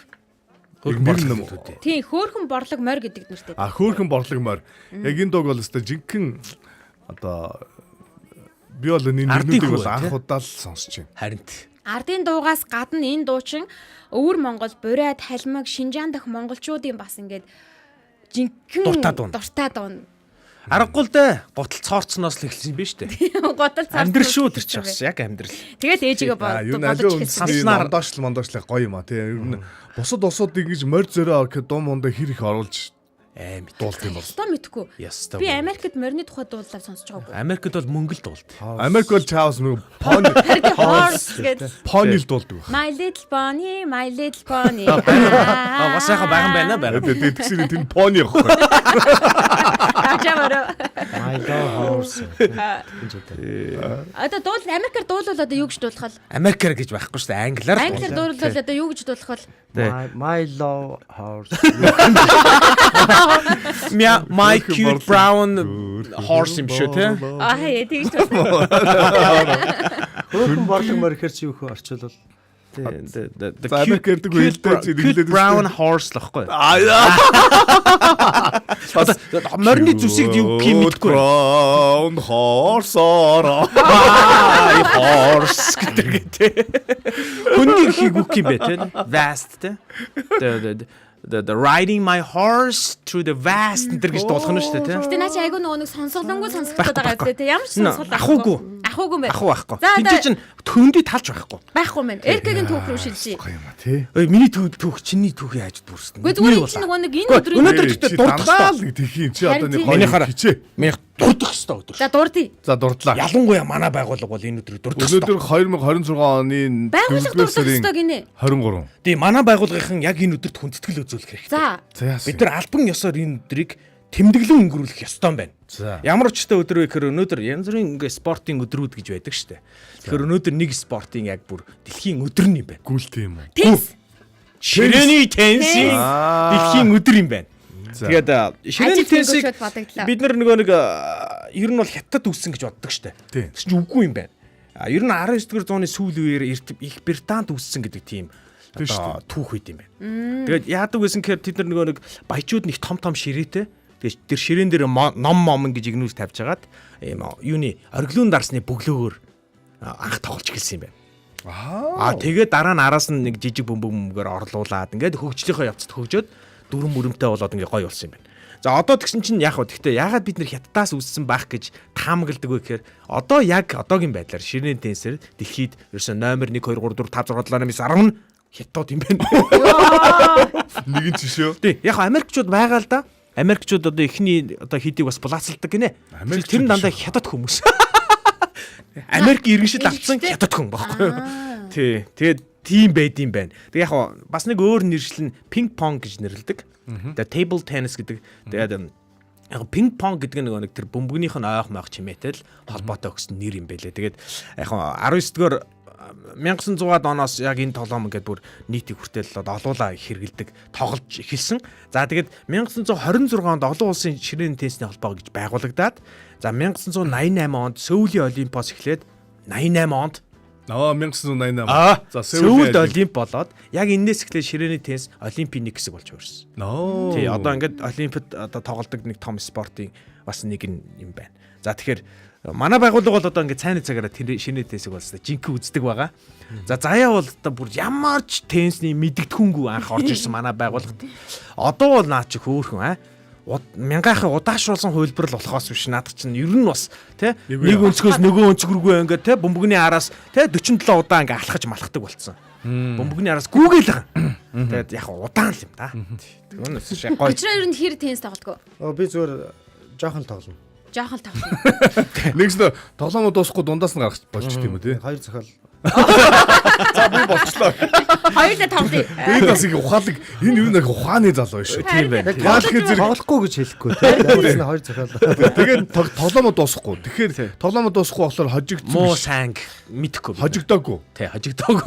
Хөөхөн Нэр нь борлог үү? Тийм, хөөхөн борлог морь гэдэг нэртэй. А хөөхөн борлог морь. Яг энэ дууг бол өстой жинхэнэ одоо би бол энэ Ардын нэрнүүдийг хүү, бол анх те? удаа л сонсч байна. Харин Ардын дуугаас гадна энэ дуучин өвөр Монгол, Бурайд, Халимаг, Шинжаан дахь монголчуудын бас ингээд жинхэнэ Дуртай дуун. Дуртай дуун. аргагүй л дээ. Гутал цоорцноос л эхэлсэн юм биш үү? Гутал цаарсан. Амьдрал шүү тэр чи бас яг амьдрал. Тэгэл ээжигээ А юу бодож аливаа эхэлсэн. үндэсний Санснаар- мондоочлол мондоочлол гоё юм а тий. Ер нь бусад улсууд ингэж морь зөрөө гэхэд дуу мундаа хэр их оруулж Аим. дуулт юм бол. Ёстой мэдгүй. Ёстой Би мөн. Америкт морины тухай дуулаад сонсож байгаагүй. Америкт бол мөнгө л дуулд. Америк бол чаус нөгөө пони Харин horse гэдэг пони л дуулдаг байх. My little pony, my little pony. Аа бас яхаа байган байна байна. Тэгээд тэгсэн чинь пони явахгүй. Авчаа My love horse. гэж үү. Одоо дуул Америкаар дуулвал одоо юу гэж дуулах вэ? Америкаар гэж байхгүй шүү дээ. Англиар. Англиар дуулвал одоо юу гэж дуулах вэ? My love horse. My cute brown horse юм шүү те. Аа яа тэгж дуулах. Хөөхөн борлог морь гэхэр чи юу хөө орчуулвал The За, Америк ярьдаг cute үедээ чи cute хэлээд brown horse л байхгүй. Аа яа. Одоо морины зүсийг юу гэх юм мэдэхгүй. Brown horse ороо. My horse гэдэг те. Хөндөг хийг үг юм бэ те. Vast те. The riding my horse through the vast энэ гэж дуулах нь шүү дээ те. Гэтэ наа чи айгүй нөгөө нэг сонсголонгүй сонсогдоод байгаа юм те. Ямар ч сонсгол Ахуугүй. Ахуугүй мэн. Ахуу байхгүй. За, Тинчээ одоо- чин төндөй талж байхгүй. Байхгүй мэн. Эркагийн түүх рүү шилжиж. Гоё юм а тий. Ой миний түүх чиний түүхийн хажууд бүрсэн. Үгүй зүгээр энэ чинь нөгөө нэг энэ өдрийн Өнөөдөр гэхдээ дурдах дандаа ёстой. л нэг тэх юм чи одоо нэг Харин гоё Миний хараа. хичээ. Миний дурдах ёстой өдөр. За дурдъя. За дурдлаа. Ялангуяа манай байгууллага бол энэ өдрийг дурдах ёстой. Өнөөдөр 2026 оны Байгууллага 4-р дурдах сарын ёстой гинэ. 23. Тийм манай байгууллагынхан яг энэ өдөрт хүндэтгэл үзүүлэх хэрэгтэй. За. За яасан. Бид нар албан ёсоор энэ өдрийг тэмдэглэн өнгөрүүлэх ёстой юм байна. За. Ямар учиртай өдөр вэ гэхээр өнөөдөр янз бүрийн ингээ спортын өдрүүд гэж байдаг штэ. Тэгэхээр өнөөдөр нэг спортын яг бүр дэлхийн өдөр нь юм байна. Гүйлт юм уу? Тенс. Ширээний теннисийн дэлхийн өдөр юм байна. За. Тэгээд ширээний Ажил теннисийг хөнгөвчөд бодогдлоо. бид нар нөгөө нэг ер нь бол хятад үүссэн гэж боддог штэ. Тийм. Тэр чинь үгүй юм байна. А ер нь 19 дугаар зууны сүүл үеэр Их Британд үүссэн гэдэг тийм Тийм шүү одоо түүх үйд юм байна. Тэгээд яадаг байсан гэхээр тэд нар нөгөө нэг баячууд нэг том том ширээтэй. Тэгээд тэр ширээн дээр ном момон гэж игнүүс тавьж хагаад ийм юуны ориглон дарсны бөглөөгөр анх тоглож эхэлсэн юм байна. Аа тэгээд дараа нь араас нь нэг жижиг бөмбөг бөмбөгөөр орлуулад ингээд хөгжлийнхөө явцад хөгжөөд дүрм мөрөмтэй болоод ингээд гоё болсон юм байна. За одоо тэгсэн чинь яг хөө тэгтээ ягаад бид нэр хятадаас үүссэн байх гэж таамагладаг вэ гэхээр одоо яг одоогийн байдлаар ширээний теннисээр дэлхийд ерөөсөө номер 1 2 3 4 5 6 7 8 9 10 нь хятад юм байна. Нэг нь жишээ. Тий яг хөө Америкчууд байгаа л да. Америкчууд одоо эхний одоо хийдийг бас булаацалдаг гинэ. Америкчууд Тэр нь дандаа биш хятад хүмүүс. Америк иргэншил авцсан хятад хүн баггүй юу? Тий. Тэгээд тийм байд юм байна. Тэг яг хоо бас нэг өөр нэршил нь пинг понг гэж нэрлэдэг. Тэгээ table tennis гэдэг. Тэгээд Яг пинг понг гэдэг нь нөгөө нэг тэр бөмбөгнийх нь ойх моох чимээтэй л холбоотой өгсөн нэр юм бэлээ. Тэгээд яг 19-р 1900-аад оноос яг энэ тоглоом ингээд бүр нийтийг хүртэл одоо олуулаа хэрэгэлдэг тоглож эхэлсэн. За тэгээд 1926 онд олон улсын ширээний теннисний холбоо гэж байгуулагдаад за 1988 онд Сөүлийн Олимпиос эхлээд 88 онд Аа 1988. За Сөүлд Олимп болоод яг энээс эхлээд ширээний теннис Олимпийн нэг хэсэг болж хувирсан. Тий, одоо ингээд Олимпиад одоо тоглодог нэг том спортын бас нэг юм байна. За тэгэхээр манай байгууллага бол одоо ингээд цайны цагаараа ширээний теннисийг бол жинхэнэ үздэг байгаа. За заяа бол одоо бүр ямар ч теннисний мэдэгдэхүүнгүй анх орж ирсэн манай байгууллагт. Одоо бол наа чи хөөхөн аа мянгахын удаашруулсан хувилбар л болохоос биш наадах чинь ер нь бас тий нэг өнцгөөс нөгөө өнцөг рүүгээ ингээд тий бөмбөгний араас тий 47 удаа ингээд алхаж малхдаг болцсон. Бөмбөгний араас гүүгээл байгаа. Тэгээд яг удаан л юм да. Тэгвэл гоё. Өчрөө ер нь хэр теннис тоглодог? Би зүгээр жоохон тоглоно. Жоохон тоглоно. Нэгс тоглоомоо дуусахгүй дундаас нь гарах болчих тийм үү тий. Хоёр зохиол. За би болчлоо. Хоёулаа тоглоё. Би бас их ухаалаг энэ юу нэг ухааны залуу шүү. Тийм байна. Яг зэрэг тоглохгүй гэж хэлэхгүй тий. Ямар ч хоёр зохиол. Тэгээд тоглоомоо дуусахгүй. Тэгэхээр тоглоомоо дуусахгүй болохоор хожигдсон. Муу сайн мэдэхгүй. Хожигдоогүй. Тий, хожигдоогүй.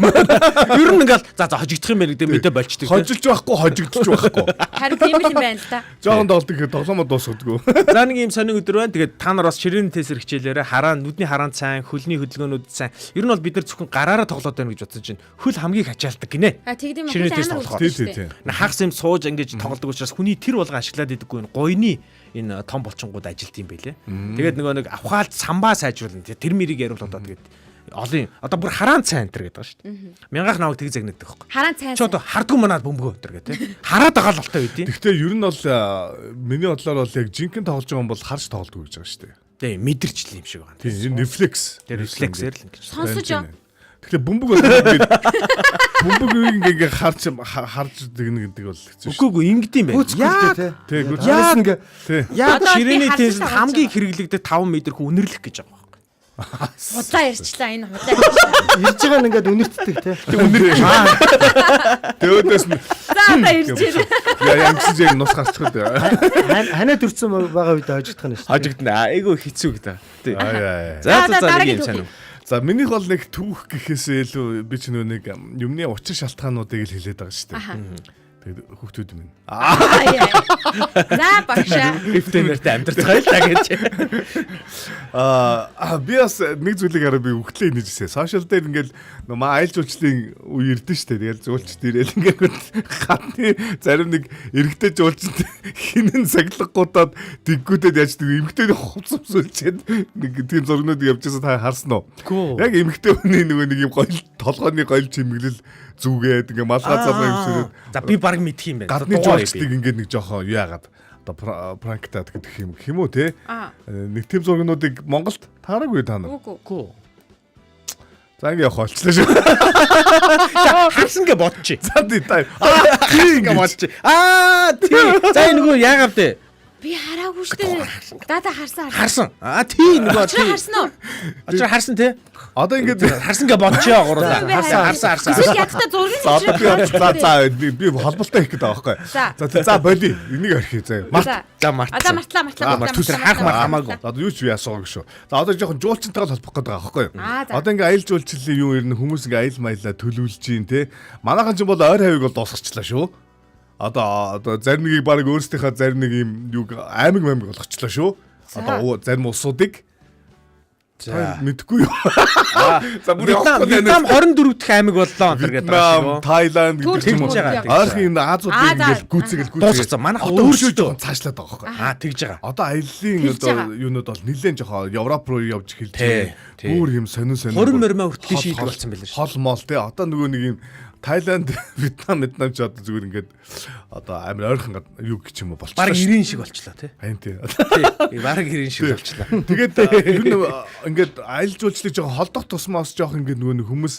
Ер нь ингээл за хожигдох юм байна гэдэг мэдээ болчдөг. Хожилж байхгүй, хожигдож байхгүй. Харин тийм л юм байна л да. Жохон тоглодог гэхэд тоглоомоо дуусгадгүй. За нэг юм сонин өдөр байна. Тэгээд та нар бас ширээний теннисээр хичээлээрээ хараа нүдний хараанд сайн, хөлний хөдөлгөөнүүд сайн. Ер нь бол бид нар зөвхөн гараараа тоглоод байна гэж бодсон чинь хөл хамгийн хачаалдаг гинэ. А тэгдэм юм Ширээний хөл теннис амар тоглохоор. үлдсэн шүү дээ. Хагас юм сууж ингэж тоглодог учраас хүний тэр болгон ашиглаад идэггүй энэ гойны энэ том булчингууд ажилт юм байлээ. Тэгээд нөгөө нэг авхаалт самбаа сайжруулна. Тэр мэрийг яриул одоо тэгээд олон одоо бүр хараан цайн энэ гэдэг байгаа шүү дээ. Мянгах наваг тэг загнагддаг байхгүй. Хараан цайн. Чи одоо хардгуу манад бөмбөгөө өтер гэдэг. Хараад байгаа л болтой үгүй. Гэхдээ ер нь бол миний бодлоор бол яг жинхэнэ тоглож байгаа юм бол харж тоглодог гэж байгаа шүү дээ. Тийм мэдэрч л юм шиг байна. Тийм энэ рефлекс. Тэр рефлексээр л ингэж. Сонсож Тэгэхээр бөмбөг бол ингээд бөмбөг ингээ харж харж дэгнэ гэдэг бол хэцүү шүү. Үгүй үгүй ингэдэм байх. Гүйцэхгүй тий. Тий, гүйцэхгүй. Яг ингээ Тий. Яг Одоо би ширээний харсан теннисэнд тоглож хамгийн байгаа. хэрэглэгдэх 5 м хүн үнэрлэх гэж байгаа байхгүй. Худлаа ярьчлаа энэ худлаа ярьчлаа. ирж байгаа нь ингээд үнэртдэг тий. Төөдөөс нь За одоо ирж байна. яа ингэсэн чинь яг нус гарчиход. Ханаа төрсэн байгаа үед хожигдох нь шүү дээ. Хожигдно. Айгүй хэцүү гэдэг. Тий. Аа яа. За за За, за нэг дараагийн юм сайн уу. За минийх бол нэг түүх гэхээсээ илүү би ч нөө нэг юмны учир шалтгаануудыг л хэлээд байгаа шүү дээ. Тэгээд хүүхдүүд минь. За багшаа. Бифтэй нэртэй амьдарцгаая л та гэж. Аа би бас нэг зүйлийг хараа би өгтлээ инээжсэн. Сошиал дээр ингээл нөө маа аялал жуулчлалын үе ирдэ штэ. Тэгэл жуулчд ирээл ингээд хатны зарим нэг эрэгтэй жуулчд хинэн сахилгагуудад дэггүүдэд яаж нэг эмэгтэйний хувц өмсөлчээд нэг тийм зургнууд явжсэн та харсан уу? Яг эмэгтэй хүний нөгөө нэг юм гоёл толгойн гоёл чимэглэл зүгээд ингээ малгай залуу юмсрээд За би баг мэдх юм байна. гадны Дугаар жуулчдыг ингээд нэг жоохон юу яагаад одоо пранктаад гэдэг юм хэм үү те Аа. нэг тийм зургнуудыг Монголд таараагүй та нар. Үгүй. Үгүй. За ингээ явах болчлаа шүү. За харсан гэ бодчих. За тий та. Харсан гэ бодчих. Аа тий. За энэ нөгөө яагаад вэ? Би хараагүй шүү дээ. Да харсан харсан. Харсан. Аа тий нөгөө Очроо тий. харсан уу? Очроо харсан тий. Одоо ингээд Харсан гэ бодчихё гурлаа. Би Харсан харсан харсан. Эсвэл ядахта зургийг За одоо би за за би холболтой хийх гэдэг байгаа байхгүй. За. За за боли. Энийг орхи заяа. Март. За март. А за мартлаа мартлаа. Март Тэр харах мар хамаагүй. Одоо юу ч яасаагүй шүү. За одоо жоохон жуулчинтайгаа холбох гэдэг байгаа байхгүй юу? Аа, за. Одоо ингээ аялал жуулчлалын юу ирнэ хүмүүс ингээ аялал маялаа төлөвлөж гин те. Манайхан ч бол ойр хавийг бол дуусгачлаа шүү. Одоо зарим нэгийг баг өөрсдийнхөө зарим нэг юм юг аймаг маймаг болгочлаа шүү. Одоо зарим улсуудыг За. мэдгүй юу. За бүр Вьетнам явахгүй Вьетнам 24 дахь аймаг боллоо энэ гэдэг байгаа Вьетнам, шүү. Таиланд гэдэг ч юм уу. Тэгж байгаа. Ойрхон энэ Азиудыг Аа, за. ингээл гүйцээгэл гүйцээгэл. Дуусгацсан. Манайх Одоо өөрсдөө жоохон цаашлаад байгаа байхгүй. Аа тэгж байгаа. Одоо аяллаа Тэгж одоо байгаа. юунууд бол нэлээд жоохон Европ руу явж эхэлж Тий, байна. тий. Бүр юм сонин сонин. Хурим бүр мормоо хүртэл хол- шийдэг хол- болсон байлээ шүү. Хол мол те. Одоо нөгөө нэг юм Таиланд, Вьетнам, Вьетнам ч одоо зүгээр ингээд одоо амар ойрхон юу гэх юм уу болчихлоо. Бараг шүү. 90 шиг болчлоо тий. Харин тий. Тий. Бараг 90 шиг болчлоо. Тэгээд ер нь ингээд аялал жуулчлалыг жоохон холдох тусмаас жоохон ингээд нөгөө нэг хүмүүс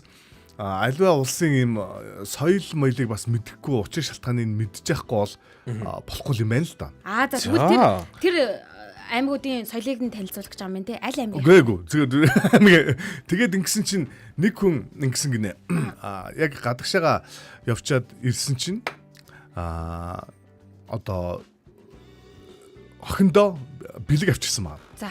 аливаа улсын юм соёл моёлыг бас мэдэхгүй учир шалтгааныг мэдчихгүй бол болохгүй юм байна л да. Аа за тэгвэл тэр тэр аймагуудын соёлыг нь танилцуулах гэж байгаа юм те. Аль аймаг? Үгүй эгүй. Тэгээд аймаг тэгээд ингэсэн чинь нэг хүн ингэсэн гинэ. Аа яг гадагшаага явчаад ирсэн чинь аа одоо охиндоо бэлэг авчирсан байна. За.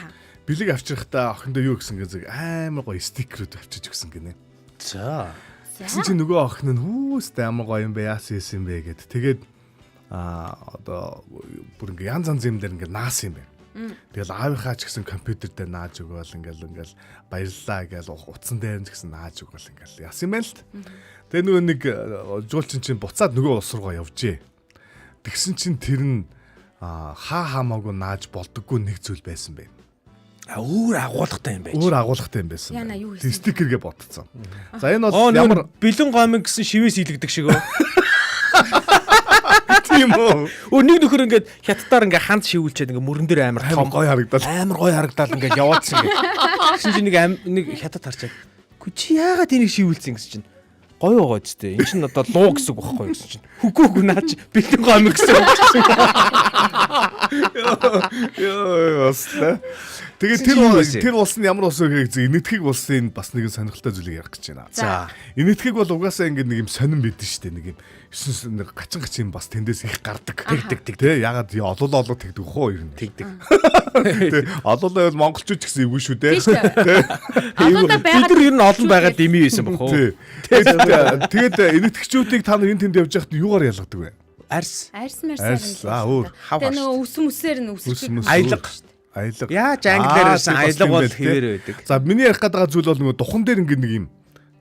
Бэлэг авчирахдаа охиндоо юу гэсэн гэзэг амар гоё стикерүүд авчиж өгсөн гинэ. За. Тэгсэн чинь нөгөө охин нь хүүстэй амар гоё юм бэ яасан юм бэ гэд. Тэгээд одоо бүр ингээ янз янз юм дээр ингээ наасан юм байна. Тэгэл аавынхаа ч гэсэн компьютер дээр нааж өгөөл ингээл баярлалаа гээл утсан дээр ч гэсэн нааж өгөөл ингээл яасан юм байна л. Тэгээ нөгөө нэг жуулчин чинь буцаад нөгөө улс руугаа явжээ. Тэгсэн чинь тэр нь хаа хамаагүй нааж болдоггүй нэг зүйл байсан байх. А өөр агуулгатай юм байж. Өөр агуулгатай юм байсан. Яна, юу хийсэн? Стикергээ ботцсон. За энэ бол ямар бэлэн гомин гэсэн шивээс илэгдэг шиг өө. Тийм үү? Өө нэг нөхөр ингээд хятадаар ингээд ханд шивүүлчихэд ингээд мөрөн дээр амар том гоё харагдал. Амар гоё харагдал ингээд яваадсан ингээд. Тэгсэн чинь нэг хятад харчаад. Гү чи яагаад энийг шивүүлсэн гэсэн чинь гоё байгаа ч тийм. Энд чинь одоо луу гэсэн үг байхгүй юу гэсэн чинь. Үгүй үгүй наа чи бэлэн гомин гэсэн үг гэсэн. Йоо бас. Тэгээд тэр улс нь ямар улс вэ гэхээр Энэтхэг улсын бас нэгэн сонирхолтой зүйлийг ярих гэж байна. За. Энэтхэг бол угаасаа ингээд нэг юм сонин бидэн штэ нэг юм 9 нэг гачин гачин юм бас тэндээс их гардаг. Тэгдэг тэг. Тэ ягаад олоолаа олоо тэгдэг хөө ер нь. Тэгдэг. Тэ олоолаа бол монголчууд ч гэсэн эвгүй шүү дээ. Олоолаа байгаад бид нар ер нь олон байгаад дэмий байсан бох уу. Тэгээд энэтхэгчүүдийг та нар энэ тэнд явж байхад юугаар ялгадаг вэ? Арс. Арс марсаар. Арс аа өөр. Тэгээ нөгөө өсөн мөсээр нь үсэрч. Аялга. Аялга. Яаж англиар ярьсан аялга бол хэвээр байдаг. За миний ярих гээд байгаа зүйл бол нөгөө духан дээр ингээд нэг юм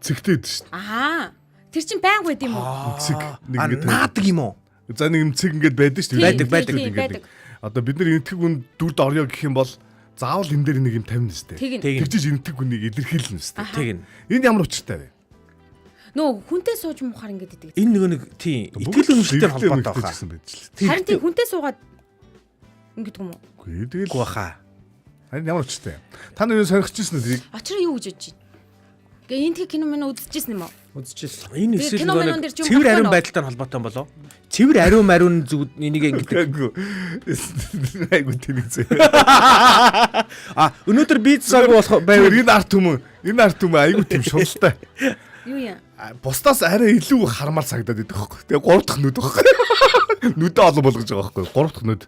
цэгтэй байдаг шүү дээ. Аа. Тэр чинь байнга байд юм уу? Цэг нэг ингээд наадаг юм уу? За нэг юм цэг ингээд байдаг шүү дээ. Байдаг байдаг. Одоо бид нар энэтхэг үн дүрд орё гэх юм бол заавал энэ дээр нэг юм тавина шүү дээ. Тэгжиж энэтхэг үнийг илэрхийлнэ шүү дээ. Тэгнэ. Энэ ямар учиртай вэ? Нөө хүнтэй сууж муухаар ингэж идэг. Энэ нөгөө нэг тийм итгэл үнэмшилтэй холбоотой байх гэсэн байж л. Харин тийм хүнтэй суугаад ингэдэг юм уу? Үгүй тэгэл Үгүй хаа. Харин ямар учиртай юм. Та нар юу сонирхож ирсэн үү? Очроо юу гэж бодож байна? Гэ энэ тхи кино минь үзчихсэн юм уу? Үзчихсэн. Энэ эсвэл нөгөө нэг цэвэр ариун байдалтай холбоотой болов? Цэвэр ариун мариун зүг энийг ингэдэг. Айгу тэнэг зэ. А өнөөдөр би цаг болох байвал энэ арт түмэн энэ арт түмэн айгу тийм шуналтай. Юу юм? Бусдаас арай илүү хармаар санагдаад идэх байхгүй. Тэгээ гурав дахь нүд байхгүй. Нүдээ олон болгож байгаа байхгүй. Гурав дахь нүд.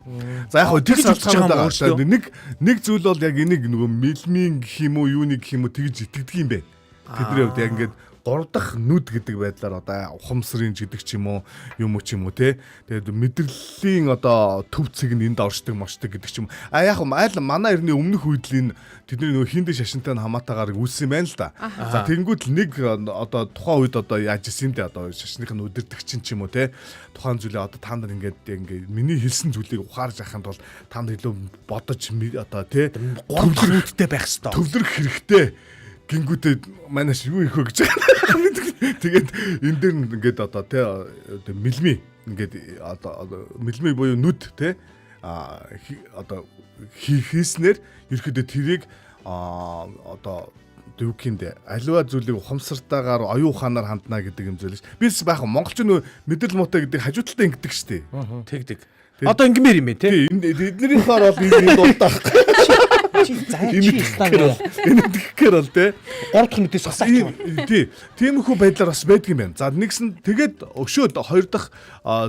За яг хөө тэр шалтгаанууд байгаа. Нэг зүйл бол яг энийг нөгөө мэлмийн гэх юм уу юуны гэх юм уу тэгж итгэдэг юм бэ. Тэдний хувьд яг ингээд гурав дахь нүд гэдэг байдлаар одоо ухамсарын ч гэдэг ч юм уу юм уу ч юм уу те. Тэгээд мэдрэлийн одоо төв цэг нь энд оршдог моршдог гэдэг ч юм. А яг айл манай эртний өмнөх үед л энэ тэдний нөгөө хиндэ шашинтай нь хамаатаагаар үүссэн юм байна л да. За тэгэнгүүт л нэг одоо тухайн үед одоо яаж исэн юм бэ одоо шашных нь удирдагч ч юм уу те. Тухайн зүйлээ одоо та нар ингээд ингээд миний хэлсэн зүйлийг ухаарж авахын тулд та нар илүү бодож одоо те гурав дахь нүдтэй байх ёстой. Төвлөрөх хэрэгтэй. Гингүүтээ манайш юу их вэ гэж байгаа. Тэгээд энэ дээр ингээд одоо те мэлми ингээд одоо мэлми буюу нүд те одоо хийснээр ерөөдөө тэрийг одоо дүүкинд аливаа зүйлийг ухамсартайгаар оюун ухаанаар хандна гэдэг юм зүйл ш. Бис байх монголч нөө мэдрэл муутай гэдэг хажуу талдаа ингэдэг штэ. Тэгдэг. Одоо ингэмээр юм бэ те. Эднэрийн болохоор бол энэ дуртай байхгүй. Чи заяа чи энэ тэгэхээр бол те гурав дахь нүдээс хасаач юм. Тий. Тиймэрхүү байдлаар бас байдаг юм байна. За нэгсэн тэгээд өшөөд хоёр дахь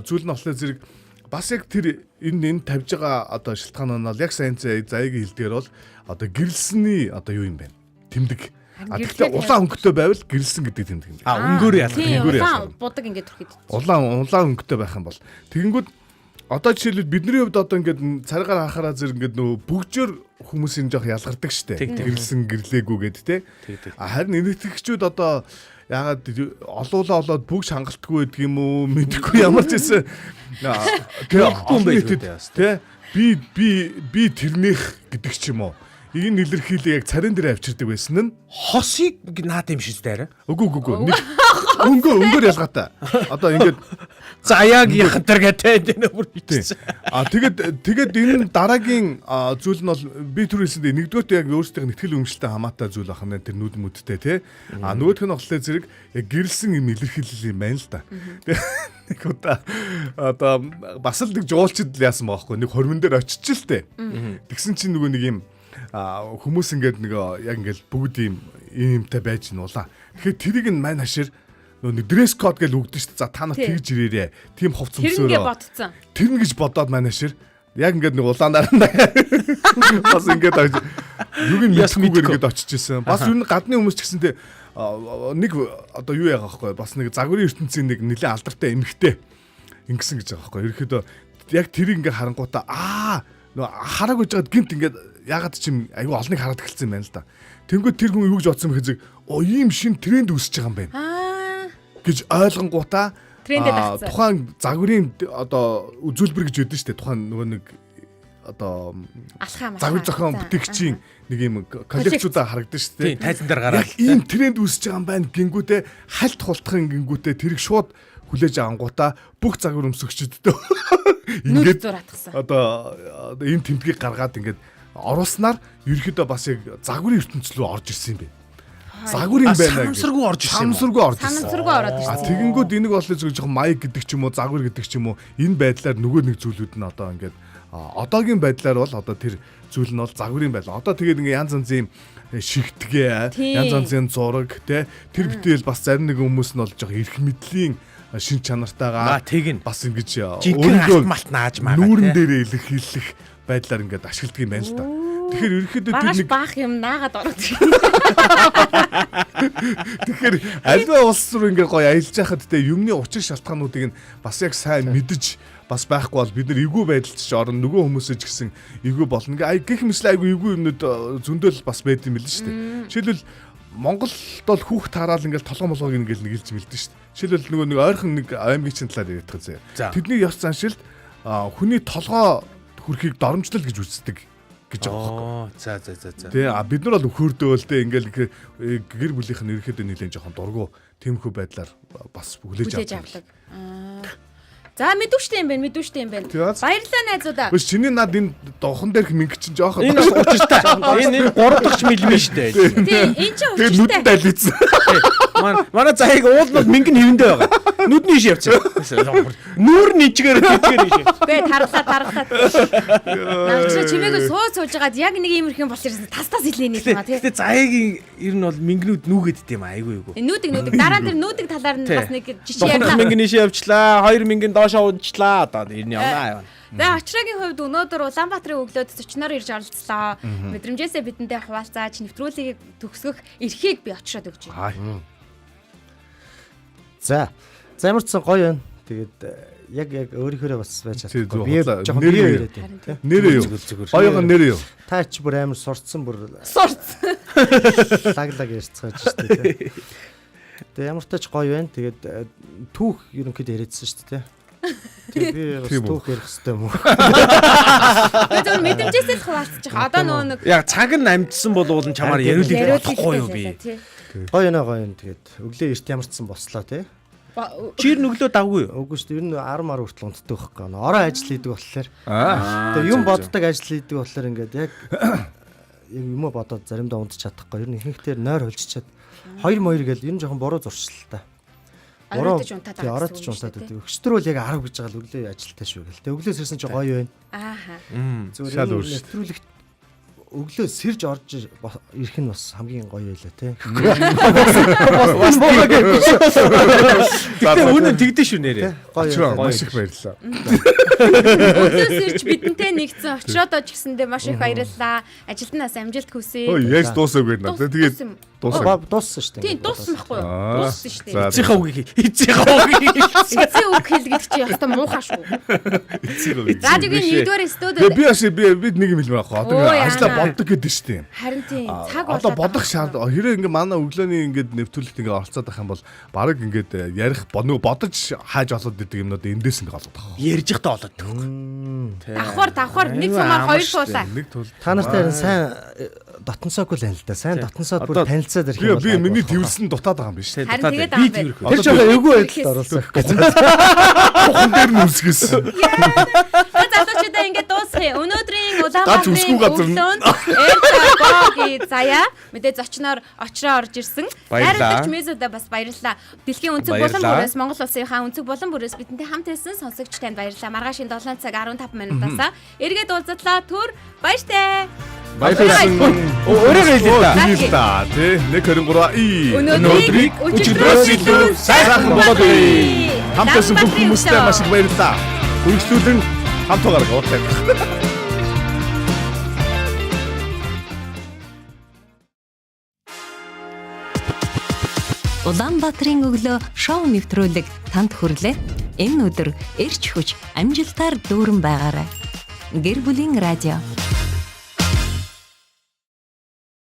зүйл нь болохоор зэрэг бас яг тэр энэ тавьж байгаа одоо шалтгаан нь бол яг сайн заяагийн хэлдгээр бол одоо гэрэлсэний одоо юу юм бэ? Тэмдэг. А тэгэхээр улаан өнгөтэй байвал гэрэлсэн гэдэг тэмдэг юм байна. А өнгөөр ялах. Өнгөөр ялах. Будаг ингээд түрхэд. Улаан өнгөтэй байх юм бол тэгэнгүүт одоо жишээлбэл бидний хувьд одоо ингээд царгаар харахаараа зэрэг ингээд нөгөө бөгжөр хүмүүсийн жоох ялгардаг штэ. Гэрлсэн гэрлээгүй гэд те. А харин энэтхэгчүүд одоо ягаад олуулаа олоод бүгж хангалтгүй байдаг юм уу мэдэхгүй ямар ч байсан те би би би тэрнийх гэдэг ч юм уу. Энэ илэрхийлээ яг царин дээр авчирдаг байсан нь хосыг наад юм шиг дээ арай. Үгүй үгүй үгүй. Өнгөөр ялгаатай. Одоо ингээд заяаг яхантар гэдэг энэ бүр бичсэн. А тэгээд энэ дараагийн зүйл нь бол би түр хэлсэндээ нэгдүгээрт яг өөрсдийнх нь ихтгэл өмчлөлтэй хамаатай зүйл ахна тэр нүд мүдтэй тий. А нөгөөх нь болохоор зэрэг яг гэрэлсэн юм илэрхийлэл юм байна л да. Нэг удаа одоо бас л нэг жуулчд л яасан байгаа хгүй нэг хормон дээр очиж л тээ. Тэгсэн чинь нөгөө нэг юм хүмүүс ингээд нэг яг ингээд бүгд юм юмтай байж нуулаа. Тэгэхээр тэрийг нь мань хашир нөгөө нэг дресс код гэж өгдөн шүү дээ. За та нар тэгж ирээрээ. Тийм хувц өмсөөрөө. Тэр ингэ бодцсон. Тэр нь гэж бодоод мань хашир Яг ингээд нэг улаанаар бас ингээд юуг нь Яс мэдхгүйгээр мэдхгүй. ингээд очиж исэн. Бас юу н гадны хүмүүс ч гэсэн те нэг одоо юу яагаа байхгүй бас нэг загварын ертөнцийн нэг нэлээд алдартай эмэгтэй ингэсэн гэж байгаа байхгүй. Ерөнхийдөө яг тэрийг ингээд харангуйтаа нөө харааг үж байгаад гинт ингээд ягаад ч юм айгүй олныг хараад эхэлсэн юм байна л да. Тэнгүүд тэр хүн юу гэж бодсон бэ гэхээр оо ийм шин тренд үүсэж байгаа юм байна гэж ойлгонгуудаа Трендэд дагцсан. тухайн загварын одоо үзүүлбэр гэж өгдөн шүү дээ. Тухайн нөгөө нэг одоо Алхаа малхаа. загвар зохион За, бүтээгчийн нэг юм коллекцуудаа харагдана шүү Тийм дээ. тайзан дээр гараад. Яг ийм тренд үүсэж байгаа юм байна гингүүтээ хальт хултахын гингүүтээ тэрийг шууд хүлээж авангуудаа бүх загвар өмсөгчдөд Нүд ингээд зур атгсан. одоо энэ тэмдгийг гаргаад ингээд оруулснаар ерөөхдөө бас яг загварын ертөнц рүү орж ирсэн юм байна. Загвар юм А, байна. санамсаргүй орж ирсэн юм уу? Санамсаргүй орж ирсэн. Санамсаргүй ороод А ирсэн. тэгэнгүүт энийг бол зөв жоохон маяг гэдэг ч юм уу, загвар гэдэг ч юм уу, энэ байдлаар нөгөө нэг зүйлүүд нь одоо ингээд одоогийн байдлаар бол одоо тэр зүйл нь бол загварын байдал. Одоо тэгээд ингээд янз янзын шигтгээ, Тийм. янз янзын зураг те тэр битэл бас зарим нэгэн хүмүүс нь бол жоохон эрх мэдлийн шин чанартайгаа Тэгнь. бас ингэж Жинхэнэ алт малт нааж магаа, нүүрэн те. дээрээ илэрхийлэх байдлаар ингээд ашигладаг юм байна л да. Тэгэхээр ерөнхийдөө тэр Багаш нэг баах юм наагаад ороод ирсэн. Тэгэхээр альва улс руу ингээ гоё аялж байхад те юмны учир шалтгаануудыг нь бас яг сайн мэдэж бас байхгүй бол бид нар эвгүй байдалд ч орно нөгөө хүмүүсээ ч гэсэн эвгүй болно. Ингээ ай гих мэтлээ айгүй эвгүй юмнууд зөндөл бас байд юм билээ шүү дээ. Жишээлбэл Монголд бол хүүхд тараал ингээл толгой молгойг ингээл нэг илж мэлдэн шүү дээ. Жишээлбэл нөгөө нэг ойрхон нэг аймгийн чин талаар яриад байгаа За. заяа. Тэдний ёс заншилд хүний толгой хүрхийг доромжлол гэж үздэг гэж байгаа байхгүй. Оо за за за за. Тэ а бид нар бол өхөрдөөл тэ ингээл гэр бүлийнх нь ерөөхдөө нэлээд жоохон дургу тиймэрхүү байдлаар бас хүлээж Хүлээж авдаг. авдаг. За мэдүүштэй юм байна, мэдүүштэй юм байна. Тийм. Баярлалаа найзуудаа. Биш чиний над энэ дохон дээрх мөнгө чинь жоохон Энэ бас учиртай. Энэ 3 дахь мэлмэн шүү дээ. Тийм, энэ чинь тэгээд учиртай. нүдэнд алицсан. Манай заяаг уул нь бол мингэн хэвэндээ байгаа. Нүдний иш явцсан. Нүүр нь ичгээр тэтгэр иш. Гэ тарлаа тарлаа. Навчаа чимээгүй суу сууж байгаад яг нэг иймэрхэн болж ирсэн. Тас тас илээ нэг юм а тий. Гэтэ заяагийн ер нь бол мингнүүд нүгэдтэй юм айгүй айгүй. Нүүдэг нүүдэг дараа нь тэр нүүдэг талаар нь бас нэг жишээ Дохнох ярьлаа. мингэн иш явчлаа. 2 мингэн доошоо унчлаа. Одоо ер нь явнаа явна. За Очроогийн хувьд өнөөдөр Улаанбаатарын өглөөд зочноор ирж оролцлоо. Мэдрэмжээсээ бидэнтэй хуваалцаач нэвтрүүлгийг төгсгөх эрхийг би Очроод өгч байна. За. За ямар ч сан гоё байна. Тэгээд яг яг өөрийнхөөрөө бас байж Тий, чадахгүй. зөв, Би худлаа. жоохон Нэр бие юу? яриад байна тий. Нэрээ юу? Хоёрын нэрээ юу? Та ч бүр амар сурцсан бүр Сурц. лаг лаг ярьцгааж шүү дээ тий. Тэгээ ямар ч тач гоё байна. Тэгээд түүх ерөнхийдөө яриадсан шүү дээ тий. Тэгээ би бас Тийм үү. түүх ярих хэрэгтэй юм уу? Би зөвхөн мэдрэмжээсээ л хуваалцчих. Одоо нөгөө нэг Яг цаг нь амжсан бол уул нь чамаар яриулыг болохгүй юу би. Гоё байна гоё байна. Тэгээд өглөө эрт ямар ч сан бослоо тий. Чир нүглөө давгүй юу? Үгүй шүү дээ. Ер нь 10 мар хүртэл унтдаг байхгүй. Орой ажил хийдэг болохоор. Аа. Тэгээ юм боддог ажил хийдэг болохоор ингээд яг яг юмаа бодоод заримдаа унтж чадахгүй. Ер нь ихэнхдээ нойр холжичаад 2 моёр гэл ер нь жоохон буруу зуршил та. Оройтож унтаад байгаа. байгаа Оройтож гэсэн үг унтаад шүү дээ, байдаг. Өчтөр бол яг 10 гэж байгаа л өглөө ажилтаа шүү гэл. Тэгээ өглөөс ирсэн чи гоё байна. Ааха. Зүгээр Шал энэ өөр шүү. нэвтрүүлэгт өглөө сэрж орж ирэх нь бас хамгийн гоё байлаа те. Бас Гэтэ үнэн тэгдэж шүү нэрээ. Гоё. Очроо байлаа. маш их баярлалаа. Өглөөс ирж бидэнтэй нэгдсэн Очроод ч гэсэндээ маш их баярлалаа. Ажилтнаас амжилт хүсье. Ой, яаж дуусаагүй байна. Тэгээд Дууссан юм. дуусаа. Дууссан шүү дээ. Тийм дууссан байхгүй юу? Аа. Дууссан шүү дээ. За. Эцсийнхээ үгийг хий. Эцсийнхээ үгийг хий. Эцсийн үг хэлгээд чи ястаа муухай шүү. Радиогийн 1-р студид Тэгээ би бас би бид нэг юм хэлмээр байхгүй. Одоо Өө, ингээ ажлаа яана. боддог гэдэг шүү дээ. Харин тийм цаг Одоо болоод бодох байгаа. шаардлага хэрэг ингээ манай өглөөний ингээд нэвтрүүлэгт ингээ оролцоод байх юм бол баг ингээд ярих нөгөө бодож хааж олоод идэг юмнууд эндээс ингээ олоод байгаа. Ярьж ихтэй олоод төгөх. Давхар давхар нэг сумаар хоёр суулаа. Нэг тул Та нартай харин сайн дотносоогүй л байна л да. Сайн дотносоод бүр Одоо танилцаад ирэх би юм бол би айгүй миний болох. твэрсэн дутаад байгаа юм биш. Харин тэгээд Би байгаа юм тэрхүү. Тэр Одоо жоо эвгүй би- байдалд оруулсан гэж. Бухан дээр нь үсгэсэн. За залуучуудаа ингээд дуусгая. Өнөөдрийн Гац Улаанбаатарын үсгүй газар нь. өглөөнд Эртагоги заяа мэдээ зочноор очроо орж ирсэн. Баярлалаа. Найруулагч Мезудаа бас баярлалаа. Дэлхийн өнцөг булан Баярлалаа. бүрээс Монгол улсынхаа өнцөг булан бүрээс бидэнтэй хамт байсан сонсогч танд баярлалаа. Маргааш 7 цаг 15 минутаас эргээд уулзтлаа. Түр баяртай. Баярлалаа. Өөрөөр хэлээ та. Тэгэл та тий 123 и Өнөөдрийг өчигдрөөс илүү сайхан болгоё. Хамт байсан бүх хүмүүстээ маш их баярлалаа. Үргэлжлүүлэн Хамт гараг уурлаа. Улаанбаатарын өглөө шоу нэвтрүүлэг танд хүрлээ. Энэ өдөр эрч хүч амжилтаар дүүрэн байгаарай. Гэр бүлийн радио.